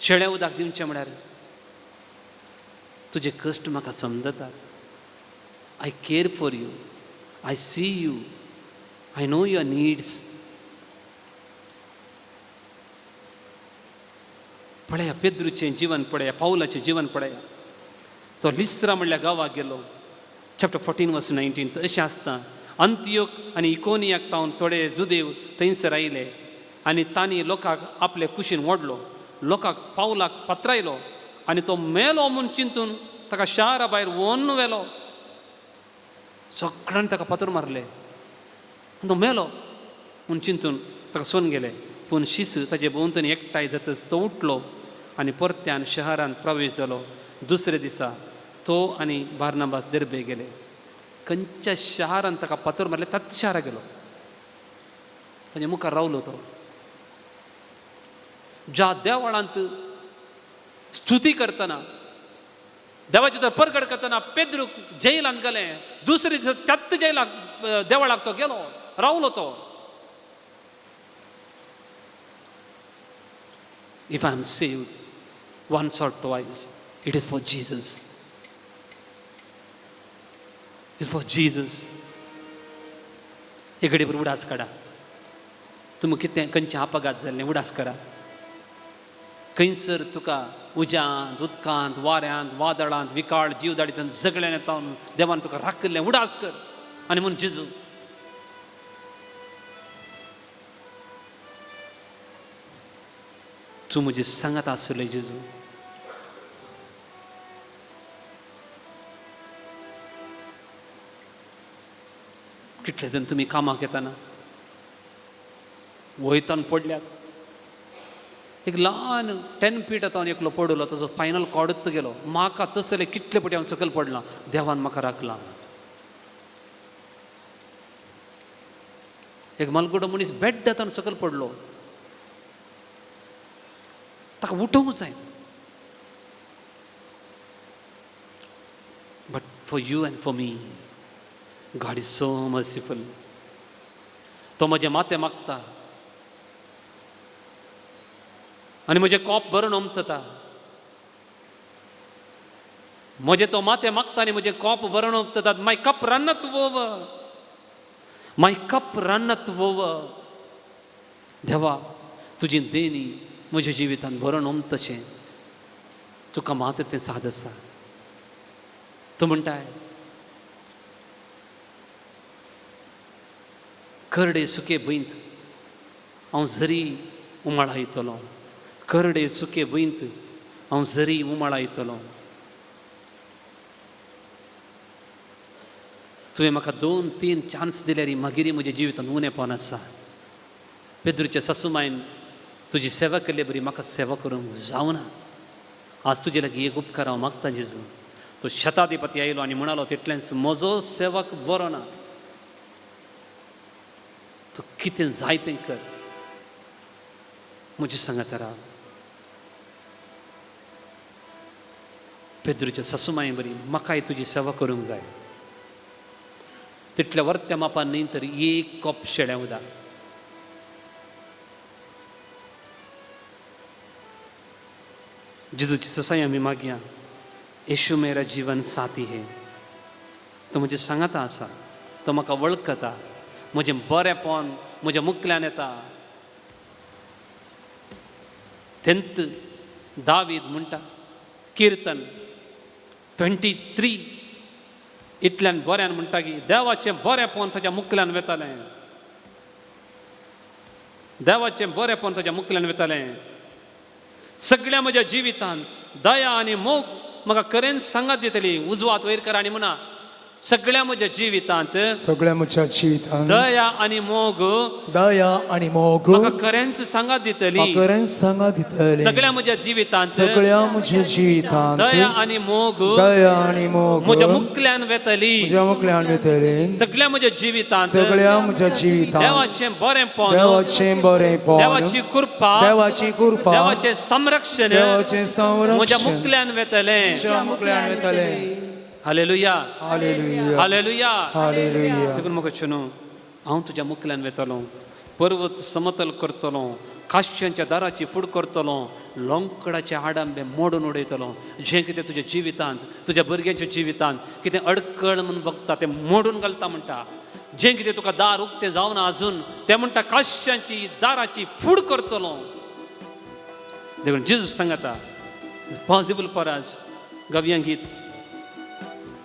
[SPEAKER 2] शेळ्या उदक दिवचें म्हळ्यार तुजे कश्ट म्हाका समजतात. I care for you, I see you, I know your needs. पळया पेद्रूचें जिवन, पळया पावलाचें जिवन पळया. तो लिस्रा म्हणल्या गांवाक गेलो, चॅप्टर 14 वर्स 19. अशें आसता, अंत्योक आनी इकोनियाक तावन थोडे जुदेव थंयसर आयले आनी तांणी लोकांक आपले कुशीन ओडलो, लोकांक पावलाक पत्रायलो आनी तो मेलो म्हूण चिंतून ताका शारा भायर ओन्न व्हेलो. सगळ्यांनी ताका फातर मारले आनी तो मेलो म्हूण चिंतून ताका सोन गेले. पूण शीस ताजे भोंवतणी एकठांय जातच तो उठलो आनी परत्यान शहरांत प्रवेश जालो. दुसरे दिसा तो आनी बार्नाबास दर्बे गेले. खंयच्या शहरान ताका फातर मारले त्याच शहरा गेलो, ताजे मुखार रावलो तो. ज्या देवळांत स्तुती करतना, देवाचे तर परगट करतना पेद्रूक जेलांत गेले, दुसरे दिसा त्याच जेलाक देवळाक तो गेलो, रावलो तो. If I am saved once or twice, it is for Jesus. It's for Jesus. हे घडीभर उडास काडा. तुमी कितें खंयचे अपघात जाल्ले उडास करा. खंयसर तुका उज्यांत, उदकांत, वाऱ्यांत, वादळांत, विकाळ जीव दाडींत सगळ्यान येता देवान तुका राखिल्लें उडास कर आनी म्हूण जेजू तूं म्हजे सांगात आसले. जेजू कितले जाण तुमी कामाक येताना वयतान पडल्यात. एक ल्हान 10 फीट आतां एकलो पडलो, ताजो फायनल कॉर्डच गेलो. म्हाका तसले कितले पटी हांव सकयल पडलां, देवान म्हाका राखलां. एक मालगुडो मनीस बेड्ड आतां सकयल पडलो, ताका उठोवंक जाय. But for you and for me, God is so merciful. तो म्हजें माथें मागता आनी म्हजें कोप भरून ओमतता. म्हजें तो माथें मागता आनी म्हजें कोप भरून ओमतता. My cup runneth over, my cup runneth over. देवा तुजी देणी म्हज्या जिवितांत भरून ओमतशें तुका मात्र तें साद आसा. तूं म्हणटाय करडे सुके भंयत हांव जरी उमाळायतलो, करडे सुके भंयत हांव जरी उमाळायतलो. तुवें म्हाका 2-3 चान्स दिल्यार मागीर म्हज्या जिवितांत उणेपण आसा. पेद्रूच्या सासूमायन तुजी सेवा केल्ले बरी म्हाका सेवा करूंक जावना. आज तुजे लागीं एक उपकार हांव मागता जेजू. तो शताधिपती आयलो आनी म्हणालो तितलेंच म्हजो सेवक बरो ना, तूं कितें जाय तें कर, म्हजें सांगात राव. पेद्रूच्या सासूमाय बरी म्हाकाय तुजी सेवा करूंक जाय. तितल्या वर्त्या मापान न्ही तर एक कप शेळ्या उदक. जेजूची ससाई आमी मागया. येशू मेरा जीवन साथी है. तो म्हजें सांगाता आसा, तो म्हाका वळखता, म्हजें बरेंपण म्हज्या मुखल्यान येता. 10th दावीद म्हणटा किर्तन 23 इतल्यान बऱ्यान म्हणटा की देवाचें बरेंपण ताच्या मुखल्यान वेतालें, देवाचें बरेंपण ताच्या मुखल्यान वेतालें. सगळ्या म्हज्या जिवितांत दया आनी मोग म्हाका खरेंच सांगात दितली. उजवात वयर कर आनी म्हणा सगळ्या म्हज्या जिवितांत,
[SPEAKER 4] सगळ्या म्हज्या जिवितांत
[SPEAKER 2] दया आनी मोग,
[SPEAKER 4] दया आनी मोग
[SPEAKER 2] म्हाका खरेंच सांगात दितली.
[SPEAKER 4] खरेंच सांगात दितली.
[SPEAKER 2] सगळ्या म्हज्या जिवितांत,
[SPEAKER 4] सगळ्या म्हज्या जिवितांत
[SPEAKER 2] दया आनी मोग,
[SPEAKER 4] दया आनी मोग
[SPEAKER 2] म्हज्या मुखल्यान वेतली.
[SPEAKER 4] म्हज्या मुखल्यान वेतली.
[SPEAKER 2] सगळ्या म्हज्या जिवितांत,
[SPEAKER 4] सगळ्या म्हज्या जिवितांत
[SPEAKER 2] देवाचें बरेंपण,
[SPEAKER 4] देवाचें बरेंपण,
[SPEAKER 2] देवाची कृपा,
[SPEAKER 4] देवाची कृपा,
[SPEAKER 2] देवाचें संरक्षण,
[SPEAKER 4] देवाचें संरक्षण
[SPEAKER 2] म्हज्या मुखल्यान वेतलें.
[SPEAKER 4] म्हज्या मुखल्यान वेतलें.
[SPEAKER 2] Hallelujah,
[SPEAKER 4] hallelujah,
[SPEAKER 2] hallelujah,
[SPEAKER 4] hallelujah.
[SPEAKER 2] देखून म्हाका चुनो हांव तुज्या मुखल्यान वेतलो, पर्वत समतल करतलो, काश्यांच्या दाराची फूड करतलो, लोंकडाचे आडंबे मोडून उडयतलो. जें कितें तुज्या जिवितांत, तुज्या भुरग्यांच्या जिवितांत कितें अडकळ म्हूण बघता तें मोडून घालता म्हणटा. जें कितें तुका दार उक्तें जावना अजून तें म्हणटा काश्यांची दाराची फूड करतलो. देखून जेजू सांगता it's possible for us. गावया गीत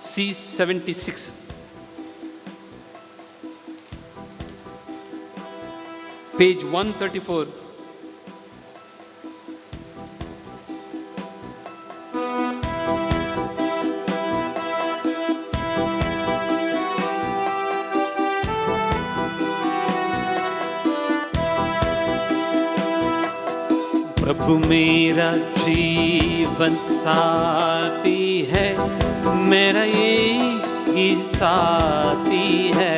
[SPEAKER 2] C76 page 134. प्रभु मेरा जीवन साथी है, मेरा ये साथी है।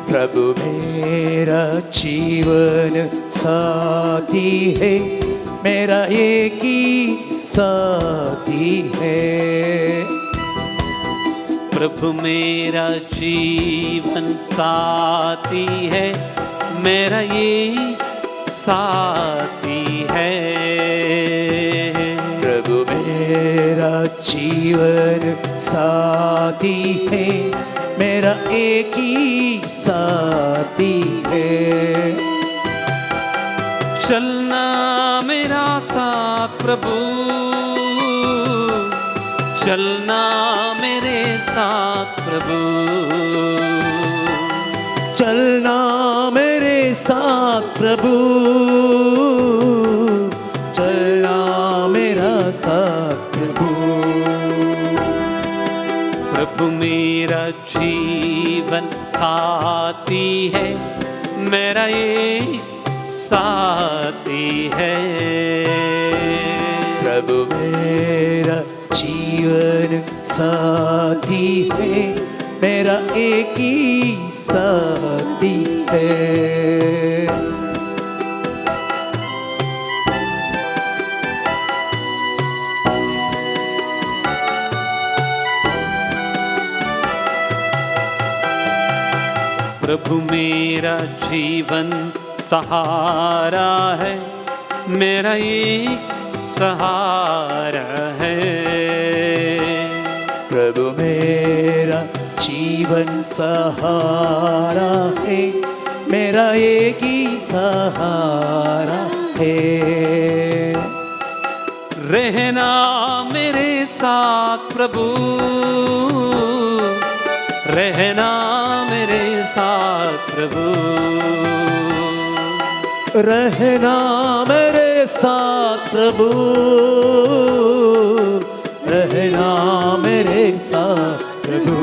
[SPEAKER 3] प्रभु मेरा जीवन साथी है, मेरा एक ही साथी है।
[SPEAKER 2] प्रभु मेरा जीवन साथी है, मेरा ये साथी है।
[SPEAKER 3] प्रभु मेरा जीवन साथी है, मेरा एक ही साथी है।
[SPEAKER 2] चलना मेरा साथ प्रभु, चलना मेरे साथ प्रभु,
[SPEAKER 3] चलना मेरे साथ प्रभु, चलना मेरा साथ प्रभु।
[SPEAKER 2] प्रभु मेरा जीवन साथी है, मेरा ये साथी है।
[SPEAKER 3] प्रभु मेरा जीवन साथी है, मेरा एक ही साथी है।
[SPEAKER 2] प्रभु मेरा जीवन सहारा है, मेरा ये सहारा है।
[SPEAKER 3] प्रभु मेरा जीवन सहारा है, मेरा एक ही सहारा है।
[SPEAKER 2] रहना मेरे साथ प्रभु, रहना मेरे साथ प्रभु,
[SPEAKER 3] रहना मेरे साथ प्रभु, रहना मेरे साथ प्रभु।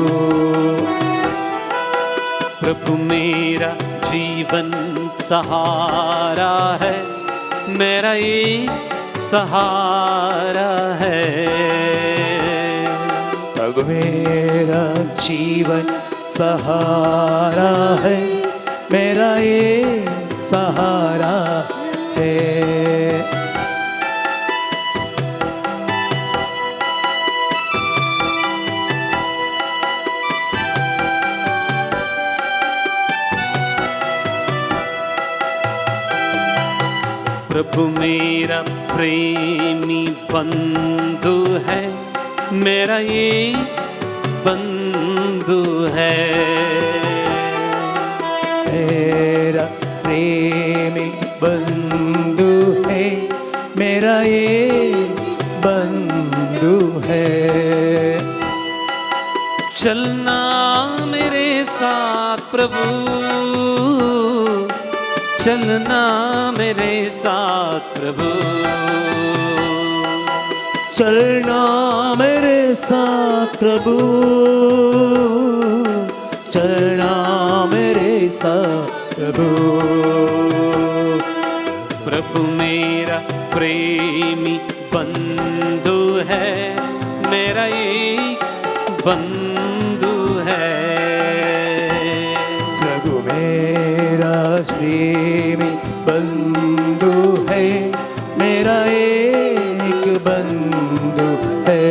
[SPEAKER 2] प्रभु मेरा जीवन सहारा है, मेरा ये सहारा है।
[SPEAKER 3] प्रभु मेरा जीवन सहारा है, मेरा ये सहारा है।
[SPEAKER 2] प्रभु मेरा प्रेमी बंधु है, मेरा ये बंधु है।
[SPEAKER 3] मेरा प्रेमी बंधु है, मेरा ये बंधु है।
[SPEAKER 2] चलना मेरे साथ प्रभु, चलना मेरे साथ प्रभु,
[SPEAKER 3] चलना मेरे साथ प्रभु, चलना मेरे साथ प्रभु।
[SPEAKER 2] प्रभु मेरा प्रेमी बंधु है, मेरा एक बंधु है।
[SPEAKER 3] प्रभु मेरा प्रेमी बंधु है, मेरा एक बंधु है।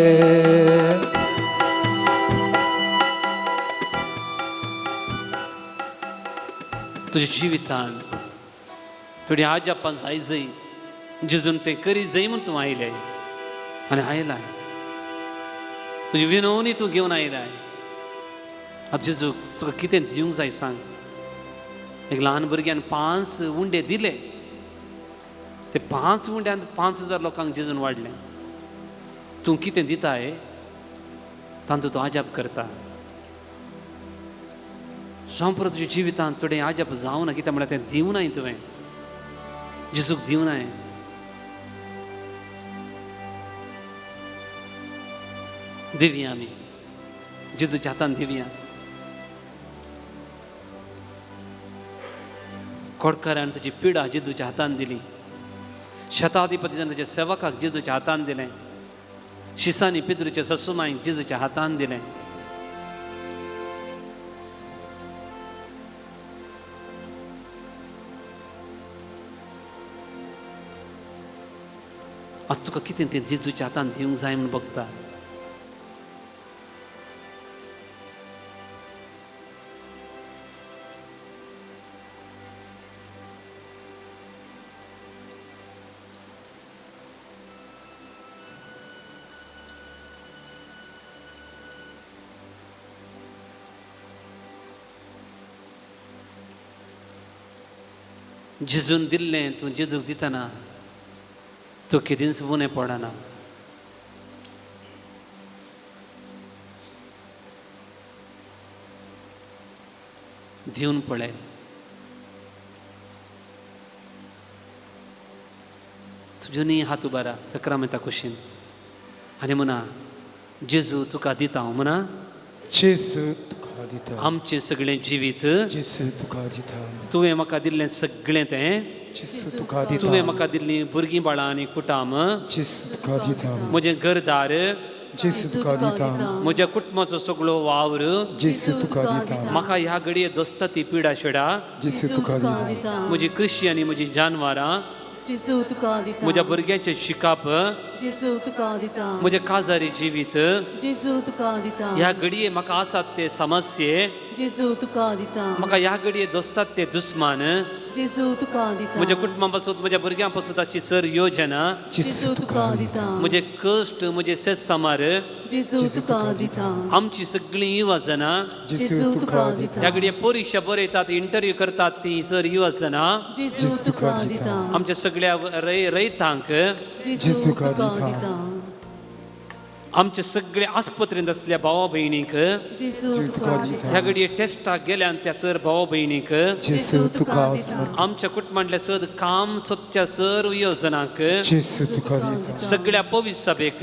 [SPEAKER 2] तुझ्या जिवितान थोडी आजापान जाय जय जेजून तें करी जय म्हूण तूं आयलें आनी आयलाय, तुजी विनवणी तूं घेवन आयलाय. आतां जेजू तुका कितें दिवंक जाय सांग. एक ल्हान भुरग्यान 5 उंडे दिले, ते 5 उंड्यान 5000 लोकांक जेजून वाडलें. तूं कितें दिताय तांचो तूं आजाप करता. संपूर्ण तुज्या जिवितांत थोडें आजाप जावना, कित्याक म्हळ्यार तें दिवनाय तुवें, जेजूक दिवनाय. दिवया आमी जेजूच्या हातान दिवया. कोडकारान ताची पिडा जेजूच्या हातान दिली, शताधिपतीन ताच्या सेवकाक जेजूच्या हातान दिलें, शिसांनी पितरूच्या ससुमाईक जेजूच्या हातान दिलें. आतां तुका कितें तें जेजूच्या हातान दिवंक जाय म्हूण बघता. जेजून दिल्लें तूं जेजूक दितना तूं केदींच उणें पडना. दिवन पळय. तुज्यो न्ही हात उबारा सक्रामेंता कुशीन आनी म्हणा, जेजू तुका दिता हांव. म्हणा,
[SPEAKER 4] जेजू तुका दिता
[SPEAKER 2] आमचें सगळें जिवीत,
[SPEAKER 4] जेजू तुका दिता,
[SPEAKER 2] तुवें म्हाका दिल्लें सगळें तें,
[SPEAKER 4] जेजू तुका दिता,
[SPEAKER 2] तुवें म्हाका दिल्लीं भुरगीं बाळां आनी कुटाम,
[SPEAKER 4] जेजू तुका दिता,
[SPEAKER 2] म्हजें घरदार,
[SPEAKER 4] जेजू तुका दिता,
[SPEAKER 2] म्हज्या कुटुंबाचो सगळो वावर,
[SPEAKER 4] जेजू तुका दिता,
[SPEAKER 2] म्हाका ह्या घडये दोस्ता ती पिडा शिडा,
[SPEAKER 4] जेजू तुका दिता,
[SPEAKER 2] म्हजी कृशी आनी म्हजी जानवरां,
[SPEAKER 5] जेजू तुका दिता,
[SPEAKER 2] म्हज्या भुरग्यांचें शिकप,
[SPEAKER 5] जेजू तुका दिता,
[SPEAKER 2] म्हजें काजारी जिवीत,
[SPEAKER 5] जेजू तुका दिता,
[SPEAKER 2] ह्या घडये म्हाका आसात ते समस्ये,
[SPEAKER 5] जेजू तुका दिता,
[SPEAKER 2] म्हाका ह्या घडये दोस्तात ते दुस्मान,
[SPEAKER 5] जेजू तुका दिता,
[SPEAKER 2] म्हज्या कुटुंबा पासून म्हज्या भुरग्यां पासून ताची सर योजना,
[SPEAKER 5] जेजू तुका दिता,
[SPEAKER 2] म्हजे कश्ट म्हजे सेसामार,
[SPEAKER 5] जेजू तुका दिता,
[SPEAKER 2] आमची सगळीं युवजना,
[SPEAKER 4] जेजू तुका दिता,
[SPEAKER 2] ह्या घडये परिक्षा बरयतात इंटरव्यू करतात ती सर युवजना,
[SPEAKER 5] जेजू तुका दिता,
[SPEAKER 2] आमच्या सगळ्या रयतांक,
[SPEAKER 5] जेजू तुका दिता,
[SPEAKER 2] आमचे सगळे आस्पत्रेंत आसल्या भावा भयणीक,
[SPEAKER 5] जेजू तुका दिता,
[SPEAKER 2] ह्या घडये टेस्टाक गेल्यान त्या सर भावा भयणीक,
[SPEAKER 4] जेजू तुका,
[SPEAKER 2] आमच्या कुटुंबांतल्या सर काम सोदच्या सर योजनांक,
[SPEAKER 4] जेजू तुका दिता,
[SPEAKER 2] सगळ्या पवित्र सभेक,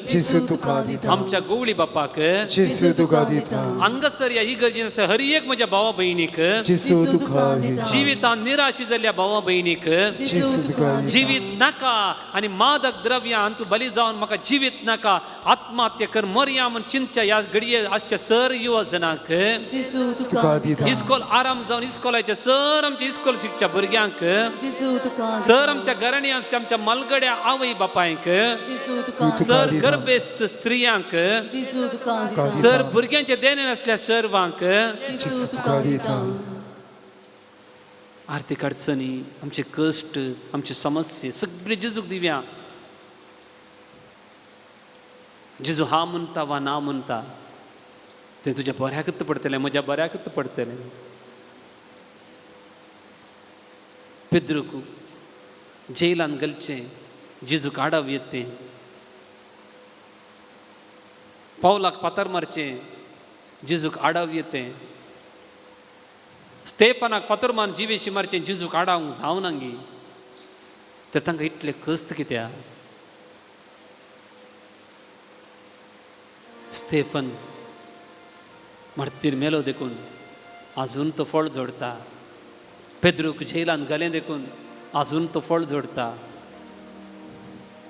[SPEAKER 4] जेजू तुका दिता,
[SPEAKER 2] आमच्या गोवळी बापाक,
[SPEAKER 4] जेजू तुका दिता,
[SPEAKER 2] हांगासर ह्या इगर्जेन आसल्या हर एक म्हज्या भावा भयणीक,
[SPEAKER 4] जेजू तुका दिता,
[SPEAKER 2] जिवितान निराशी जाल्ल्या भावा भयणीक,
[SPEAKER 4] जेजू तुका दिता,
[SPEAKER 2] जिवीत नाका आनी मादक द्रव्यां हातूंत बली जावन म्हाका जिवीत नाका आत्महत्या कर मरया म्हूण चिंतच्या ह्या घडये आसच्या सर युवजनांक,
[SPEAKER 5] जेजू
[SPEAKER 4] तुका दिता,
[SPEAKER 2] इस्कोल आराम जावन इस्कोलाच्या सर आमच्या इस्कोल शिकच्या भुरग्यांक,
[SPEAKER 5] जेजू तुका,
[SPEAKER 2] सर आमच्या घराणी आमच्या आमच्या मालगड्या आवय बापायंक,
[SPEAKER 5] जेजू तुका,
[SPEAKER 2] सर गर्भेस्त स्त्रियांक,
[SPEAKER 5] जेजू तुका दिता,
[SPEAKER 2] सर भुरग्यांचे देणे नासल्या सर्वांक,
[SPEAKER 5] जेजू तुका दिता,
[SPEAKER 2] आर्थीक अडचणी आमचे कश्ट आमचे समस्ये सगळे जेजूक दिवया. जेजू हा म्हणटा वा ना म्हणटा तें तुज्या बऱ्याकच पडटलें, म्हज्या बऱ्याकच पडटलें. पेद्रूक जेलान घालचें जेजूक आडाव येत तें, पावलाक फातर मारचें जेजूक आडाव येत तें, स्तेपानाक फातर मारून जिवेशी मारचें जेजूक आडावंक जावना गी, तर तांकां इतलें कश्ट कित्याक? स्तेफन मार्तीर मेलो देखून आजून तो फळ जोडटा, पेद्रूक जेलान घालें देखून आजून तो फळ जोडटा,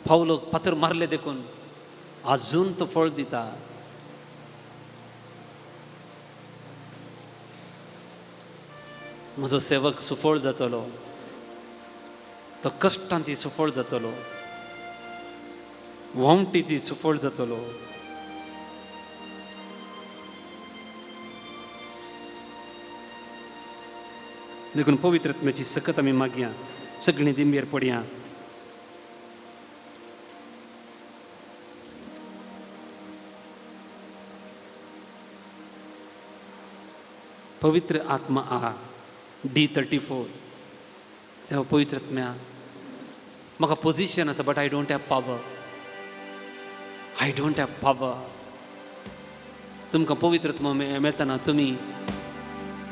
[SPEAKER 2] पावलोक फातर मारले देखून आजून तो फळ दिता. म्हजो सेवक सुफळ जातलो, तो कश्टान ती सुफळ जातलो, व्हांवटी ती सुफळ जातलो. देखून पवित्र आत्म्याची सकत आमी मागया. सगळीं दिंबेर पडया. पवित्र आत्मा आहा D34. देवा पवित्र आत्म्या, म्हाका पोजिशन आसा, but I don't have power, I don't have power. तुमकां पवित्र आत्मा मेळतना तुमी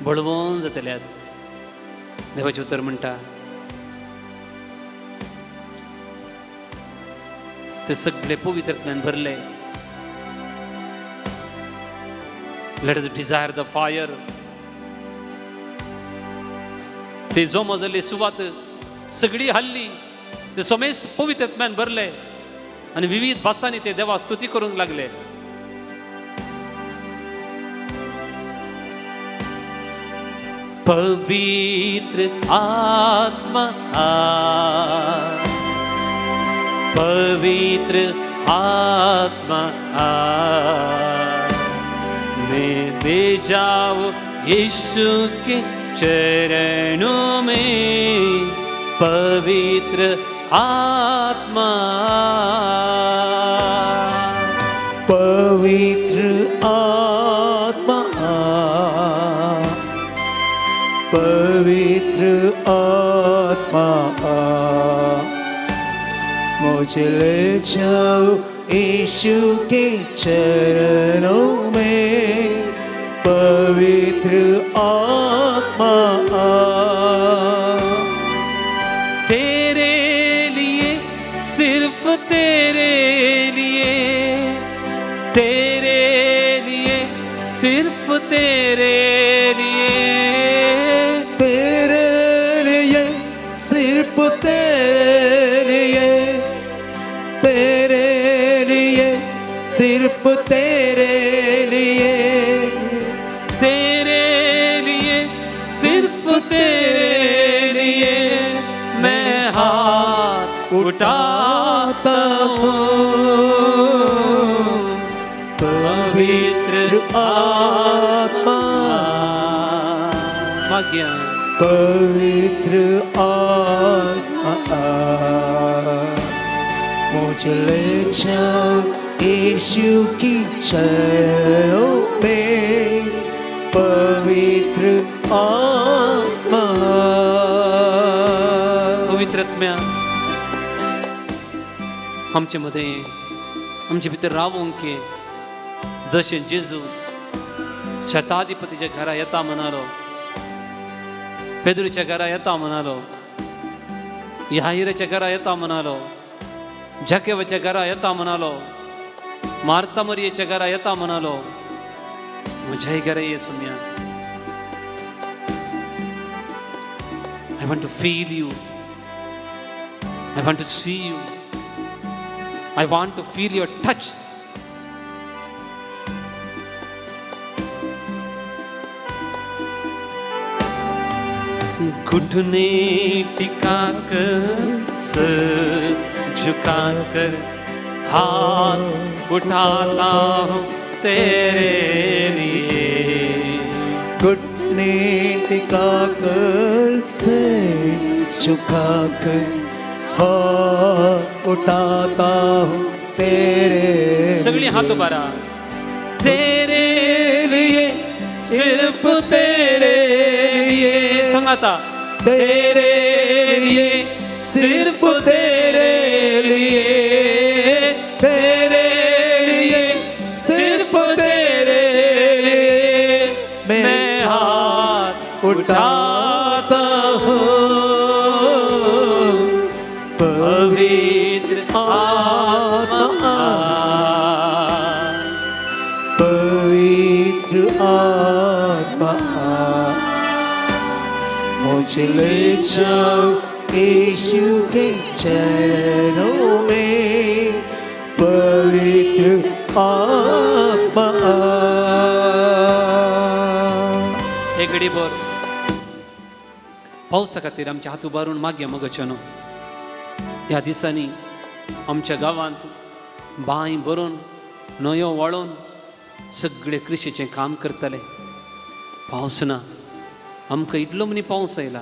[SPEAKER 2] बळवंत जातल्यात. देवाचें उतर म्हणटा, ते सगळे पवित्र आत्म्यान भरले. Let us desire the fire. ते जमा जाल्ली सुवात सगळी हल्ली, ते समेस्त पवित्र आत्म्यान भरले आनी विविध भासांनी ते देवा स्तुती करूंक लागले. पवित्र आत्मा आ, पवित्र आत्मा आ, मैं दे जाओ यीशु के चरणों में, पवित्र आत्मा।
[SPEAKER 3] पवित्र आत्मा आ, पवित्र आत्मा आ, मुझे ले जाओ यीशु के चरणों में, पवित्र आत्मा आ।
[SPEAKER 2] तेरे लिए, सिर्फ तेरे लिए, तेरे लिए, सिर्फ तेरे लिए,
[SPEAKER 3] तेरे लिए, सिर्फ तेरे लिए, तेरे लिए, सिर्फ तेरे लिए,
[SPEAKER 2] तेरे लिए, सिर्फ तेरे लिए मैं हाथ उठाता हूँ। पवित्र
[SPEAKER 3] आत्मा
[SPEAKER 2] माग्या,
[SPEAKER 3] पवित्र आत्मा आ, मुझे ले जाओ यीशु की चरणों में, पवित्र आत्मा।
[SPEAKER 2] पवित्र आत्म्या आमचे मदें, आमचे भितर रावोंक की जशें जेजू शताधिपतीच्या घरा येता म्हणालो, पेद्रूच्या घरा येता म्हणालो, याहिराच्या घरा येता म्हणालो, जाकेवाच्या घरा येता म्हणालो, मार्ता मरियेच्या घरा येता म्हणालो, म्हज्याय घरा ये सुम्या. I want to feel you, I want to see you, I want to feel your touch. घुटने टिका कर, सर झुका कर, हाथ उठाता हूँ तेरे लिए।
[SPEAKER 3] घुटने टिका कर, सर झुका कर, हाथ उठाता हूँ तेरे।
[SPEAKER 2] सगळी हाथ उबारा। तेरे लिए, सिर्फ तेरे लिए, संगाता,
[SPEAKER 3] तेरे लिए, सिर्फ तेरे लिए, तेरे लिए, सिर्फ तेरे लिए
[SPEAKER 2] मैं हाथ
[SPEAKER 3] उठाता हूँ।
[SPEAKER 2] पवित्र आत्मा,
[SPEAKER 3] पवित्र आत्मा, मुझे ले जाओ यीशु के चरणों में, पवित्र आत्मा।
[SPEAKER 2] एक घडीभर पावसा खातीर आमच्या हात उबारून मागया मगच्या न्हू. ह्या दिसांनी आमच्या गांवांत बांय भरून, न्हंयो वाळोवन सगळे कृशीचें काम करतले. पावस ना, आमकां इतलो म्हणी पावस आयला.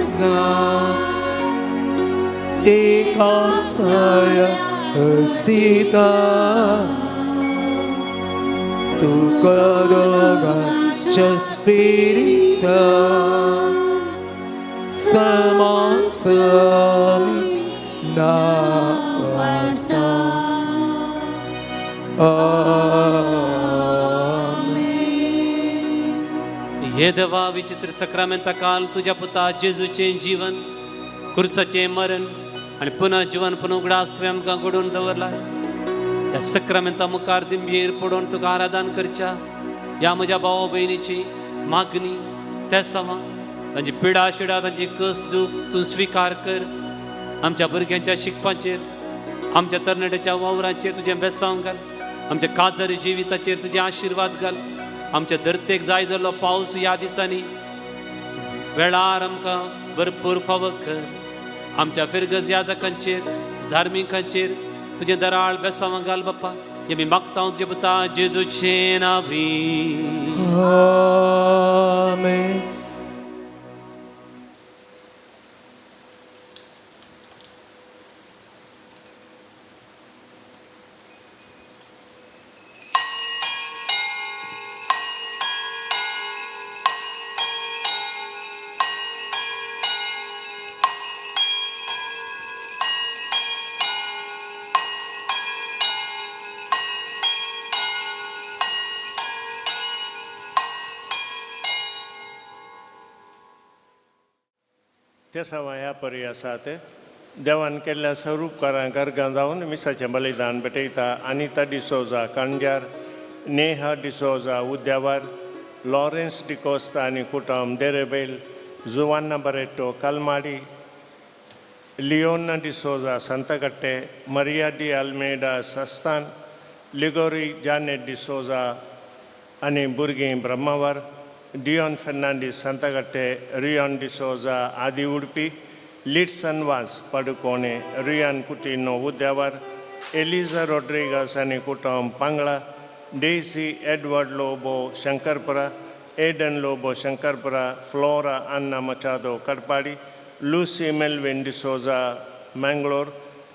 [SPEAKER 3] आसा एका सया हसिता तुका दोगांच्या स्पिरिता समासमी नावाता. आमेन.
[SPEAKER 2] हे देवा विचित्र सक्रामेंता काल तुज्या पुता जेजूचें जीवन कुर्साचें मरण आनी पुनः जीवन पुनः उगडास तुवें आमकां घडोवन दवरला. ह्या सक्रामेंता मुखार दिंबयेर पडोवन तुका आराधन करच्या ह्या म्हज्या भावा भयणीची मागणी तेसांवां तांची पिडा शिडा तांची कस दूख तूं स्विकार कर. आमच्या भुरग्यांच्या शिकपाचेर आमच्या तरणाट्याच्या वावराचेर तुजें बेसांव घाल. आमच्या काजारी जिविताचेर तुजे आशिर्वाद घाल. आमच्या धरतेक जाय जाल्लो पावस ह्या दिसांनी वेळार आमकां भरपूर फावो कर. आमच्या फिरगज यादकांचेर धार्मिकांचेर तुजें दराळ बेसांवां घाल बाप्पा. हें आमी मागता तुजे पुता जेजूचें नांवी.
[SPEAKER 3] आमेन.
[SPEAKER 1] तेसांवां ह्या परी आसात देवान केल्ल्या स्वरूपकारांक अर्गां जावन मिसाचें बलिदान भेटयता. अनिता डिसोजा कांजार, नेहा डिसोजा उद्यावर, लॉरेन्स डिकोस्ता आनी कुटुंब देरेबेल, जुवान्ना बरेटो कलमाडी, लियोना डिसोजा संतकट्टे, मरिया डी अल्मेडा सस्तान, लिगोरी जानेट डिसोजा आनी भुरगीं ब्रह्मावर, डियोन फेर्नांडीस संतकट्टे, रियोन डिसोजा आदी उडपी, लिटसन वाज पडुकोणे, रियान कुटिनो उद्यावर, एलिजा रोड्रिगस आनी कुटुंब Pangla, Daisy Edward Lobo Shankarpura, Eden Lobo Shankarpura, Flora Anna Machado Katpadi, Lucy Melvin D'Souza Mangalore,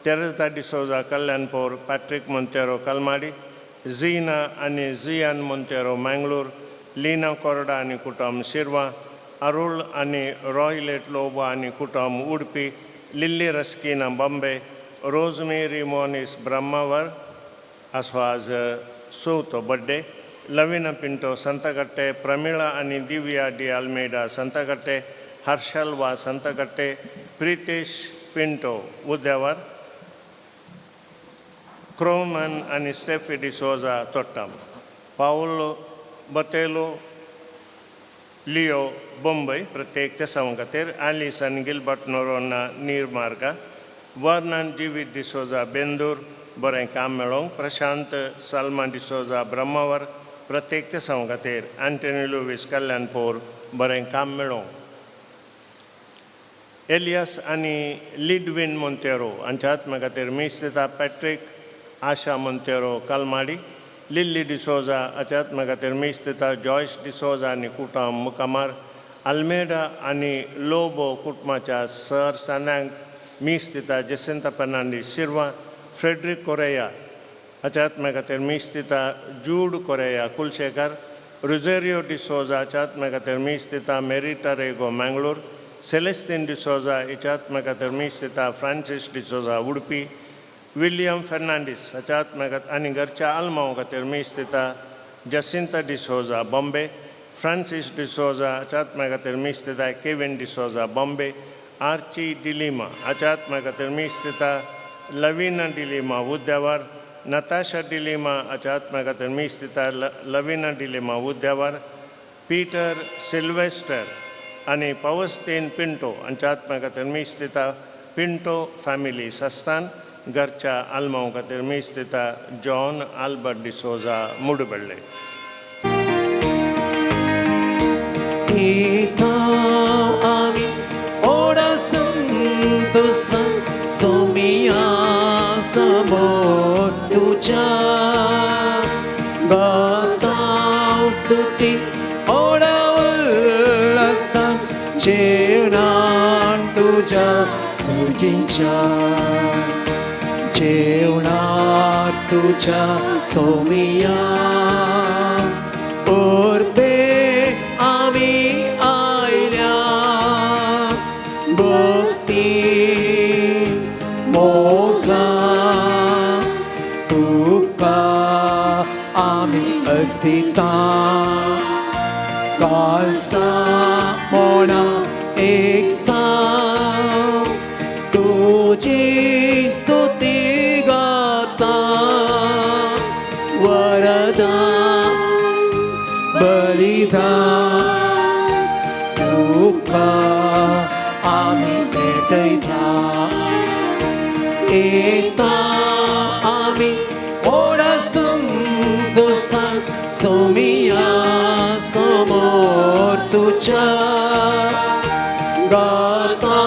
[SPEAKER 1] Teresa D'Souza Kalyanpur, Patrick Monteiro Kalmadi, Zeena आनी जियान मोंतेरो मंगलोर, लीना कोरडा आनी कुटुंब शिरवा, अरुळ आनी रॉयलेट लोबो आनी कुटुंब उडपी, लिल्ली रस्किना बॉम्बे, रोजमेरी मोनीस ब्रह्मावर असो आज चवथो बड्डे, लवीना पिंटो संतकट्टे, प्रमिळा आनी दिव्या डी अल्मेडा संतकट्टे, हर्षल वा संतकट्टे, प्रितेश पिंटो उद्यावर, क्रोमन आनी स्टेफी डिसोजा तोट्टम, पावल बतेलो लिओ बॉम्बे प्रत्येक तेसांव खातीर, आलिसन गिलबर्ट नोरोना नीरमार्गा, वर्नन जिवीत डिसोजा बेंदूर बरें काम मेळोवंक, प्रशांत सलमा डिसोजा ब्रह्मावर प्रत्येक तेसांव खातीर, अँटनी लुवीस कल्याणपूर बरें काम मेळोवंक, एलियास आनी लिडविन मोंतेरो हांच्या आत्म्या खातीर मीस दिता. पॅट्रीक आशा मोंतेरो कलमाडी, लिल्ली डिसोजा हाच्या आत्म्या खातीर मीस दिता. जॉयस डिसोजा आनी कुटुंब मुकामार, आल्मेडा आनी लोबो कुटुंबाच्या सर सान्यांक मीस दिता. जेसिंता फेर्नांडीस शिरवा, फ्रेडरीक कोरेया हाच्या आत्म्या खातीर मीस दिता. जूड कोरेया कुलशेखर, रुजेरियो डिसोजा हाच्या आत्म्या खातीर मीस दिता. मेरिटा रेगो मंगलोर, सेलेस्तीन डिसोजा हिच्या आत्म्या खातीर मीस दिता. फ्रांसीस डिसोजा उडपी, विल्यम फेर्नांडीस हाच्या आत्म्या खातीर आनी घरच्या आल्मांव खातीर मीस दिता. जसिंता डिसोजा बॉम्बे, फ्रांसीस डिसोजा हाच्या आत्म्या खातीर मीस दिता. केविन डिसोजा बॉम्बे, आर्ची डिलिमा हाच्या आत्म्या खातीर मीस दिता. लवीना डिलिमा उद्यावर, नताशा डिलिमा हाच्या आत्म्या खातीर मीस दिता. लवीना डिलिमा उद्यावर, पीटर सिल्वेस्टर आनी पावस्तीन पिंटो हांच्या आत्म्या खातीर मीस दिता. पिंटो फॅमिली सस्तान, घरच्या आल्मांव खातीर मीस दिता. जॉन आल्बर्ट डिसोजा मुडबेल्ले.
[SPEAKER 3] आमी ओडा संत सोमिया समोर तुझ्या गाता स्तुती ओडा उल्लासा जेवणान तुज्या सर्गीच्या जेवणार तुज्या सोमिया उर्बे आमी आयल्या भक्ती मोगा तुका आमी अर्सिता कालसा मोणा एक सा तुजी स्तुती गाता वरदा बलिदान तुका आमी भेटयता येता आमी ओडा संत सोमिया समोर तुज्या गाता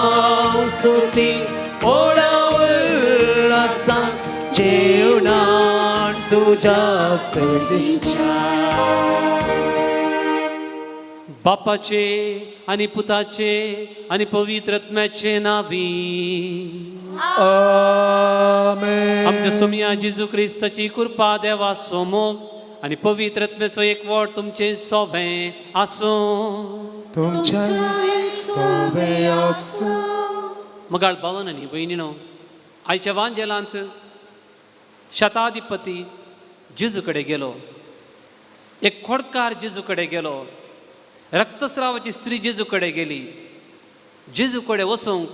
[SPEAKER 3] स्तुती ओडा उल्हासा जेवणान तुज्या सदीच्या.
[SPEAKER 2] बापाचे आनी पुताचे आनी पवित्र आत्म्याचे नावी.
[SPEAKER 4] आमेन.
[SPEAKER 2] आमच्या सोमया जेजू क्रिस्ताची कृपा देवा सोमोग आनी पवित्र आत्म्याचो एकवट तुमचे सोबें आसूं.
[SPEAKER 4] तुमच्या सोबें आसूं.
[SPEAKER 2] मगाळ भावन आनी भयणीनो, आयच्या वांजेलांत शताधिपती जेजू कडेन गेलो, एक खोडकार जेजू कडेन गेलो, रक्तस्रावाची स्त्री जेजू कडेन गेली. जेजू कडेन वचूंक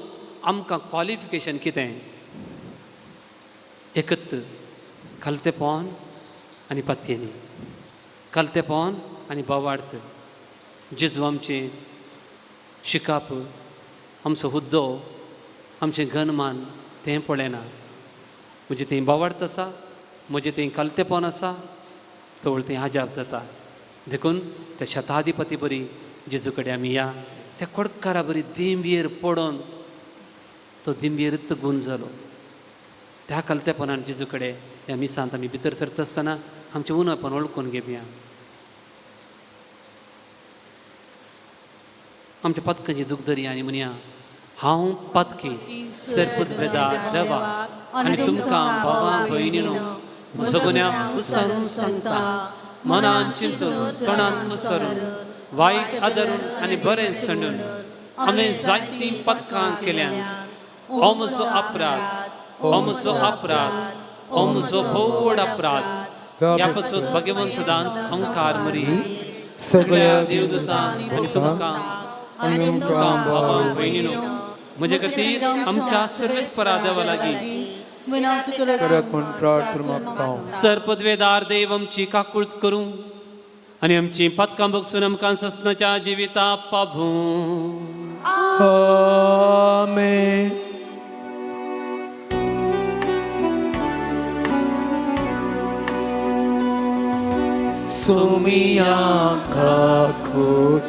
[SPEAKER 2] आमकां क्वॉलिफिकेशन कितें? एकत खालतेपण आनी पातयेनी, खालतेपण आनी बावार्थ. जेजू आमचें शिकाप, आमचो हुद्दो, आमचें गनमान तें पळयना. म्हजें थंय बावार्थ आसा, म्हजें थंय खालतेपण आसा, तवळ थंय आजाप जाता. देखून त्या शताधिपती बरी जेजू कडेन आमी या. त्या खोडकारा बरी दिंबयेर पडोन तो दिंबयेरच गूण जालो. त्या खालतेपणान जेजू कडेन ह्या मिसांत आमी भितर सरता आसतना आमचें उणेपण वळखून घेवया. आमच्या पातकांची दुखदरी आनी म्हणया, हांव पातकी सरपत वेदा देवा आनी तुमकां भावा भयणीनो सगळ्या विसरून सांगता, मनान चिंतून तोंडान विसरून वायट आदरून आनी बरें सांडून हांवें जायतीं पदकां केल्यान. हो म्हजो अपराध, हो म्हजो अपराध, हो म्हजो व्हड अपराध. ह्या पासून भगवंत दान संकार मरी
[SPEAKER 4] सगळ्या
[SPEAKER 2] देवदूतांक आनी तुमकां
[SPEAKER 4] आनी तुमकां
[SPEAKER 2] भावा भयणीनो म्हजे खातीर आमच्या सर्वेस्परा देवा लागीं
[SPEAKER 5] विनंती
[SPEAKER 4] करत म्हूण प्रार्थना मागता.
[SPEAKER 2] सरपदवेदार देव आमची काकूळत करूं आनी आमची पातकां बगसून आमकां ससनाच्या जिविता पावूं.
[SPEAKER 4] आमेन.
[SPEAKER 3] सोमिया काकूत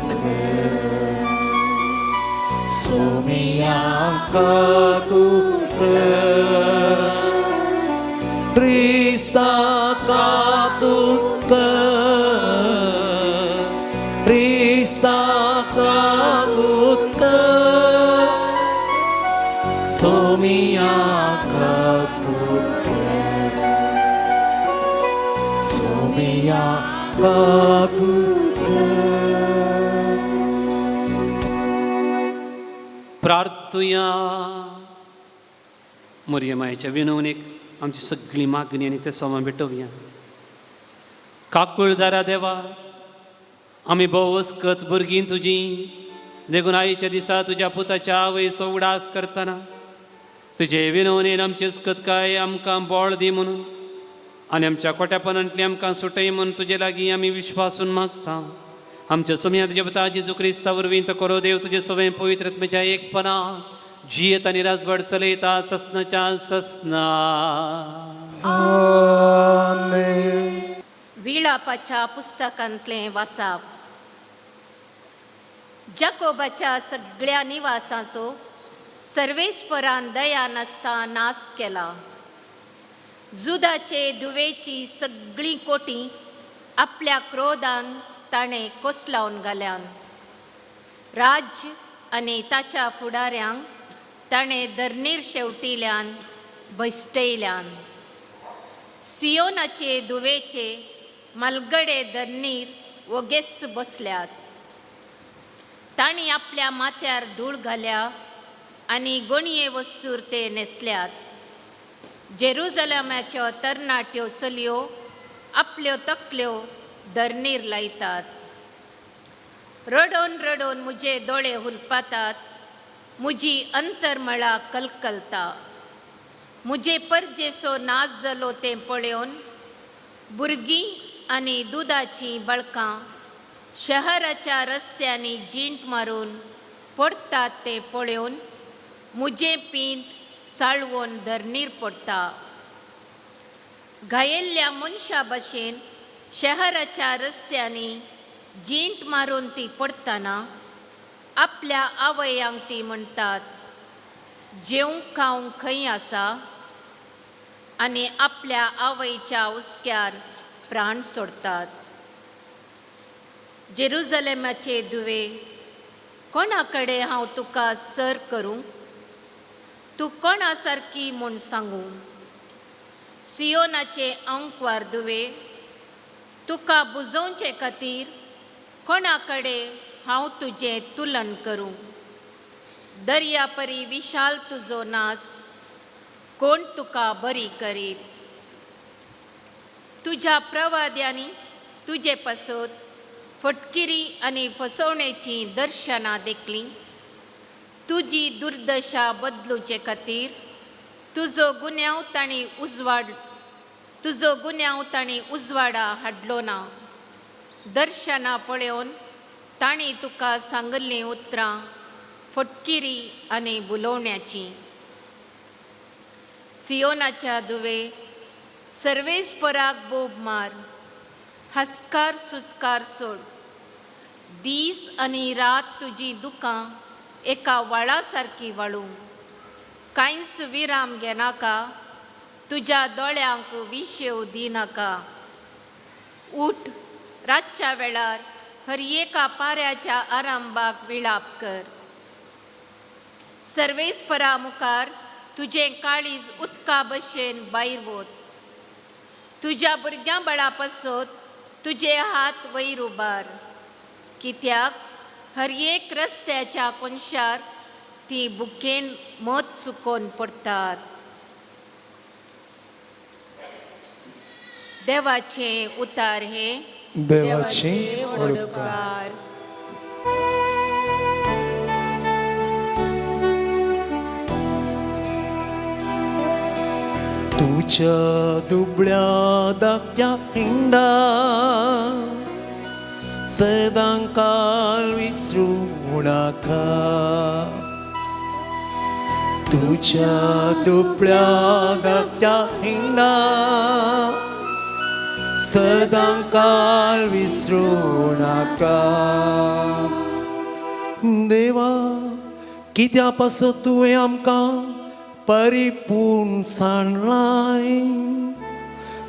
[SPEAKER 3] सोमिया काकूत क्रिस्ता काकूत क्रिस्ता काकूत सोमिया काकूत सोमिया काकूत.
[SPEAKER 2] प्रार्थुया. मोरये मायेच्या विनवणेक आमची सगळी मागणी आनी ते सोमा भेटोवया. काकुळदारा देवा, आमी भोव भुरगीं तुजी, देखून आईच्या दिसा तुज्या पुताच्या आवयचो उगडास करतना तुजे विनवणेन आमची काय आमकां बळ दी म्हणून आनी आमच्या कोट्यापणांतली आमकां सुटय म्हणून तुजे लागीं आमी विश्वासून मागता. आमच्या सोम्या तुज्या पुता जेजू क्रिस्ता वरवीं तो करो देव तुजे सवय पवित्र आत्म्याच्या एकपणा जियेत आनी राजवट चलयता ससनाच्या ससना.
[SPEAKER 4] आमेन.
[SPEAKER 6] विळापाच्या पुस्तकांतलें वासाप. जाकोबाच्या सगळ्या निवासाचो सर्वेस्परान दया नासता नाश केला. जुदाचे दुवेची सगळीं कोटी आपल्या क्रोधान ताणें कोसलावन घाल्यान. राज्य आनी ताच्या फुडाऱ्यांक ताणें धरणीर शेवटिल्यान भश्टयल्यान. सियोनाचे दुवेचे मालगडे धरणीर वोगेच बसल्यात. तांणी आपल्या माथ्यार धूळ घाल्या आनी गोणये वस्तूर ते न्हेसल्यात. जेरुजलमाच्यो तरणाट्यो चलयो आपल्यो तकल्यो धरणीर लायतात. रडोवन रडोवन म्हजे दोळे हुलपातात, म्हजी अंतरमळा कलकलता. म्हजे परजेसो नाच जालो तें पळोवन भुरगीं आनी दुदाचीं बळकां शहराच्या रस्त्यांनी जींट मारून पडटात तें पळोवन म्हजें पींत साळवून धरणीर पडटा. घायेल्ल्या मनशा भशेन शहराच्या रस्त्यांनी जींट मारून ती पडटना आपल्या आवयांक ती म्हणटात, जेवंक खावंक खंय आसा? आनी आपल्या आवयच्या हुस्क्यार प्राण सोडटात. जेरुजलेमाचे दुवे, कोणा कडेन हांव तुका सर करूं? तूं कोणा सारकी म्हूण सांगूं? सियोनाचे अंकवार दुवे, तुका बुजोवचे खातीर कोणा कडेन हांव तुजें तुलन करूं? दर्या परी विशाल तुजो नास, कोण तुका बरी करीत? तुज्या प्रवाद्यांनी तुजे पासत फटकिरी आनी फसवणेचीं दर्शनां देखलीं. तुजी दुर्दशा बदलुचे खातीर तुजो गुन्यांव तांणी उजवाडा हाडलो ना. दर्शनां पळोवन तांणी तुका सांगिल्लीं उतरां फटकिरी आनी बुलोवण्याचीं. सियोनाच्या दुवे, सर्वेस्पराक बोब मार, हस्कार सुस्कार सोड. दीस आनी रात तुजी दुकां एका व्हाळा सारकी वाळूं. कांयच विराम घेनाका, तुज्या दोळ्यांक विशेव दिनाका. उठ, रातच्या वेळार हर एका पाऱ्याच्या आरंभाक विळाप कर. सर्वेस्परा मुखार तुजें काळीज उदका भशेन भायर वत. तुज्या भुरग्यां बळा पासत तुजे हात वयर उबार, कित्याक हर एक रस्त्याच्या कोनशार ती बुकेन मत चुकोवन पडटात. देवाचें उतार हें.
[SPEAKER 4] देवाचे व्हड उपकार.
[SPEAKER 3] तुज्या दुबळ्या धाकट्या हिंडा सदां काळ विसरूं नाका. तुज्या दुबळ्या धाकट्या हिंडा सदां काळ विसरूं नाका. देवा, कित्या पासत तुवें आमकां परिपूर्ण सांडलाय?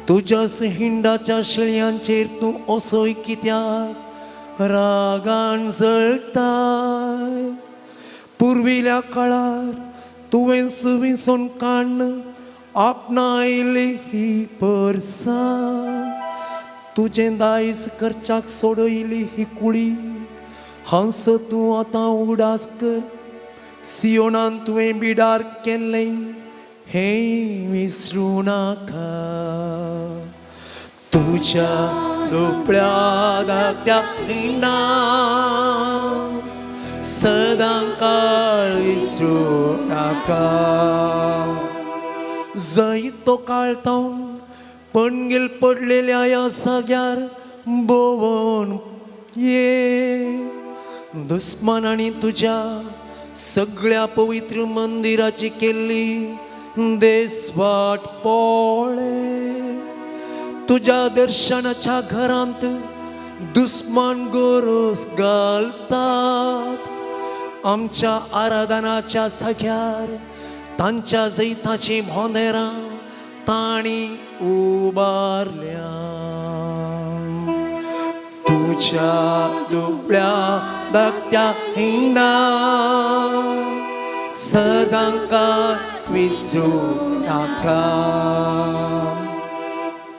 [SPEAKER 3] तुज्या हिंडाच्या शेळयांचेर तूं असोय कित्याक रागान जळताय? पुर्विल्या काळार तुवें सुविसून काण्ण आपणायली ही परसां, तुजें दायज करच्याक सोडयली ही कुळी. हांस तूं आतां उडास कर, सियोनान तुवें बिडार केल्लें हें विसरूं नाका. तुज्या दुबळ्या धाकट्या हिंडा सदां काळ विसरूं नाका. जंय तो काळ तावन पणगेल पडलेल्या ह्या जाग्यार भोंवन ये. दुस्मानांनी तुज्या सगळ्या पवित्र मंदिराची केल्ली देसवाट पळय. तुज्या दर्शनाच्या घरांत दुस्मान गोरोस घालतात. आमच्या आराधनाच्या जाग्यार तांच्या जैताचीं भोंदेरां तांणी उबारल्या. तुज्या दुबळ्या धाकट्या हिंडा सदांकाळ विसरूं नाका.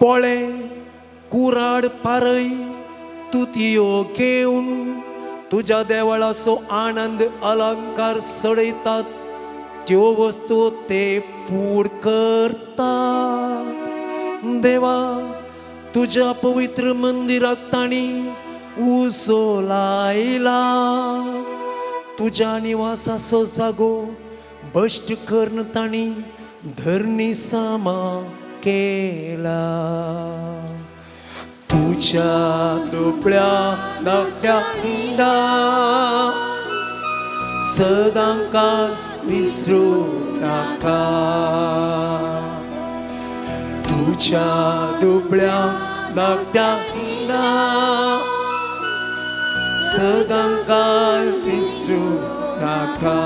[SPEAKER 3] पळे कुराड पारय तुतयो घेवन तुज्या देवळाचो आनंद अलंकार सडयतात, त्यो वस्तू ते पूड करतात. देवा तुज्या पवित्र मंदिराक तांणी उजो लायला, तुज्या निवासाचो जागो भश्ट करून तांणी धरणी सामा केला. तुज्या दुबळ्या धाकट्या हिंडा सदांकाळ विसरूं नाका. तुज्या दुबळ्या धाकट्या हिंडा सदांकाळ विसरूं नाका.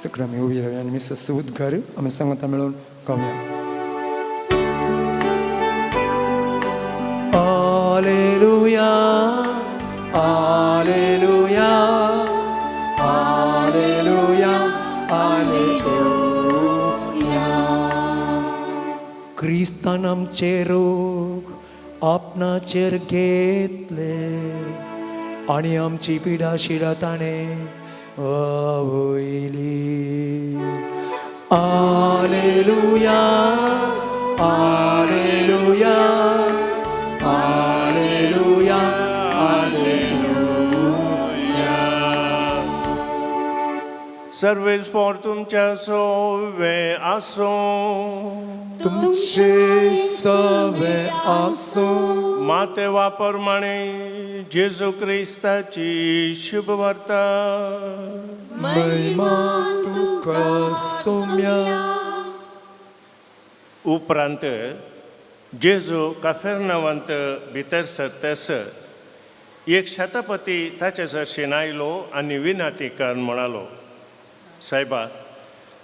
[SPEAKER 7] सगळं आमी उबी रावया आनी मिसाचो उद्गार आमी सांगता मेळून गावया.
[SPEAKER 3] Alleluia, Alleluia, Alleluia, Alleluia. क्रिस्तान आमचे रोग आपणाचेर घेतले आनी आमची पिडा शिडा ताणें वयली. Alleluia, Alleluia, Alleluia, Alleluia.
[SPEAKER 1] सर्वेस्पोर तुमच्या सोवे आसूं.
[SPEAKER 7] तुमचे सवे आसूं.
[SPEAKER 1] माते वापरमाणे जेजू क्रिस्ताची शुभवार्ता.
[SPEAKER 7] महिमा तुका सोम्या.
[SPEAKER 1] उपरांत जेजू काफेरनावांत भितर सरतस एक शतपती ताचे सरशीन आयलो आनी विनाती करून म्हणालो, सायबा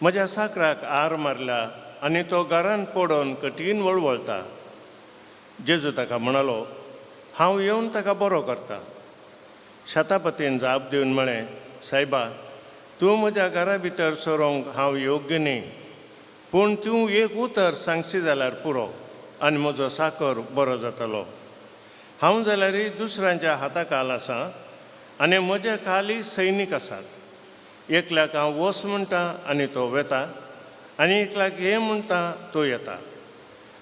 [SPEAKER 1] म्हज्या साकराक आर मारला आनी तो घरान पडोन कठीण वळवळता. जेजू ताका म्हणालो, हांव येवन ताका बरो करता. शतापतीन जाप दिवन म्हळें, सायबा तूं म्हज्या घरा भितर सरोंक हांव योग्य न्ही, पूण तूं एक उतर सांगशी जाल्यार पुरो आनी म्हजो साकर बरो जातलो. हांव जाल्यारय दुसऱ्यांच्या हाता खाल आसा आनी म्हज्या खाली सैनीक आसात. एकल्याक हांव वस म्हणटा आनी तो वेता आनी एकल्याक हें म्हणटा तो येता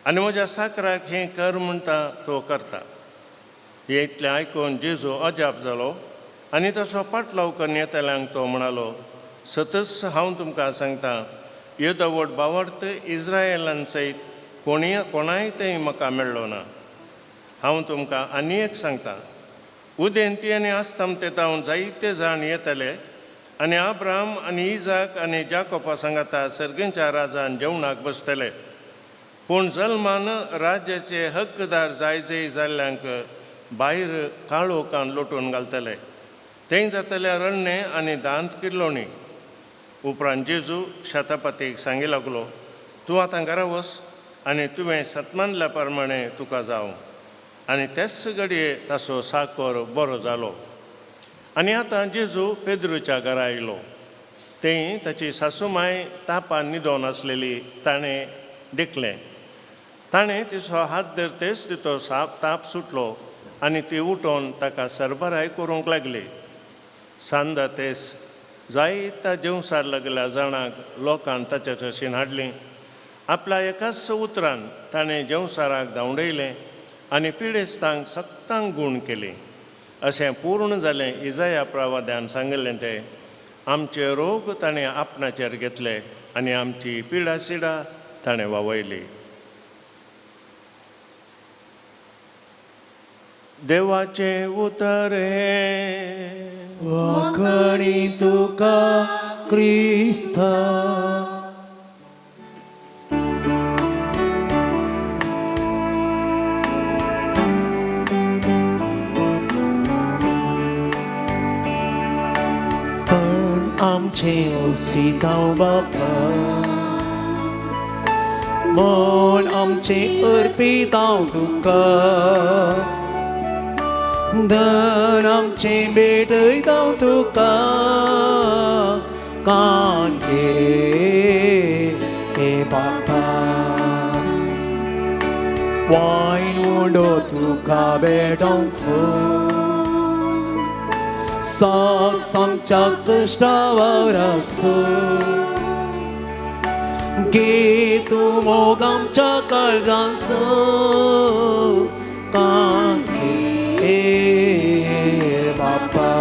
[SPEAKER 1] आनी म्हज्या साकराक हें कर म्हणटा तो करता. हें इतलें आयकून जेजू अजाप जालो आनी तसो पाटलाव करून येतल्यांक तो म्हणालो, सतच हांव तुमकां सांगता, येदो व्हड बावडत इस्रायलान सयत कोणीय कोणाय थंय म्हाका मेळ्ळो ना. हांव तुमकां आनी एक सांगता, उदेंती आनी आस्तमते तावन जायते जाण येतले आनी आब्राम आनी इजाक आनी जाकोपा सांगाता सर्गेंच्या राजान जेवणाक बसतले. पूण जल्मान राज्याचे हक्कदार जाय जाय जाल्ल्यांक भायर काळोखान लोटून घालतले, थंय जातले रडणें आनी दांत किल्लोणी. उपरांत जेजू शतपतीक सांगी लागलो, तूं आतां घरा वच आनी तुवें सतमानल्या प्रमाणे तुका जावं. आनी तेच घडये ताचो साकर बरो जालो. आनी आतां जेजू पेद्रूच्या घरा आयलो. थंय ताची सासूमाय तापान न्हिदोन आसलेली ताणें देखलें. ताणें तिचो हात धरतेच तिचो ताप सुटलो आनी ती उठोन ताका सरबराय करूंक लागली. सांदातेस जायत्या जेवसार लागल्या जाणांक लोकान ताच्या चशीन हाडली. आपल्या एकाच उतरान ताणें जेवसाराक धांवडयलें आनी पिडेस्तांक सगटांक गूण केली. अशें पूर्ण जालें इजाया प्रवाद्यान सांगिल्लें तें, आमचे रोग ताणें आपणाचेर घेतले आनी आमची पिडा सिडा ताणें वावयली. देवाचें उतर हें
[SPEAKER 3] वाखणी तुका क्रिस्ता. पण आमचें उसितांव बापा, मन आमचें अर्पितांव तुका. धन आमचें भेटयता तुका कान घे हे बापा वायन उंडो तुका भेटोवचो साक आमच्या कश्टावर आसूं घे तूं मोग आमच्या काळजांचो कान घे बापा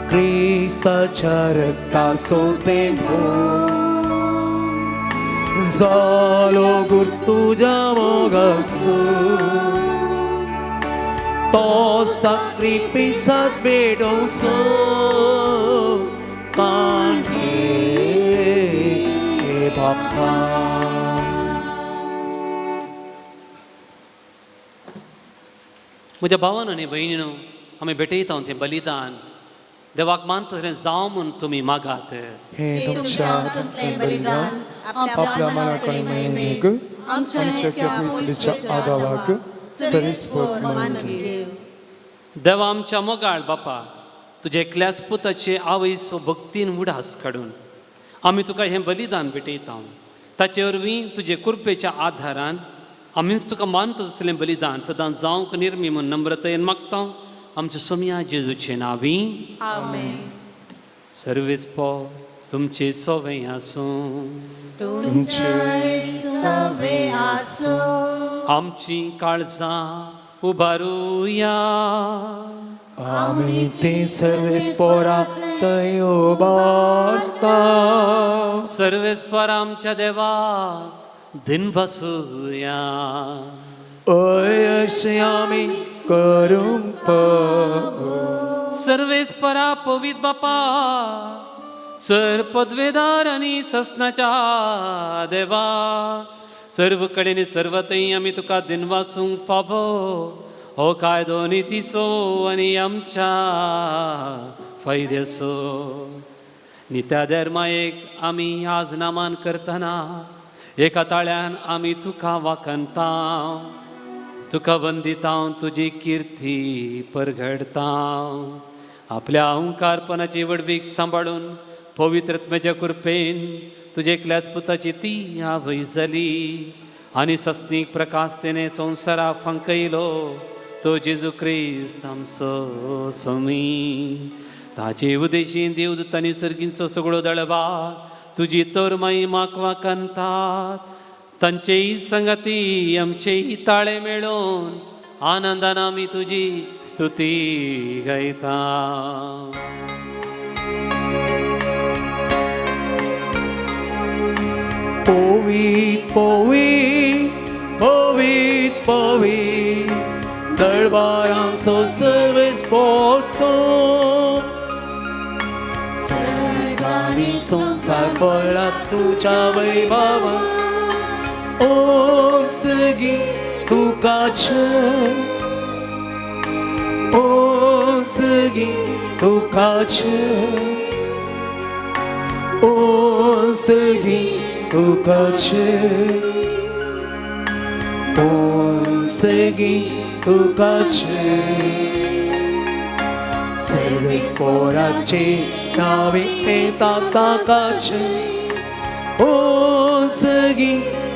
[SPEAKER 3] क्रिस्ताच्या रक्ताचो तेंपो जालो गुर तुज्या मोगाचो तो साक्रिफिसास भेटोवचो कान घे बापा.
[SPEAKER 2] म्हज्या भावान आनी भयणीनो आमी भेटयता तें बलिदान देवाक मानता तशें जावं म्हूण तुमी मागात.
[SPEAKER 7] हे तुमच्या हातांतलें बलिदान आपल्या मनाक आनी महिमेक आमच्या पयसुलीच्या आदावाक सरीसपोत मानून घेव.
[SPEAKER 2] देवा आमच्या मोगाळ बापा, तुज्या एकल्याच पुताचे आवयचो भक्तीन उडास काडून आमी तुका हें बलिदान भेटयता. ताचे वरवीं तुजे कृपेच्या आधारान आमीच तुका मानता तसलें बलिदान सदां जावंक निर्मी म्हूण नम्रतायेन मागता आमच्या सोमया जेजूचे नांवी.
[SPEAKER 4] आमेन.
[SPEAKER 2] सर्वेस पो तुमचे सोवे आसूं.
[SPEAKER 4] तुमचे सवे आसूं.
[SPEAKER 2] आमची काळजां उबारुया.
[SPEAKER 3] आमी ते सर्वेस पोरा थंय उबारता.
[SPEAKER 2] सर्वेस पर आमच्या देवाक दिन बसुया.
[SPEAKER 3] अय अशें आमी करूंक फावो.
[SPEAKER 2] सर्वेस परा पवित बापा, सर पदवेदार आनी ससनाच्या देवा, सर्व कडेन सर्वतय आमी तुका दिनवासूंक फावो. हो कायदो नितीचो आनी आमच्या फायद्याचो. नित्या धर्मायेक आमी आज नामान करतना एका ताळ्यान आमी तुका वाखणता, तुका वंदिता, तुजी किर्ती परगडता. आपल्या ओंकारपणाची व्हडवीक सांबाळून पवित्रत्म्याच्या कृपेन तुजे एकल्याच पुताची ती आवय जाली आनी सस्नीक प्रकाश तेणे संवसारा फांकयलो तो जेजू क्रिस्त आमचो समी. ताचे उदेशीन देवदूतांनी सर्गींचो सगळो दळबा तुजी तर माई म्हाक वाखणतात. तांचेय संगती आमचेय ताळे मेळोवन आनंदान आमी तुजी स्तुती गायता.
[SPEAKER 3] पवित पवित पवित पवित दरबारांचो सर्वेस पोरतो सर्गांनी संवसार भरला तुज्या वैभवान. ओ सगी तुकाचे, ओ सगी तुकाचे, ओ सगी तुकाचे, ओ सगी तुकाचे. सर्वेस पोराचे नावे येता ताकाचे, ओ सगी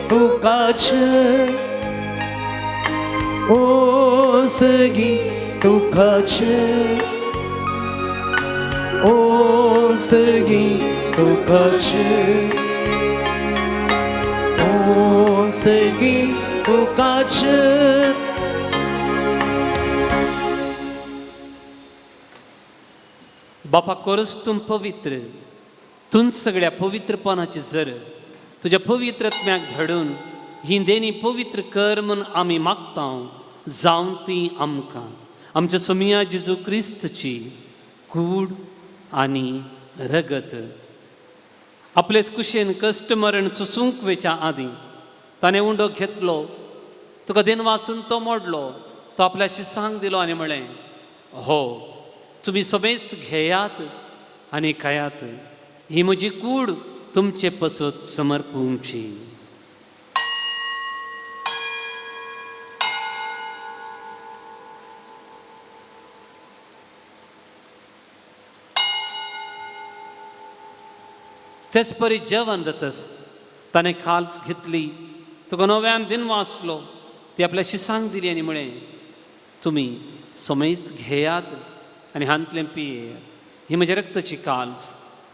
[SPEAKER 3] तुकाचे, ओ सगी तुकाचे, ओ सगी तुकाचे, ओ सगी तुकाचे.
[SPEAKER 2] बापा कोरस तूं पवित्र, तूं सगळ्या पवित्रपणाची जर तुज्या पवित्रत्म्याक धाडून ही देणी पवित्र कर म्हूण आमी मागता. जावं ती आमकां आमच्या सोमिया जेजू क्रिस्तची कूड आनी रगत. आपलेच कुशेन कश्ट मरण सोसूंक वेच्या आदीं ताणें उंडो घेतलो, तुका देन वासून तो मोडलो, तो आपल्या शिसांक दिलो आनी म्हळें, हो तुमी समेस्त घेयात आनी खायात, ही म्हजी कूड तुमचे पसत समर्पूंची. तेच परी जेवण जातस ताणें खाल्स घेतली, तुका नव्यान दिन वाचलो, ती आपल्या शिसांक दिली आनी म्हळें, तुमी समेस्त घेयात आनी हांतलें पियेयात. ही म्हज्या रक्ताची काल्स,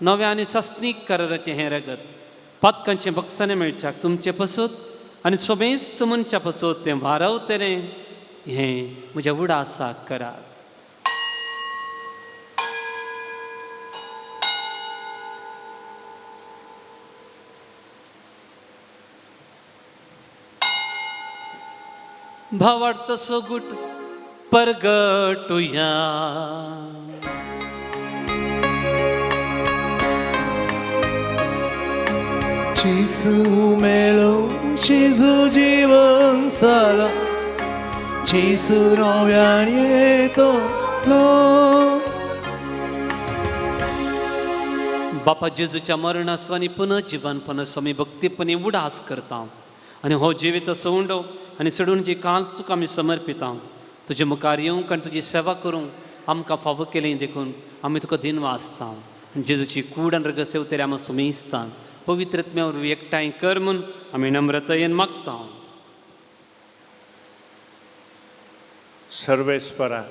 [SPEAKER 2] नव्या आनी सस्नीक कराराचें हें रगत पातकांचें बक्षाणें मेळच्याक तुमचें पसत आनी समेस्त मनच्या पसत तें वारवतलें. हें म्हज्या उडासाक करात. भावार्थ सोगूट परगटुया.
[SPEAKER 3] जेजू मेलो, जेजू जीवन जाला, जेजू नव्यान येतलो.
[SPEAKER 2] बापा जेजूच्या मरणासो आनी पुनर्जिवनपणाचो आमी भक्तीपणी उडास करता आनी हो जिवीत सवंडो आनी सोडून जी कांच तुका आमी समर्पिता. तुजे मुखार येवंक आनी तुजी सेवा करूंक आमकां फावो केली देखून आमी तुका दिन वाचता. आनी जेजूची कूड आनी रगत सेवतरी आमी सुमेस्ता पवित्र आत्म्या वरवीं एकठांय कर म्हूण आमी नम्रतायेन मागता.
[SPEAKER 1] सर्वेस्परा,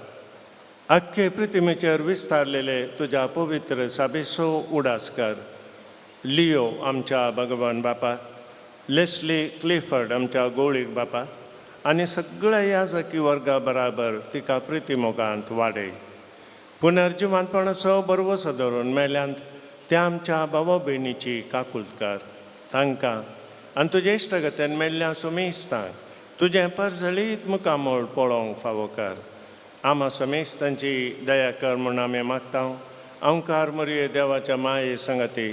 [SPEAKER 1] आख्खे प्रतिमेचेर विस्तारलेले तुज्या पवित्र साबेसो उडास कर. लियो आमच्या भगवान बापा, लेस्ली क्लिफर्ड आमच्या गोळीक बापा आनी सगळ्या याजकी वर्गा बराबर तिका प्रितीमोगांत वाडय. पुनर्जिवानपणाचो बरवसो धरून मेल्यांत त्या आमच्या भावा भयणीची काकूत कर. तांकां आनी तुजे इश्टगतेन मेल्ल्या सुमेस्तांक तुजें परजळीत मुखामळ पळोवंक फावो कर. आमा समेस्तांची दया कर म्हूण आमी मागता. अंकार मरये देवाच्या माये संगती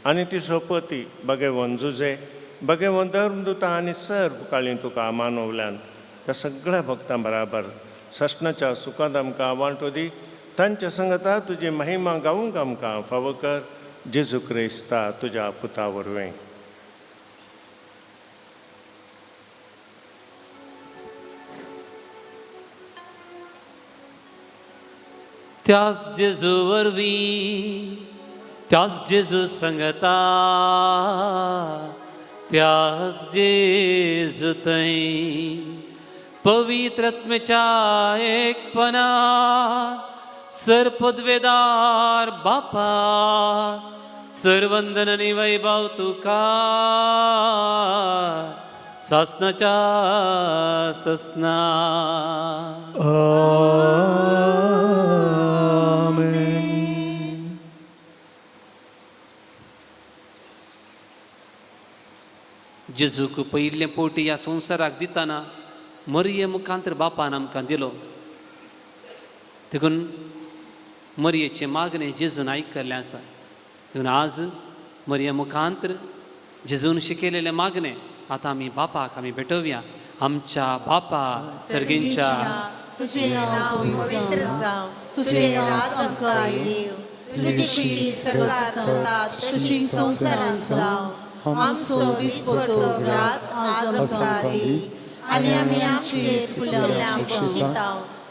[SPEAKER 1] आनी तिचो पती भगेवन जुजे भगेवन धर्मदुता आनी सर्व काळी तुका मानवल्यान त्या सगळ्या भक्तां बराबर सस्नाच्या सुखांत आमकां वांटो दी. तांच्या संगता तुजी महिमा गावूंक आमकां फावो कर. जेजू क्रिस्ता तुज्या पुता वरवीं.
[SPEAKER 2] त्याच जेजू वरवीं, त्याच जेजू संगता, त्याच जेजू थंय पवित्र आत्म्याच्या एकपणान सरपदवेदार बापा सरवंदन आनी वैभव तुका सासनाच्या ससना.
[SPEAKER 7] आमेन.
[SPEAKER 2] जेजूक पयिल्लें पोटी ह्या संवसाराक दितना मरये मुखांतर बापान आमकां दिलो. देखून मरयेचें मागणें जेजून आयकल्लें आसा. देखून आज मरये मुखांतर जेजून शिकयलेलें मागणें आतां आमी बापाक आमी भेटोवया. आमच्या बापा सर्गींच्या,
[SPEAKER 4] तुझे नाव पवित्र जावं, तुझे राज आमकां येवं, तुजी खुशी स्वर्गात जाता तशी संवसारांत जावं. आमचो दिसपट्टो ग्रास आज आमकां दी आनी आमी आमचे चुकल्यांक बक्षिता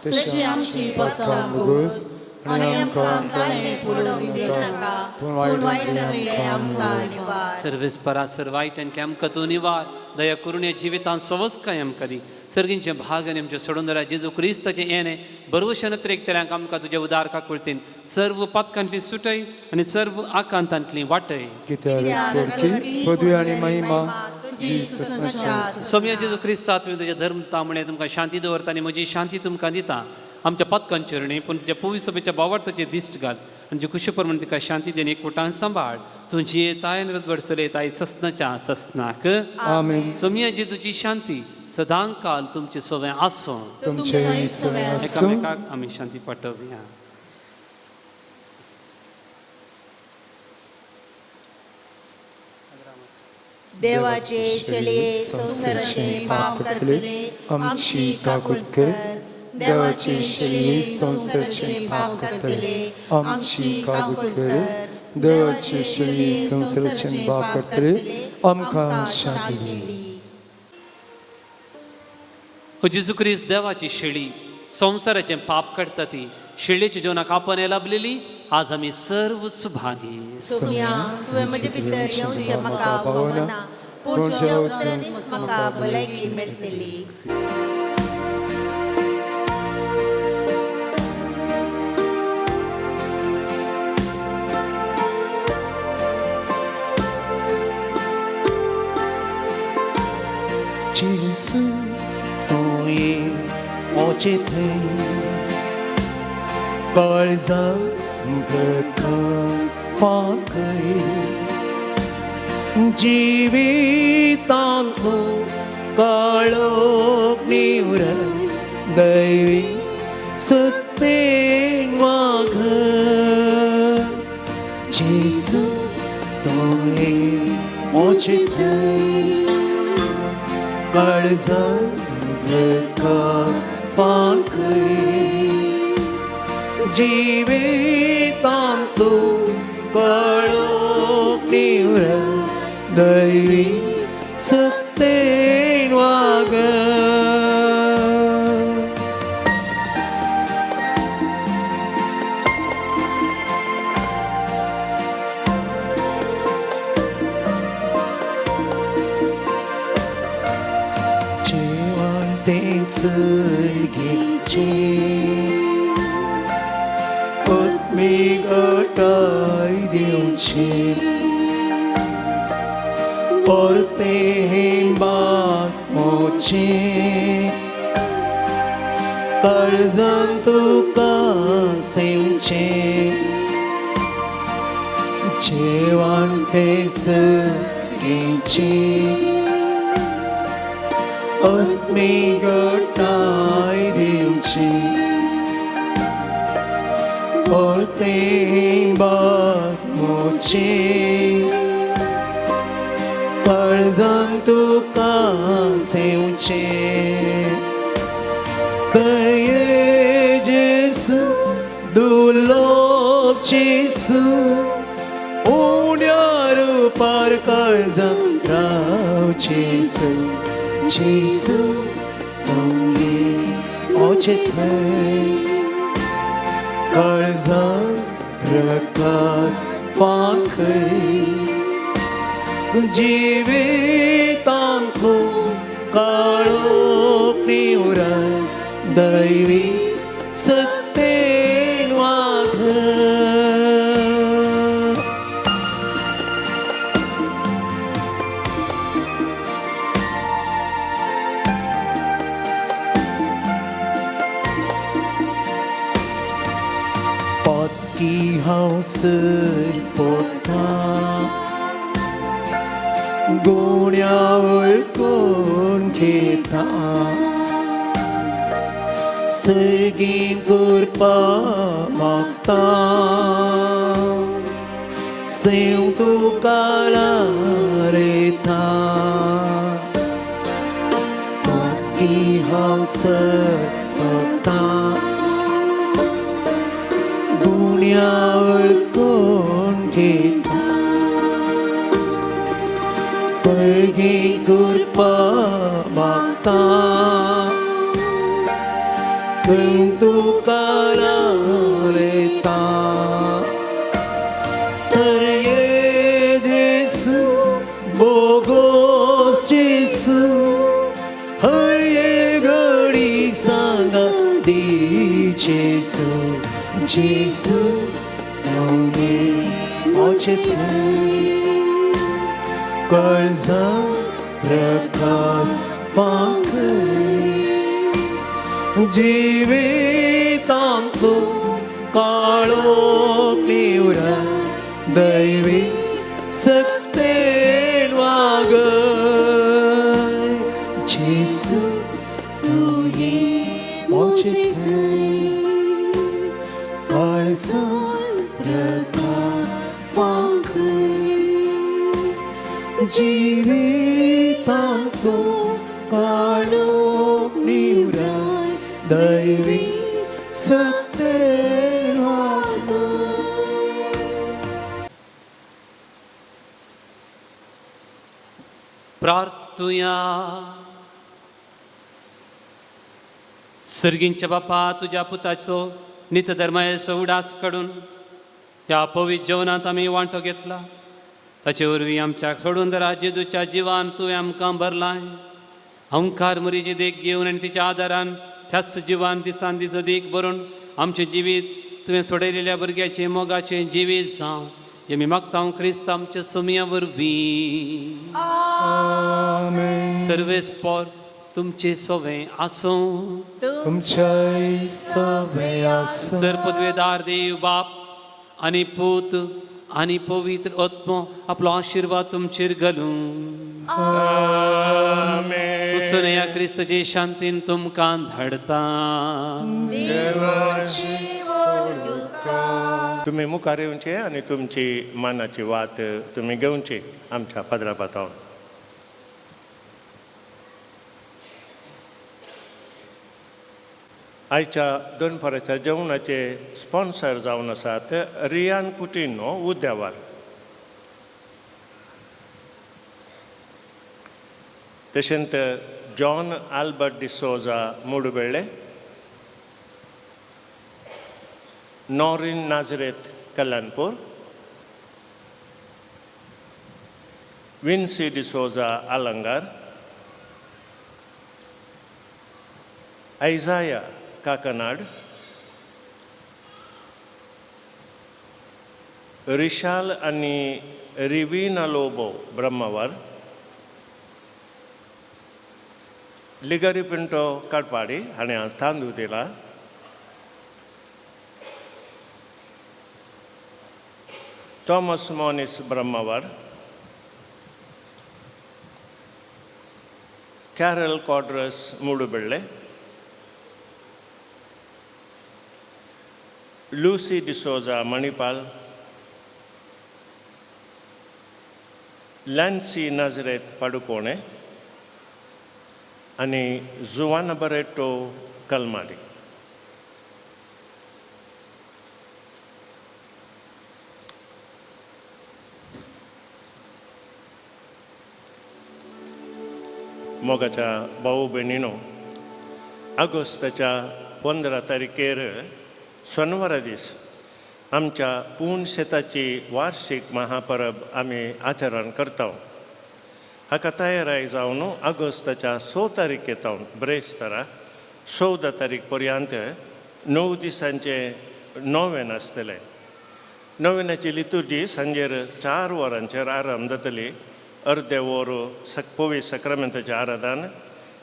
[SPEAKER 4] तशी आमची पथकां भोगस आनी आमकां ताळणे पडोवंक दिवं नाका, पूण वायटांतले आमकां निवार.
[SPEAKER 2] सर्वेस परा सर वायटांतले आमकां तूं निवार. दया करून ह्या जिवितांत सवस्काय आमकां दी. सर्गींचें भाग आनी आमचें सोडून दरा जेजू क्रिस्ताचें येणें बरवशेन त्रेकतल्यांक आमकां तुज्या उदार काकुळतीन सर्व पातकांतली सुटय आनी सर्व आकांतांतली वाटय.
[SPEAKER 7] कित्याक स्वर्गी पदवी आनी महिमा तुजी ससनाच्या
[SPEAKER 2] सोम्या जेजू क्रिस्ता, तुवें तुज्या धर्म तामणे तुमकां शांती दवरता आनी म्हजी शांती तुमकां दिता. आमच्या पातकांचेर न्ही पूण तुज्या पवित्र सभेच्या बावार्थाचेर दिश्ट घाल आनी जे कुशे प्रमाण तिका शांती दी आनी एकवटान सांबाळ. तूं जियेताय आनी रदवडसले येताय ससनाच्या ससनाक.
[SPEAKER 7] आमेन.
[SPEAKER 2] सोम्या जेजूची शांती सदां काल तुमचे सवें आसूं.
[SPEAKER 7] तुमचे सवें आसूं.
[SPEAKER 2] एकामेकाक आमी शांती पाठोवया.
[SPEAKER 4] देवाचे चलये संवसाराचे पाप काडटले आमची काकूत कर. देवाचे चलये संवसाराचे पाप काडटले आमची काकूत कर.
[SPEAKER 7] देवाचे चलये संवसाराचे पाप काडटले आमकां शांती दी.
[SPEAKER 2] हो जेजू क्रिस्त देवाची शेळी संवसाराचें पाप काडटा ती शेळेच्या जेवणाक आपण लाभलेली आज आमी सर्व सुभागी.
[SPEAKER 4] सोम्या, तुवें म्हजे भितर येवचें म्हाका पावना, पूण तुज्या उतरांनीच म्हाका भलायकी मेळटली.
[SPEAKER 3] जेसू तुवें मोचे थंय काळजां प्रकाश फांकय जिवितांतलो काळोख निवरय दैवी सत्तेन वाघय. जेसू तुवें मोचे थंय काळजां प्रकाश फांकय जिवितांतलो काळोख निवरय दैवी सत्तेन वाघय. जेवण तें सर्गीचें आत्मीक गटाय दिवचें परतें बातमोचें काळजान तुका सेवचें. जेवण तें सर्गीचें आत्मीक गटाय दिवचें परतें बातमोचें काळजान तुका सेवचें. दये जेसू दुर्लभ जेसू उण्या रुपार काळजान राव जेसू. जेसू तुवें मोचे थंय काळजान प्रकाश फांकय जिवितांतलो काळोख निवरय दैवी सत्तेन वाघय. पातकी हांव सरपोता गुण्या वळखून घेता सर्गीं कृपा मागता सेव तुका लारयता. पातकी हांव सरपोता गुण्या वळखून घेता सर्गीं कृपा मागता सेव तुका लारयता. तर ये जेसू बोगोस जेसू हर ये घडी सांगा दी जेसू. जेसू तुवें मोचे थंय काळजान प्रकाश फांकय जिवितांतलो काळोख निवरय दैवी सत्तेन वाघय. जेसू तुवें मोचे थंय काळजान प्रकाश फांकय जिवितांतलो काळोख निवरय दैवी सत्तेन वाघय.
[SPEAKER 2] प्रार्थुया. सर्गींच्या बापा, तुज्या पुताचो नितधर्माचो उडास काडून ह्या पवित्र जेवणांत आमी वांटो घेतला. ताचे वरवीं आमच्या सोडून दरा जेजूच्या जिवान तुवें आमकां भरलाय. अंकार मुरीची देख घेवन आनी तिच्या आदारान त्याच जिवान दिसान दीस अदीक भरून आमचें जिवीत तुवें सोडयलेल्या भुरग्याचें मोगाचें जिवीत जावं. हें आमी मागता क्रिस्त आमच्या सोमया वरवीं. सर्वेस्पोर तुमचे सोवें आसूं.
[SPEAKER 7] तुमच्याय सवे आसूं.
[SPEAKER 2] सर पदवेदार देव बाप आनी पूत आनी पवित्र आत्मो आपलो आशिर्वाद तुमचेर घालूं. वचून ह्या क्रिस्तचे शांतीन तुमकां धाडता.
[SPEAKER 1] तुमी मुखार येवचे आनी तुमची मानाची वात तुमी घेवची आमच्या पदरा पातावन. आयच्या दनपाराच्या जेवणाचे स्पॉन्सर जावन आसात रियान कुटिनो उद्यावर, तशेंच जॉन आल्बर्ट डिसोजा मुडबेळे, नॉरीन नाजरेत कल्याणपूर, विन्सी डिसोजा आलंगार, ऐजाया काकनाड, रिशाल आनी रिविना लोबो ब्रह्मावर, लिगरी पिंटो काटपाडी हाणें तांदूळ दिला, थॉमस मोनीस ब्रह्मावर, कॅरल कॉड्रस मुडुबेळ्ळे, लुसी डिसोजा मणिपाल, लॅन्सी नाजरेत पाडुकोणे आनी जुवाना बरेटो कलमाडी. मोगाच्या भाऊ भयणीनो, ऑगस्टाच्या 15 तारखेर सोनवारा दीस आमच्या पूण शेताची वार्षिक महापरब आमी आचरण करता. हाका तयाराय जावन ऑगस्टाच्या 6 तारखे तावन ब्रेस्तारा 14 तारीख पर्यंत 9 दिसांचे नोवेन आसतलें. नोवेनाची लितुर्जी सांजेर 4 वरांचेर आरंभ जातली. अर्दे वर पवित्र सक्रामेंताचें आराधन,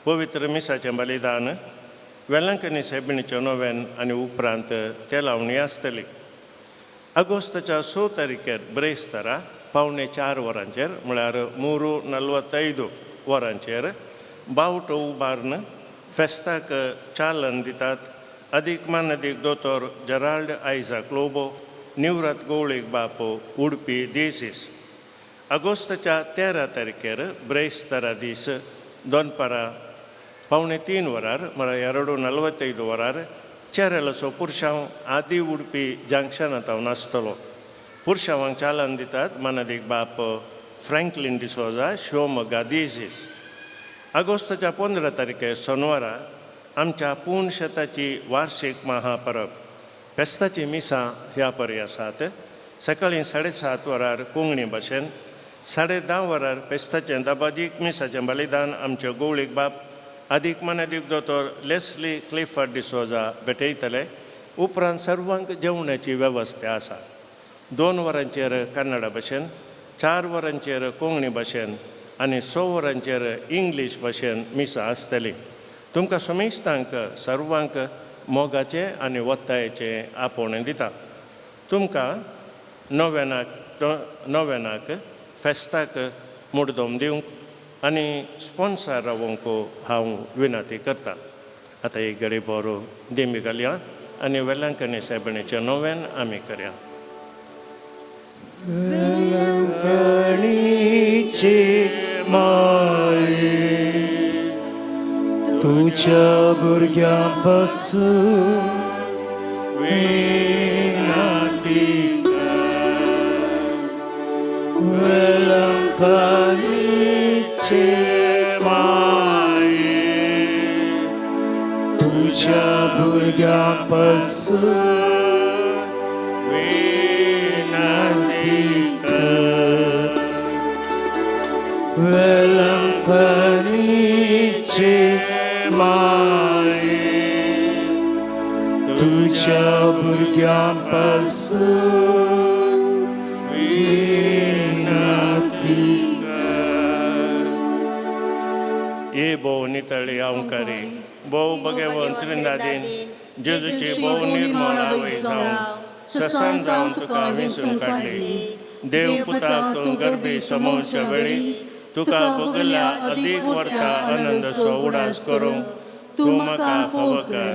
[SPEAKER 1] पवित्र मिसाचें बलिदान, वेलंकनी सायबिणीचें नोवेन आनी उपरांत तेलावणी आसतली. ऑगस्टाच्या 6 तारखेर ब्रेस्तारा 3:45 वरांचेर म्हळ्यार 3:45 वरांचेर बावटो उबारून फेस्ताक चालन दितात. अदीक मानादीक दोतोर जेराल्ड आयझाक लोबो, निवृत्त गवळीक बापो, उडपी देसीस. ऑगस्टाच्या 13 तारखेर ब्रेस्तारा दीस दनपारां 2:45 वरार म्हळ्यार 2:45 वरार चेरेलाचो पुरशांव आदी उडपी जंक्शनांत हांव आसतलो. पुरशांवांक चालन दितात मानादीक बाप फ्रँकलीन डिसोजा, शिवमोगा देसीस. ऑगस्टाच्या 15 तारखेर सोनवारा आमच्या पूण शेताची वार्षिक महापरब फेस्ताची मिसां ह्या परी आसात. सकाळीं 7:30 वरार कोंकणी भाशेन, 10:30 वरार फेस्ताचें दबाजीक मिसाचें बलिदान आमचे गवळीक बाप अदीक मानादीक दोतोर लेस्ली क्लिफर्ड डिसोजा भेटयतले. उपरांत सर्वांक जेवणाची वेवस्था आसा. 2 वरांचेर कन्नडा भाशेन, 4 वरांचेर कोंकणी भाशेन आनी 6 वरांचेर इंग्लीश भाशेन मिसां आसतली. तुमकां समेस्तांक सर्वांक मोगाचें आनी वत्तायेचें आपोवणें दिता. तुमकां नोवेनाक फेस्ताक मुडदोम दिवंक आनी स्पॉन्सर रावोंक हांव विनंती करता. आतां एक घडी बरो दिमी घालया आनी वेलंकनी सायबिणीचें नोवेन आमी करया.
[SPEAKER 7] वेलंकणीचे माये तुझ्या भुरग्यां पासून विनंती कर. वेलंकणीचे माये तुझ्या भुरग्यां पासून
[SPEAKER 1] विनंती कर.
[SPEAKER 7] वेलंकरीचे माये, तुज्या भुरग्यां पासून विनंती
[SPEAKER 1] कर. ये भोव नितळी अंकारी, भोव भगवंत त्रिंदादीन जेजूची भोव निर्मळ आवय जावन ससान जावन तुका विंचून काडली. देव पुताक तूं गर्भी समोवच्या वेळी तुका बगल्या अदीक वर्ता आनंदाचो उडास करूंक तूं म्हाका फावो कर.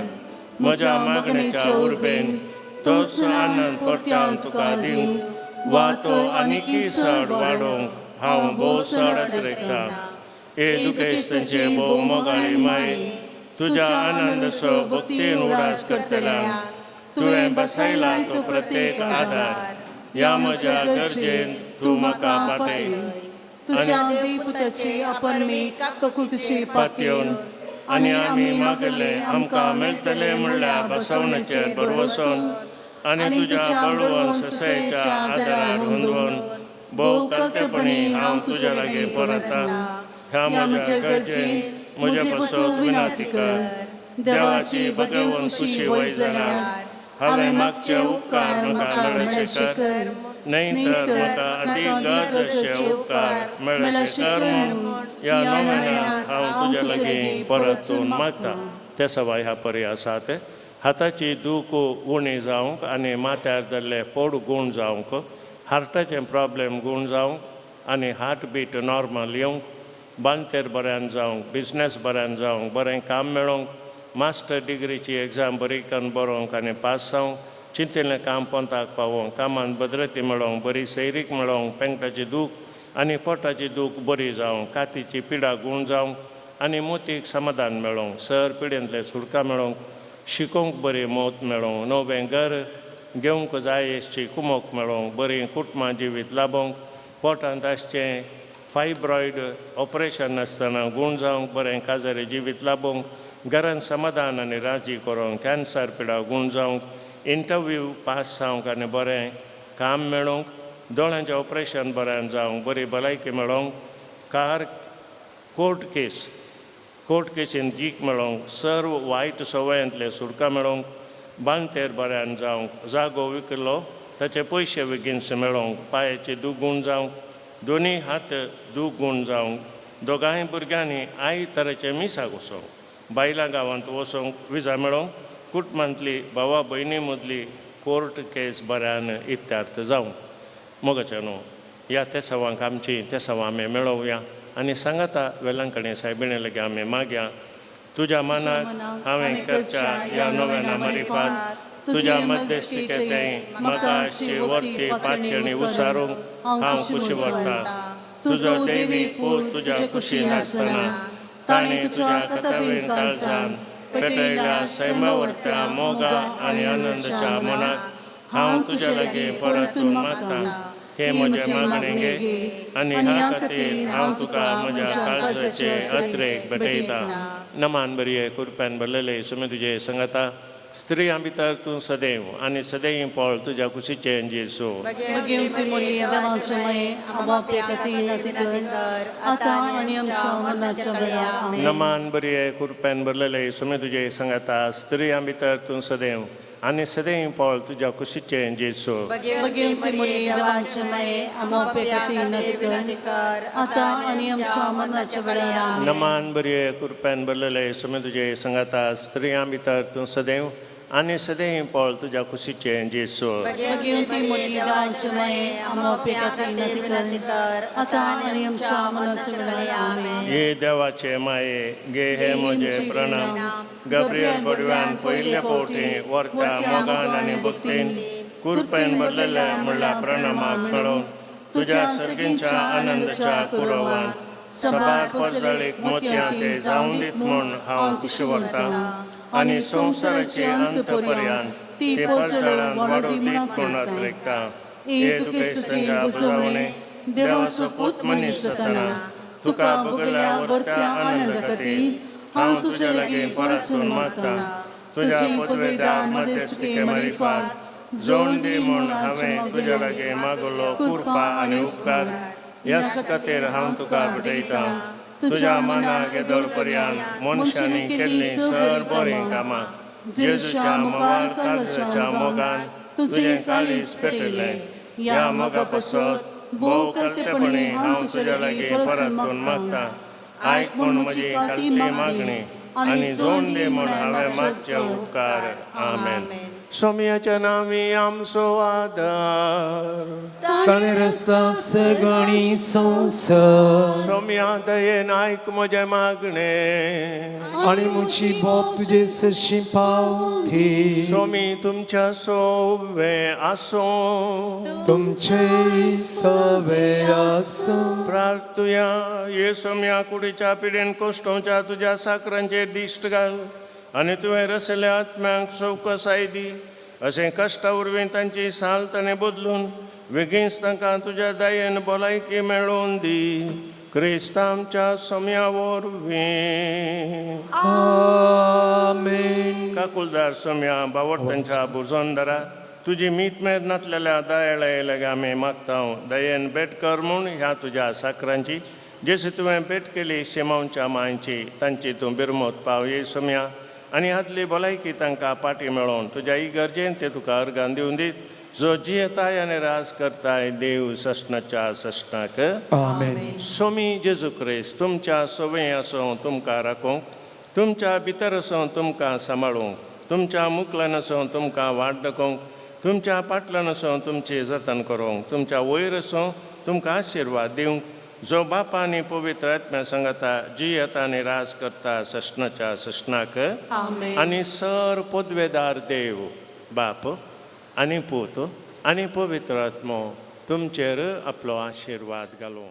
[SPEAKER 1] म्हज्या मागणेच्या उर्बेन तोच आनंद परत्यान तुका दिवंक वा तो आनीकय चड वाडोवंक हांव भोव चड अत्रेकतां. हे दुखेस्तांचे भोव मोगाळी माय, तुज्या आनंदाचो भक्तीन उडास करतल्यांक तुवें बसयला तो प्रत्येक आदार ह्या म्हज्या गरजेन तूं म्हाका पाटय.
[SPEAKER 5] तुझ्या देवपुताचे अपरमीत काकुळटेक
[SPEAKER 1] पातयेवन आनी आमी मागले आमकां मेळटले म्हणल्यार बसवण्याचेर भरवसून आनी तुज्या बळवंत ससायेच्या आदारार हुंदवून भोव कर्तेपणी हांव तुज्या लागीं परता. ह्या म्हज्या गरजेन म्हज्या पासत विनंती कर. देवाची भगवंत खुशी वय जाल्यार हांवें मागचे उपकार म्हाका मेळचे कर, न्हय तर म्हाका अदीक गरज उपकार मेळचे कर म्हूण ह्या नोवेनाक हांव तुज्या लागीं परतून मागता. ते सवाय ह्या परी आसात. हाताची दूख उणी जावंक आनी माथ्यार जाल्ले पोड गूण जावंक, हार्टाचें प्रॉब्लेम गूण जावंक आनी हार्ट बीट नॉर्मल येवंक, बांतेर बऱ्यान जावंक, बिजनेस बऱ्यान जावंक, बरें काम मेळोवंक, मास्टर डिग्रीची एग्जाम बरी करून बरोवंक आनी पास जावंक, चिंतिल्लें काम पोंताक पावोवंक, कामांत भद्रती मेळोवंक, बरी सैरीक मेळोवंक, पेंकटाची दूख आनी पोटाची दूख बरी जावंक, कातीची पिडा गूण जावंक आनी मोतीक समाधान मेळोवंक, सर पिडेंतलें सुटका मेळोवंक, शिकोवंक बरी मौत मेळोवंक, नवें घर घेवंक जाय आसची कुमोक मेळोवंक, बरीं कुटुंबां जिवीत लाबोवंक, पोटांत आसचें फायब्रॉयड ऑपरेशन नासतना गूण जावंक, बरें काजारी जिवीत लाबोवंक, घरान समाधान आनी राजी करूंक, कॅन्सर पिडा गूण जावंक, इंटरव्यू पास जावंक आनी बरें काम मेळोवंक, दोळ्यांचें ऑपरेशन बऱ्यान जावंक, बरी भलायकी मेळोवंक, कार कोर्ट केस कोर्ट केसीन जीक मेळोवंक, सर्व वायट संवयांतले सुटका मेळोवंक, बांतेर बऱ्यान जावंक, जागो विकलो ताचे पयशे बेगीनसे मेळोवंक, पांयाचे दुगूण जावंक, दोनी हात दुगूण जावंक, दोगांय भुरग्यांनी आई तरेचे मिसाक वचोंक, बायलां गांवांत वचोंक विजा मेळोवंक, कुटुंबांतली भावा भयणी मदली कोर्ट केस बऱ्यान इत्यार्थ जावंक. मोगाच्या न्हू ह्या तेसावांक आमची तेसावां आमी मेळोवया आनी सांगाता वेलांकणी सायबिणे लागीं आमी मागया. तुज्या मनाक हांवें करच्या ह्या नव्याना मारिफात तुज्या मध्यस्थिकेंत म्हाका आसची वर्ती पातयेणी उसारूंक हांव खुशी व्हरता. तुजो देवी पूत तुज्या कुशीन आसतना ताणें तुज्या कथावीन काळजान पेटयल्या सैमावरत्या मोगा आनी आनंदाच्या मनाक हांव तुज्या लागीं परतून मागता. हे म्हजें मागणें घे आनी ह्या खातीर हांव तुका म्हज्या काळजाचे अत्रेक भेटयता. नमान बरये कुरप्यान भरलेले सुमे तुजे संगता, स्त्रियां भितर तूं सदैव आनी सदैव पळ तुज्या कुशीचें जेजू.
[SPEAKER 5] भगेवचे मोरी देवाचे माये, आबापे खातीर विनंती कर आतां आनी आमच्या मरणाच्या वेळार. आमेन.
[SPEAKER 1] नमान बरये कुरप्यान भरलेले सुमे तुजे संगता, स्त्रियां भितर तूं सदैव आनी सदैव पळ तुज्या कुशीचें जेजू.
[SPEAKER 5] भगेवचे मोरी देवाचे माये, आबापे खातीर विनंती कर आतां आनी आमच्या मरणाच्या वेळार. आमेन.
[SPEAKER 1] नमान बरये कुरप्यान भरलेले सुमे तुजे संगता, स्त्रियां भितर तूं सदैव आनी सदैव पळ तुज्या कुशीचें जेजू.
[SPEAKER 5] भगेवती मोरी देवाचे माये, आबापे खातीर विनंती कर आतां आनी आमच्या मरणाच्या वेळार. आमेन.
[SPEAKER 1] हे देवाचे माये, गे हे म्हजे प्रणाम. गब्रियल बडव्यान पयले फावटी वरत्या मोगान आनी भक्तीन कुरपेन भरलेल्या म्हणल्या प्रणामाक मेळोवन तुज्या सर्गींच्या आनंदाच्या कुरवान सभार परजळीक मोतयां ते जावन दीत म्हूण हांव खुशी व्हरता आनी संवसाराचे अंत पर्यंत ती परजळान वाडोव दीत म्हूण अत्रेकता. हे दुखेस्तांच्या बुजावणे देवाचो पूत मनीस जातना तुका बगल्या वरत्या आनंदा खातीर हांव तुज्या लागीं परतून मागता. तुज्या पदवेदार मध्यस्थिके मारिफात जोड दी म्हूण हांवें तुज्या लागीं मागलो कृपा आनी उपकार ह्याच खातीर हांव तुका भेटयतां. तुज्या मनाक येदोळ पर्यंत मनशांनी केल्लीं सर बरीं कामां जेजूच्या मोगान काळजाच्या मोगान तुजें काळीज पेटयलें. ह्या मोगा पासत भोव कलतेपणी हांव तुज्या लागीं परतून मागतां. आयक म्हूण म्हजी कालती मागणी आनी जोड दी म्हूण हांवें मागचे उपकार. आमेन. सोमयाच्या नांवी आमचो आदार.
[SPEAKER 3] ताणें रस्ता सगळी संवसार.
[SPEAKER 1] सोमया दयेन आयक म्हजें मागणें.
[SPEAKER 3] आनी म्हजी बोप तुजे सरशी पावती.
[SPEAKER 1] सोमी तुमच्या सोवे आसूं.
[SPEAKER 3] तुमचे सवे आसूं.
[SPEAKER 1] प्रार्थुया. ये सोम्या कुडीच्या पिडेन कोश्टोवच्या तुज्या साकरांचेर दिश्ट घाल आनी तुवें रसल्या आत्म्यांक चवकसाय दी. अशें कश्टा वरवीं तांची साल ताणें बदलून बेगीनच तांकां तुज्या दयेन भलायकी मेळोवन दी. क्रिस्त आमच्या सोम्या वरवीं.
[SPEAKER 3] आमेन.
[SPEAKER 1] काकुलदार सोम्या बावडतांच्या बुजोनदारा तुजी मीत मेर नातलेल्या दयाळे लागी आमी मागता. दयेन भेट कर म्हूण ह्या तुज्या साकरांची जशी तुवें भेट केली शिमांवच्या मांयची तांची तूं बिरमोत पाव ये सोम्या आनी हातली भलायकी तांकां पाटी मेळोवन तुज्या इगर्जेन ते तुका अर्गान दिवन दीत जो जियेताय आनी राज करताय देव सस्नाच्या सस्नाक.
[SPEAKER 3] आमेन.
[SPEAKER 1] सोमी जेजू क्रिस्त तुमच्या सवय आसूं तुमकां राखूंक, तुमच्या भितर आसूं तुमकां सांबाळूंक, तुमच्या मुकल्यान आसूं तुमकां वाट दाखोवंक, तुमच्या पाटल्यान आसूं तुमची जतन करूंक, तुमच्या वयर आसूं तुमकां आशिर्वाद दिवंक, जो बापा आनी पवित्र आत्म्या सांगता जियेता आनी राज करता सस्नाच्या सस्नाक. आनी सर पदवेदार देव बाप आनी पूत आनी पवित्र आत्मो तुमचेर आपलो आशिर्वाद घालूं.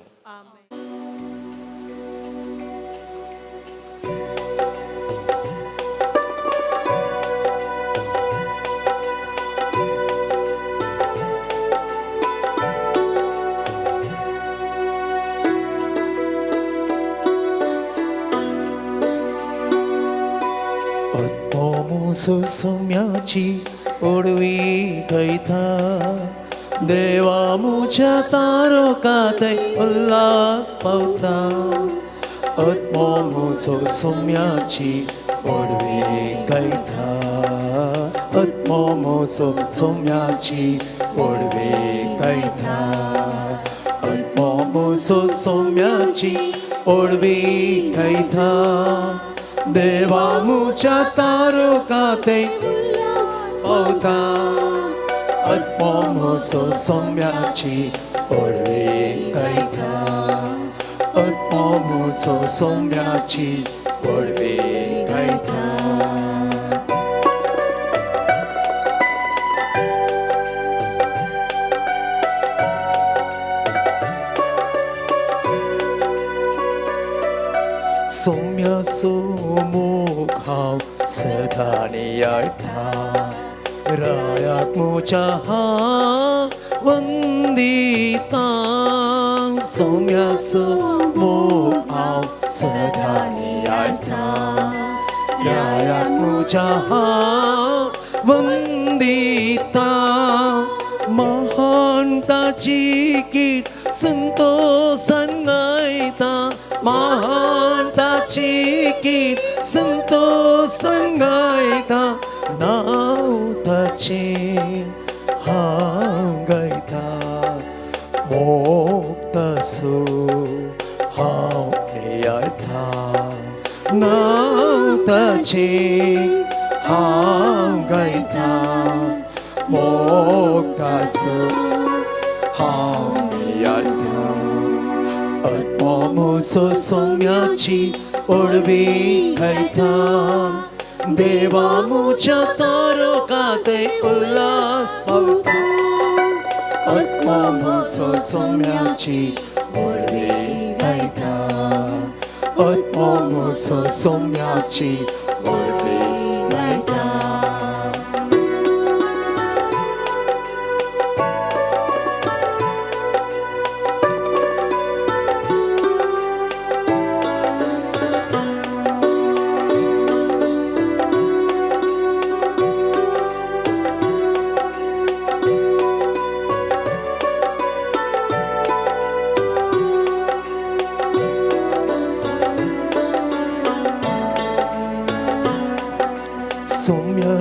[SPEAKER 3] आत्मो सोम्याची ओडवी गायता. देवा मुझ्या तारकातय उल्हास पावता. आत्मो म्हजो सोम्याची ओडवी गायता. आत्मो म्हजो सोम्याची ओडवी गायता. आत्मो म्हजो सोम्याची ओडवी गायता. देवा मुझ्या तारकातय उल्हास पावता. आत्मो म्हजो सोम्याची ओडवी गायता. आत्मो म्हजो सोम्याची ओडवी गायता. सोम्याचो मोग हांव सदां नियाळटा. रायाक म्हज्या हांव वंदिता. सोम्याचो मोग हांव सदां नियाळटा. रायाक म्हज्या हांव वंदिता. महान ताची कीट संतोषान गायता. महान ताची कीट संतोषान गायता. नांव ताचें हांव गायता. मोगतासो हांव नियाळटा. नांव ताचें हांव गायता. मोगतासो हांव नियाळटा. आत्मो म्हजो सोम्याची ओडवी गायता. देवा म्हज्या तारकातय उल्हास पावता. आत्मो म्हजो सोम्याची ओडवी गायता. आत्मो म्हजो सोम्याची ओडवी गायता.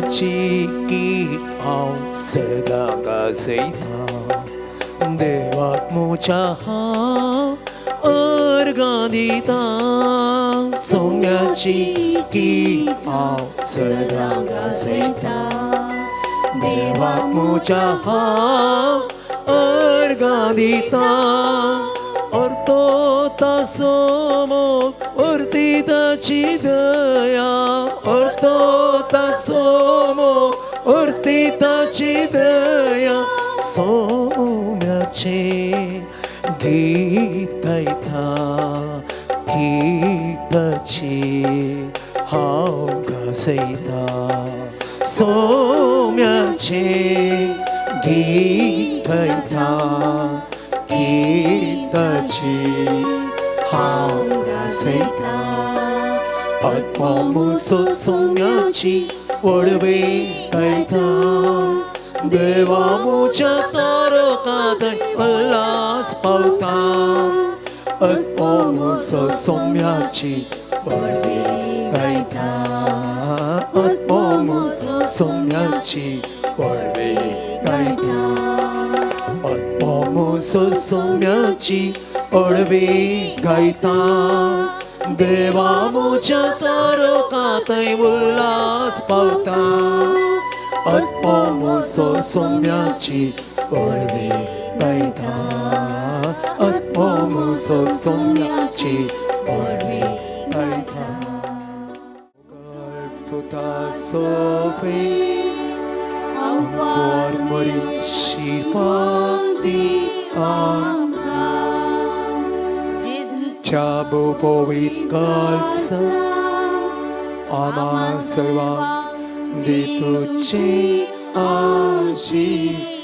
[SPEAKER 3] सोम्याची गीत हांव सदां गाजयतां देवाक म्हज्या हांव अर्गां दितां सोम्याची गीत हांव सदां गाजयतां देवाक म्हज्या हांव अर्गां दितां अर्तो तासो मोग अर्ती ताची दया अर्तो तासो मोग अर्ती ताची दया सोम्याचे गीत गायता गीताची हांव गाजयतां सोम्याचे गीत गायता गीताची हांव गाजयतां आत्मा म्हजो सोम्याची वडवी गायता देवा म्हज्या तारकांत उल्हास पावता आत्मा म्हजो सोम्याची वडवी गायता आत्मा म्हजो सोम्याची वडवी गायता आत्मा म्हजो सोम्याची वडवी गायता देवा म्हज्या तारकांत उल्हास पावता आत्मा म्हजो सोम्याची वडवी गायता आत्मा म्हजो सोम्याची वडवी गायता तुता सोफे आमकां मरी शिफाती आमकां च्या पवित्र कालसा आम्हा सर्वांक दे तुझे आशीर्वाद.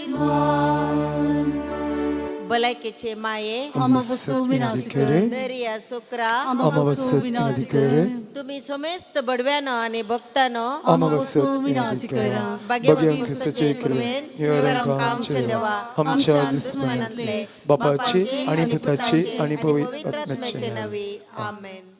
[SPEAKER 4] भलायकेचे माये
[SPEAKER 5] आम्हा बसू विनंती कर
[SPEAKER 4] दर्या सुक्रा
[SPEAKER 5] आम्हा बसू विनंती कर
[SPEAKER 4] तुम्ही समेस्त बडव्यानो आणि भक्तानो
[SPEAKER 7] आम्हा बसू विनंती करा.
[SPEAKER 4] भाग्यवंत क्रिस्ताचे कृपेन निवारण आमचे देवा
[SPEAKER 7] आमच्या दुस्मनांतले बापाची आणि पुताची आणि पवित्र आत्म्याचे
[SPEAKER 4] नावे आमेन.